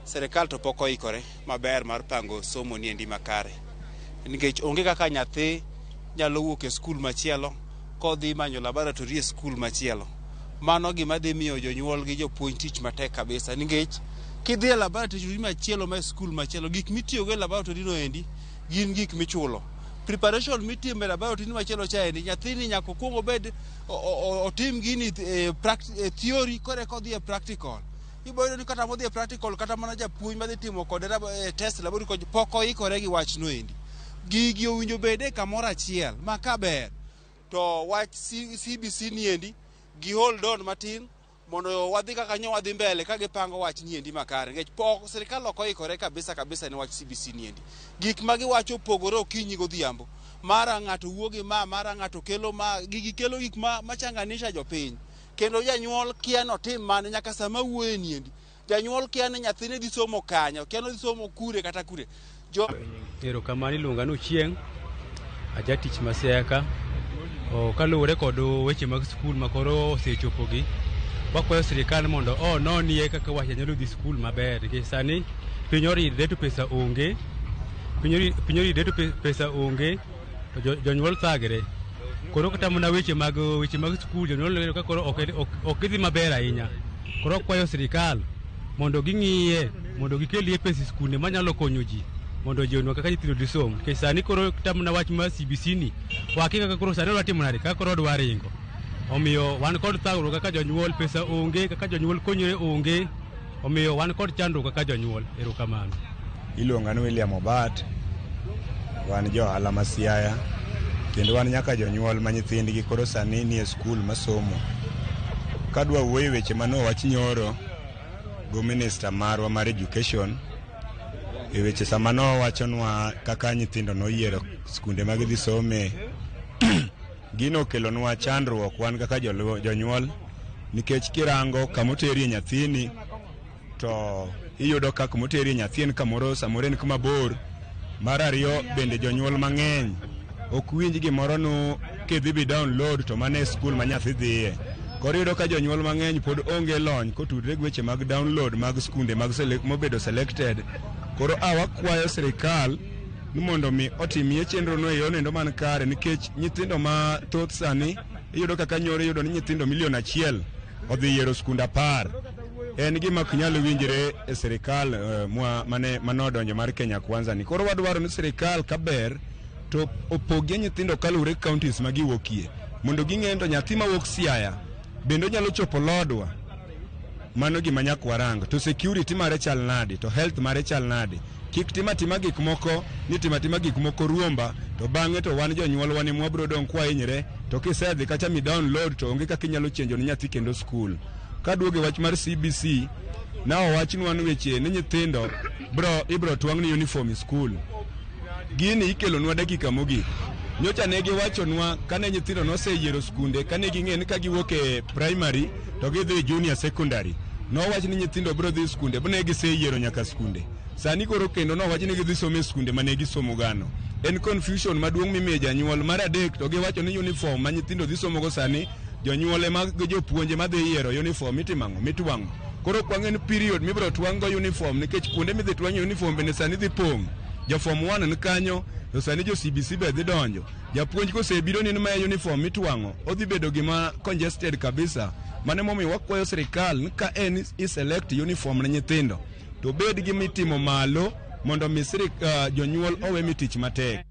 serikal to pok oikore maber mar pango somo niendi makare. Nikech onge kaka nyathi nyalo wuok e skul machielo kodhi manyo laboratory e skul machielo. Mano gima dhi miyo jonyuol gi jopuonj tich matek kabisa nikech kidhi e laboratory machielo ma e skul machielo, gik mitiyogo e laboratory no endi gin gik michulo. Preparation mitimo e laboratory machielo cha endi, nyathini nyaka okuong obed otim gini e theory kore kodhi e practical. Ibo yudo ni kata modhi e practical kata mana japuonj madhi timo kode test laboratory pok oikore gi wach no endi. Gigi owinjo bede kamoro achiel ma kaber to wach CBC ni endi gi hold on matin mondo wadhi kaka nyo wadhi mbele ka gipango wach ni endi makare. Nikech pok sirikal ok oikore kabisa kabisa ne wach CBC ni endi. Gik ma giwacho opogore okinyi godhiambo. Mara ng'ato wuo gi ma, mara ng'ato kelo ma, gigi kelo gik machanganisha jopiny. Kendo janyuol kia notim mane nyaka sama wuoye ni endi. Janyuol kia ni nyathine dhi somo kanyo, kia ni odhi somo kure kata kure. Erokamano, iluonga ni Ochieng', ajatich ma Siaya ka. Kaluwore kod weche mag skul ma koro osechopogi, wakwayo sirikal mondo ononie kaka wach nyalo dhi skul maber, nikech sani piny oridre to pesa onge, piny oridre to pesa onge, to jonyuol thagre. Koro kata mana weche mag skul jonyuol neno ka koro ok gidhi maber ahinya. Koro wakwayo sirikal mondo ging'iye, mondo gikelie pesa e skunde manyalo konyo ji, mondo ji onwang' kaka nyithindo dhi somo. Nikech sani koro kata mana wach mar CBC ni, wakia kaka koro sani wadwa timo nade, kaka koro wadwa ringo. Omiyo wan kod thagruok kaka jonyuol, pesa onge, kaka jonyuol konyore onge. Omiyo wan kod chandruok kaka jonyuol. Erokamano. Iluonga ni William Obat, wan jo ohala ma Siaya, kendo wan nyaka jonyuol ma nyithindgi koro sani nie skul masomo. Kadwa wuoyo weche manowach nyoro go minister marwa mar education, e weche sama nowachonwa kaka nyithindo noyiero skunde ma gidhi some, gino okelonwa chandruok wan kaka jonyuol, nikech kirango kamoterie nyathini to iyudo ka kumoterie nyathi en kamoro samoro en kuma bor. Mar ariyo bende jonyuol mang'eny ok winj gimoro no kidhi bi download to mano e skul ma nyathi dhiye. Koro iyudo ka jonyuol mang'eny pod onge lony kotudre gi weche mag download mag skunde mag mobedo selected. Koro wakwayo sirikal ni mondo mi otimie chenro no e yono endo man kare, nikech nyithindo ma thoth sani iyudo kaka nyoro iyudo ni nyithindo milion 1 odhi yiero skunde 10. En gima ok nyal winjre e sirikal manodonjo mar Kenya Kwanza ni. Koro wadwaro ni sirikal kaber to opogie nyithindo kaluwore gi counties ma giwuokie, mondo ging'e to nyathi mawuok Siaya bende onyalo chopo Lodwa. Mano gima nyaka warang. To security mare chal nade, to health mare chal nade. Kik tima tima gik moko ni tima tima gik moko ruomba, to bang'e to wan jonyuol wan ema wabiro dong' kwahinyre, to kisedhi kacha mi download to onge kaka inyalo chenjo ne nyathi kendo skul. Kaduogo e wach mar CBC, na owachnwa ni weche ni nyithindo ibro twang' ni uniform e skul. Gini ikelonwa dakika mogik. Nyocha ne giwachonwa kane nyithindo noseyiero skunde, kane ging'e ni ka giwuok e primary to gidhi junior secondary. Nowach ni nyithindo biro dhi skunde, ne giseyiero nyaka skunde. Sani koro kendo nowach ni gidhi somo e skunde mane gisomo gano. En confusion maduong' mimiyo janyuol. Mar adek to giwacho ni uniform ma nyithindo dhi somogo sani, jonyuol ema gi jopuonje madhi yiero uniform itimo ang'o, mitwang'o. Koro ok wang'e ni period mibiro twang' go uniform, nikech kuonde midhi twang'e uniform bende sani dhi pong'. Jo form 1 ni kanyo, to sani jo CBC be dhi donjo. Japuonj kosebiro ni ma uniform mitwang'o, odhi bedo gima congested kabisa. Mano emomiyo wakwayo sirikal ni ka en i select uniform ne nyithindo, to bed gi mitimo malo mondo mi jonyuol owe mi tich matek.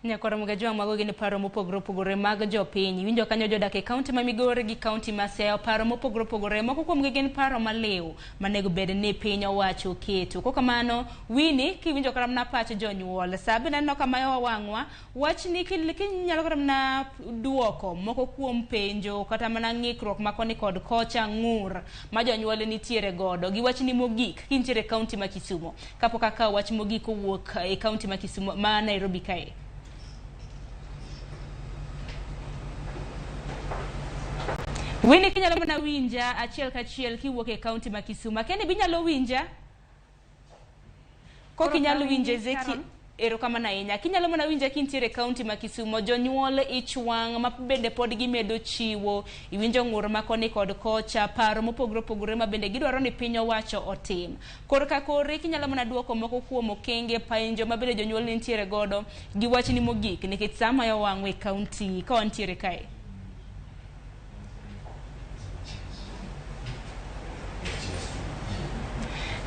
Nyakwar Mugajwang', mago gin paro mopogore opogore mag jopiny. Iwinjo kanyo jodak e kaunti ma Migori gi kaunti ma Siaya, paro mopogore opogore. Moko kuomgi gin paro maliw manego bed ni piny owacho oketo. Kok kamano, Winnie, kiwinjo kata mana pach jonyuol, sa bende aneno ka mayowa wang'wa, wachni kinyalo kata mana duoko moko kuom penjo kata mana ng'ikruok ma koni kod kocha ng'ur ma jonyuol nitiere godo. Gi wachni mogik, kintiere e kaunti ma Kisumo, kapok akawo wach mogik owuok e kaunti ma Kisumo ma Nairobi kae. Winnie, kinyalo mana winja achiel kachiel kiwuok e kaunti ma Kisumu. Akeni binyalo winja? Kok inyalo winjo Ezekiel, erokamano ahinya. Kinyalo mana winja kintiere e kaunti ma Kisumo, jonyuol ich wang' ma bende pod gimedo chiwo. Iwinjo ng'ur ma koni kod kocha, paro mopogore opogore ma bende gidwaro ni piny owacho otim. Korka kore kinyalo mana duoko moko kuom okenge penjo ma bende jonyuol nitiere godo gi wachni mogik nikech sa mayo wang'wa e kaunti ka wantiere kae.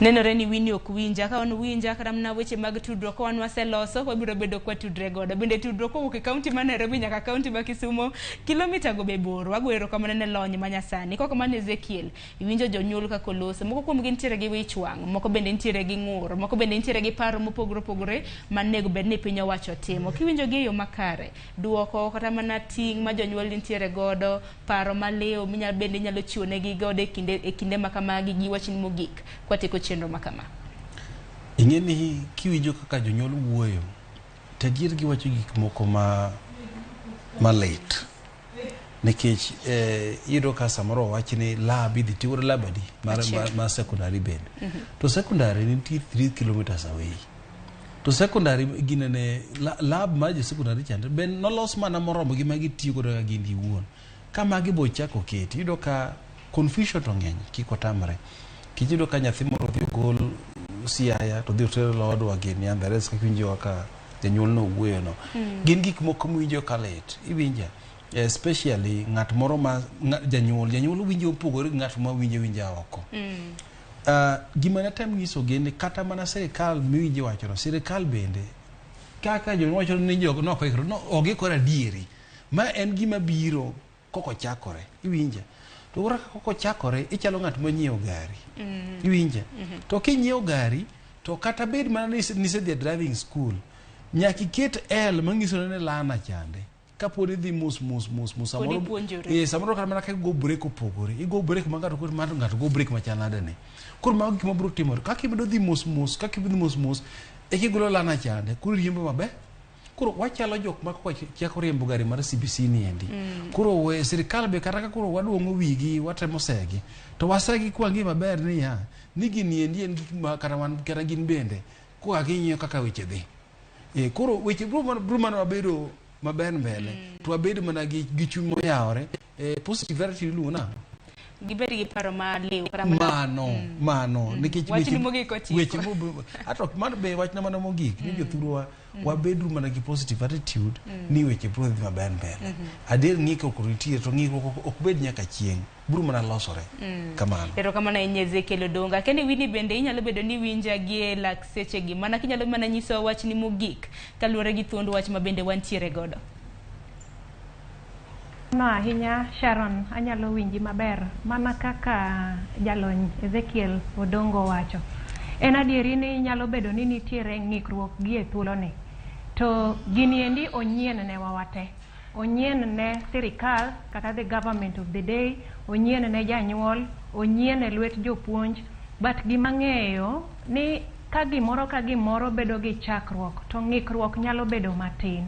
Nenore ni Winnie ok winja. Ka wan winja kata mana weche mag tudruok ka wan waseloso, wabiro bedo kwa tudre godo. Bende tudruok kowuok e kaunti ma Nairobi nyaka kaunti ma Kisumo, kilomita go be bor. Wago erokamano ne lony ma nyasani. Kok kamano Ezekiel, iwinjo jonyuol kaka oloso. Moko kuomgi nitiere gi wich wang', moko bende nitiere gi ng'ur, moko bende nitiere gi paro mopogore opogore manego bed ni piny owacho timo. Kiwinjo gi e yo makare, duoko kata mana ting' ma jonyuol nitiere godo, paro maliw minyalo bende inyalo chiwo negi godo e kinde ma kamagi gi wachni mogik kwatieko chenro ma kama. Ing'e ni kiwinjo kaka jonyuol wuoyo, to adier giwacho gik moko ma malit. Nikech iyudo ka samoro owach ni lab idhi ti godo lab adi mar secondary bende. To secondary nitie 3 kilometers away. To secondary ginene lab mar jo secondary chande be nolos mana moromo gi ma gitiyo godo ka gin giwuon. Ka magi bo chako keti, iyudo ka confusion to ng'eny kik otamre. Kik iyudo ka nyathi moro odhi ogol Siaya to odhi oter Lodwar gi Nyandaresi kaka iwinjo kaka janyuol no wuoyo no. Gin gik moko miwinjo ka lit. Iwinja? Especially ng'at moro ma janyuol, janyuol winjo opogore gi ng'at ma winjo winja oko. Gima natem nyisogi ni kata mana sirikal miwinjo wachono, sirikal bende kaka jonyuol wacho ni jok nok oikore, no, ok giikore adieri. Ma en gima biro kokochakore, iwinja? To koro kaka kokochakore, ichalo ng'at monyiewo gari. Iwinja? To kinyiewo gari, to kata bed mana ni nisedhi e driving school, nyaka iket L manyiso ni lana chande. Kapod idhi mos mos mos mos Pod samoro ipuonjori. Samoro kata mana ka igo brake opogore, igo brake ma ng'ato koro mar ng'ato go brake machal nade ni. Koro mago gik mabiro timore. Kaka ibedo dhi mos mos, kaka ibedo dhi mos mos, e kigolo lana chande, koro riembo maber. Koro wachalo jok ma koka chako riembo gari mar CBC ni endi. Koro we sirikal be kata ka koro waduong'o wigi, watemo segi. To wasegi kwang'e maber niya, ni gini endi en gik ma kata wan kata gin bende, koka ging'iyo kaka weche dhi. Koro weche biro mana wabedo maber mbele. To wabedo mana gi chuny moyawore. Positive attitude iluongo nang'o? Gibed gi paro maliw kata mana Mano, nikech Wachni weche mogik otieko. weche ato mano be wachna mana mogik ni jothurwa wabeduru mana gi positive attitude ni weche biro dhi maber mbele. Adier ng'ikruok nitie to ng'ikruok ok bed nyaka chieng', biro mana losore. Kamano. Erokamano ahinya Ezekiel Odonga. Kendo Winnie bende inyalo bedo ni winja gi e lak sechegi. Mana kinyalo mana nyisowa wachni mogik kaluwore gi thuond wach ma bende wantiere godo. No ahinya Sharon, anyalo winji maber mana kaka jalony Ezekiel Odongo wacho. En adieri ni nyalo bedo ni nitiere ng'ikruok gi e thuoloni. To gini endi onyien ne wawate. Onyien ne sirikal kata the government of the day, onyien ne janyuol, onyien e lwet jopuonj. But gima ng'eyo ni ka gimoro bedo gi chakruok to ng'ikruok nyalo bedo matin.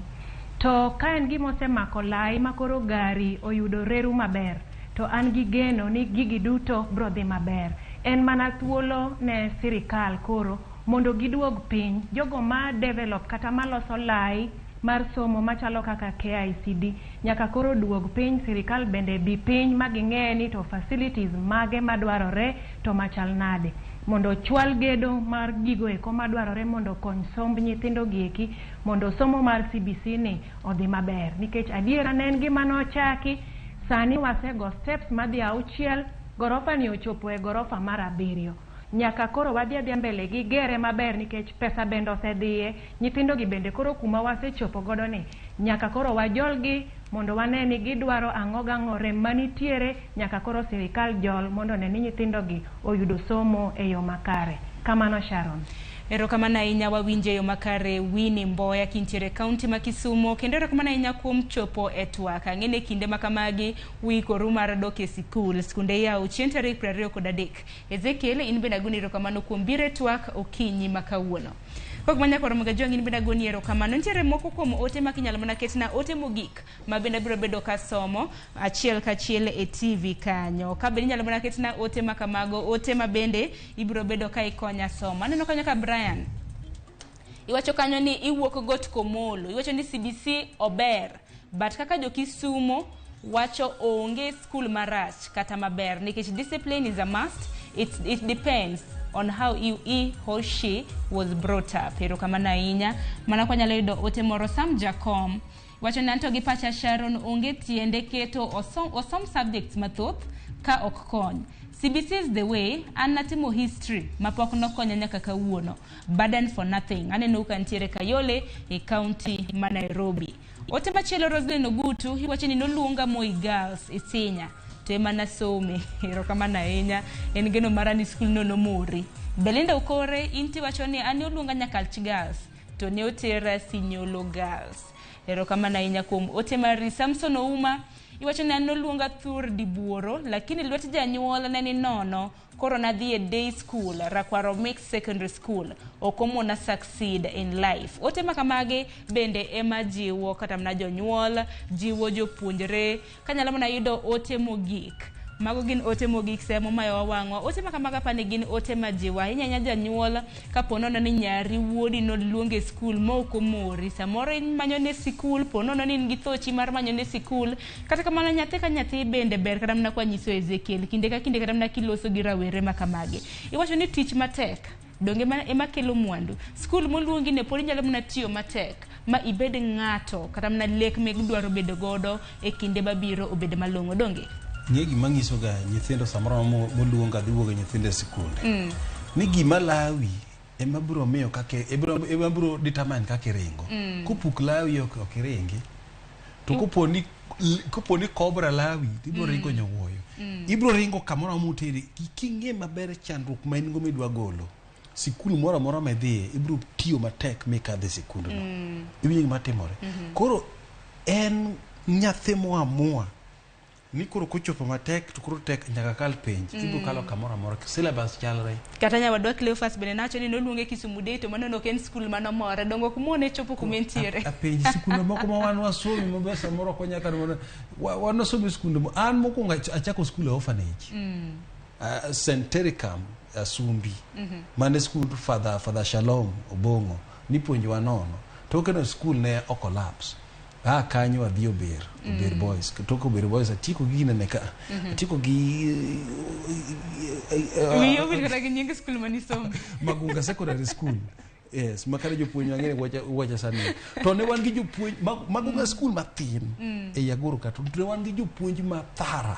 To ka en gima osemako lai ma koro gari oyudo reru maber, to an gi geno ni gigi duto biro dhi maber. En mana thuolo ne sirikal koro mondo giduog piny. Jogo ma develop kata maloso lai mar somo machalo kaka KICD nyaka koro duog piny, sirikal bende bi piny ma ging'e ni to facilities mage madwarore to machal nade. Mondo ochwal gedo mar gigo eko madwarore mondo okony somb nyithindo gi eki mondo somo mar CBC ni odhi maber. Nikech adiera ne en gima nochaki, sani wasego steps madhi 6, gorofa ni ochopo e gorofa mar 7. Nyaka koro wadhi adhiya mbele gi gere maber nikech pesa bende osedhiye, nyithindo gi bende koro kuma wasechopo godo ni nyaka koro wajolgi mondo wane ni gidwaro ang'o gang'o, rem manitiere nyaka koro sirikal jol mondo one ni nyithindo gi oyudo somo e yo makare. Kamano Sharon. Erokamano ahinya wawinjo e yo makare Winnie Mboya kintiere e kaunti ma Kisumo kendo erokamano ahinya kuom chopo e twak. Ang'e ni kinde ma kamagi uikoru mar dok e sikul. Skunde iyawo chieng' tarik 23. Ezekiel in bende agoni erokamano kuom biro e twak okinyi ma kawuono. Kok manya koro mga jong in bende agoni erokamano. Nitiere moko kuom ote ma kinyalo mana ketna ote mogik ma bende abiro bedo kasomo achiel kachiel e TV kanyo. Ka bende inyalo mana ketna ote ma kamago, ote ma bende ibiro bedo ka ikonya somo. Aneno kanyo ka Brian iwacho kanyo ni iwuok got Komolo, iwacho ni CBC ober, but kaka jo Kisumo wacho onge skul marach kata maber nikech discipline is a must. It depends on how he or she was brought up. Erokamano ahinya. Mana kwa nyalo yudo ote moro Sam Jacom wacho ni anto gi pacha Sharon onge tiende keto osom subjects mathoth ka ok kony. CBC is the way. An natimo history mapok nokonya nyaka kawuono. Burden for nothing. Aneno ka nitiere Kayole e county ma Nairobi. Ote machielo Roslyn Ogutu iwacho ni noluonga Moi Girls Isinya to ema nasome. Erokamano ahinya. En geno mara ni skul no nomori. Belinda Okore in tiwacho ni an oluonga Nyakalch Girls to ne otera Sinyolo Girls. Erokamano ahinya kuom ote mari. Samson Ouma iwacho ni an noluonga Thur Dibuoro lakini lwet janyuol ne ni nono koro nadhi e day school Rakwaro Mixed Secondary School ok omona succeed in life. Ote ma kamagi bende ema jiwo kata mana jonyuol, jiwo jopuonjre. Kanyalo mana yudo ote mogik. Mago gin ote mogik semo mayowa wang'wa. Ote ma kamago apani gin ote ma jiwo ahinya ahinya janyuol kapo nono ni nyari wuodi noluongi e skul ma ok omori. Samoro imanyo ne sikul, po nono ni in gi thochi mar manyo ne sikul. Kata kamano nyathi ka nyathi bende ber kata mana kwanyiso Ezekiel kinde ka kinde kata mana kiloso gi rawere ma kamagi. Iwacho ni tich matek donge ema kelo mwandu. Skul moluongi ne pod inyalo mana tiyo matek ma ibed ng'ato kata mana lek midwaro bedo godo e kinde mabiro obed malong'o donge. Ng'e gima nyiso ga nyithindo samoro moluonga dhi wuok e nyithindo e sikunde. Ni gima lawi ema biro miyo kaka ema biro determine kaka iringo. Kopuk lawi ok iringi. To koponi kobra lawi to ibiro ringo nyowuoyo. Ibiro ringo kamoro moteri king'e maber chandruok ma in go midwa golo. Sikul moro amora midhiye ibiro tiyo matek mikadhe sikundno. Iwinjo gima timore. Koro en nyathi moamua ni koro kochopo matek to koro tek nyaka kal penj. Ibiro kalo kamoro amora syllabus chalre. Kata nyawadwa Cleophas bende nawacho ni noluonge Kisumu Day to mano ok en skul manomore. Dongo ok mone chopo kuma entiere. Apenji sikunde moko ma wan wasomi maber samoro ok wanyal kata wan wasomi sikunde an mokwongo achako skul e orphanage. St. Tericam Asumbi. Mane skul Father Shalom Obong'o nipuonjowa nono. Toke no skul ne o collapse. Kanyo adhi Ober Boys. Tok Ober Boys atieko gi ginene ka. Atieko gi Wiyi owil kata gi nying skul manisome. Magunga Secondary School. Yes, makare jopuonj mang'eny wacha sani. To ne wan gi jopuonj Magunga school mathin e Yagoro ka to ne wan gi jopuonj mathara.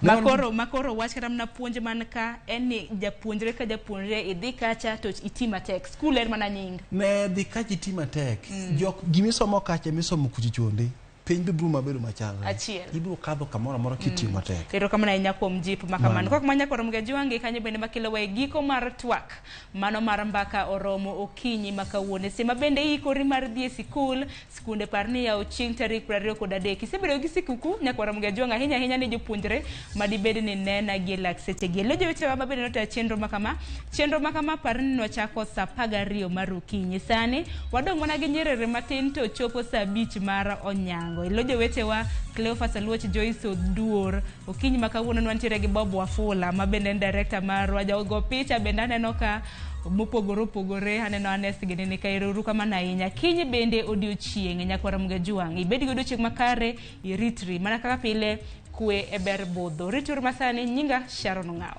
Makoro wach kata mana puonj man ka en ni japuonjre ka japuonjre idhi kacha to iti matek. Skul en mana nying. Ne dhi kacha iti matek. Jok gimisomo kacha misomo kuchichonde. Piny be biro mabedo machalre. Achiel. Ibiro kadho kamoro amora kitiyo matek. Erokamano ahinya kuom jip ma kamano. Kok manya koro Mgajuangi kanyo bende makelo wa e giko mar twak. Mano mar mbaka oromo okinyi ma kawuono. Sema bende iikori mar dhi e sikul, skunde par ni yawo chieng' tarik 23. Isebedo gi sikuku nyakwar Mgajuang' ahinya ahinya ne jopuonjre madibed ni nena gi e lak sechegi. Lo jowetewa mabende notayo chenro ma kama. Chenro ma kama par ni nwachako saa 12 mar okinyi. Sani wadong' mana gi nyerere matin to chopo saa 5 mar onyango. Ilo jowetewa Cleophas Aluoch, Joyce Oduor. Okinyi ma kawuono nwantiere gi Bob Wafula ma bende en director marwa. Jago picha bende aneno ka mopogore opogore, aneno Anes gini ni ka. Ero kamano ahinya. Kiny bende odiochieng' nyakwar Mgajuang'. Ibed gi odiochieng' makare, iritri mana kaka pile, kwe e ber budho. Rituru masani, nyinga Sharon Ong'awo.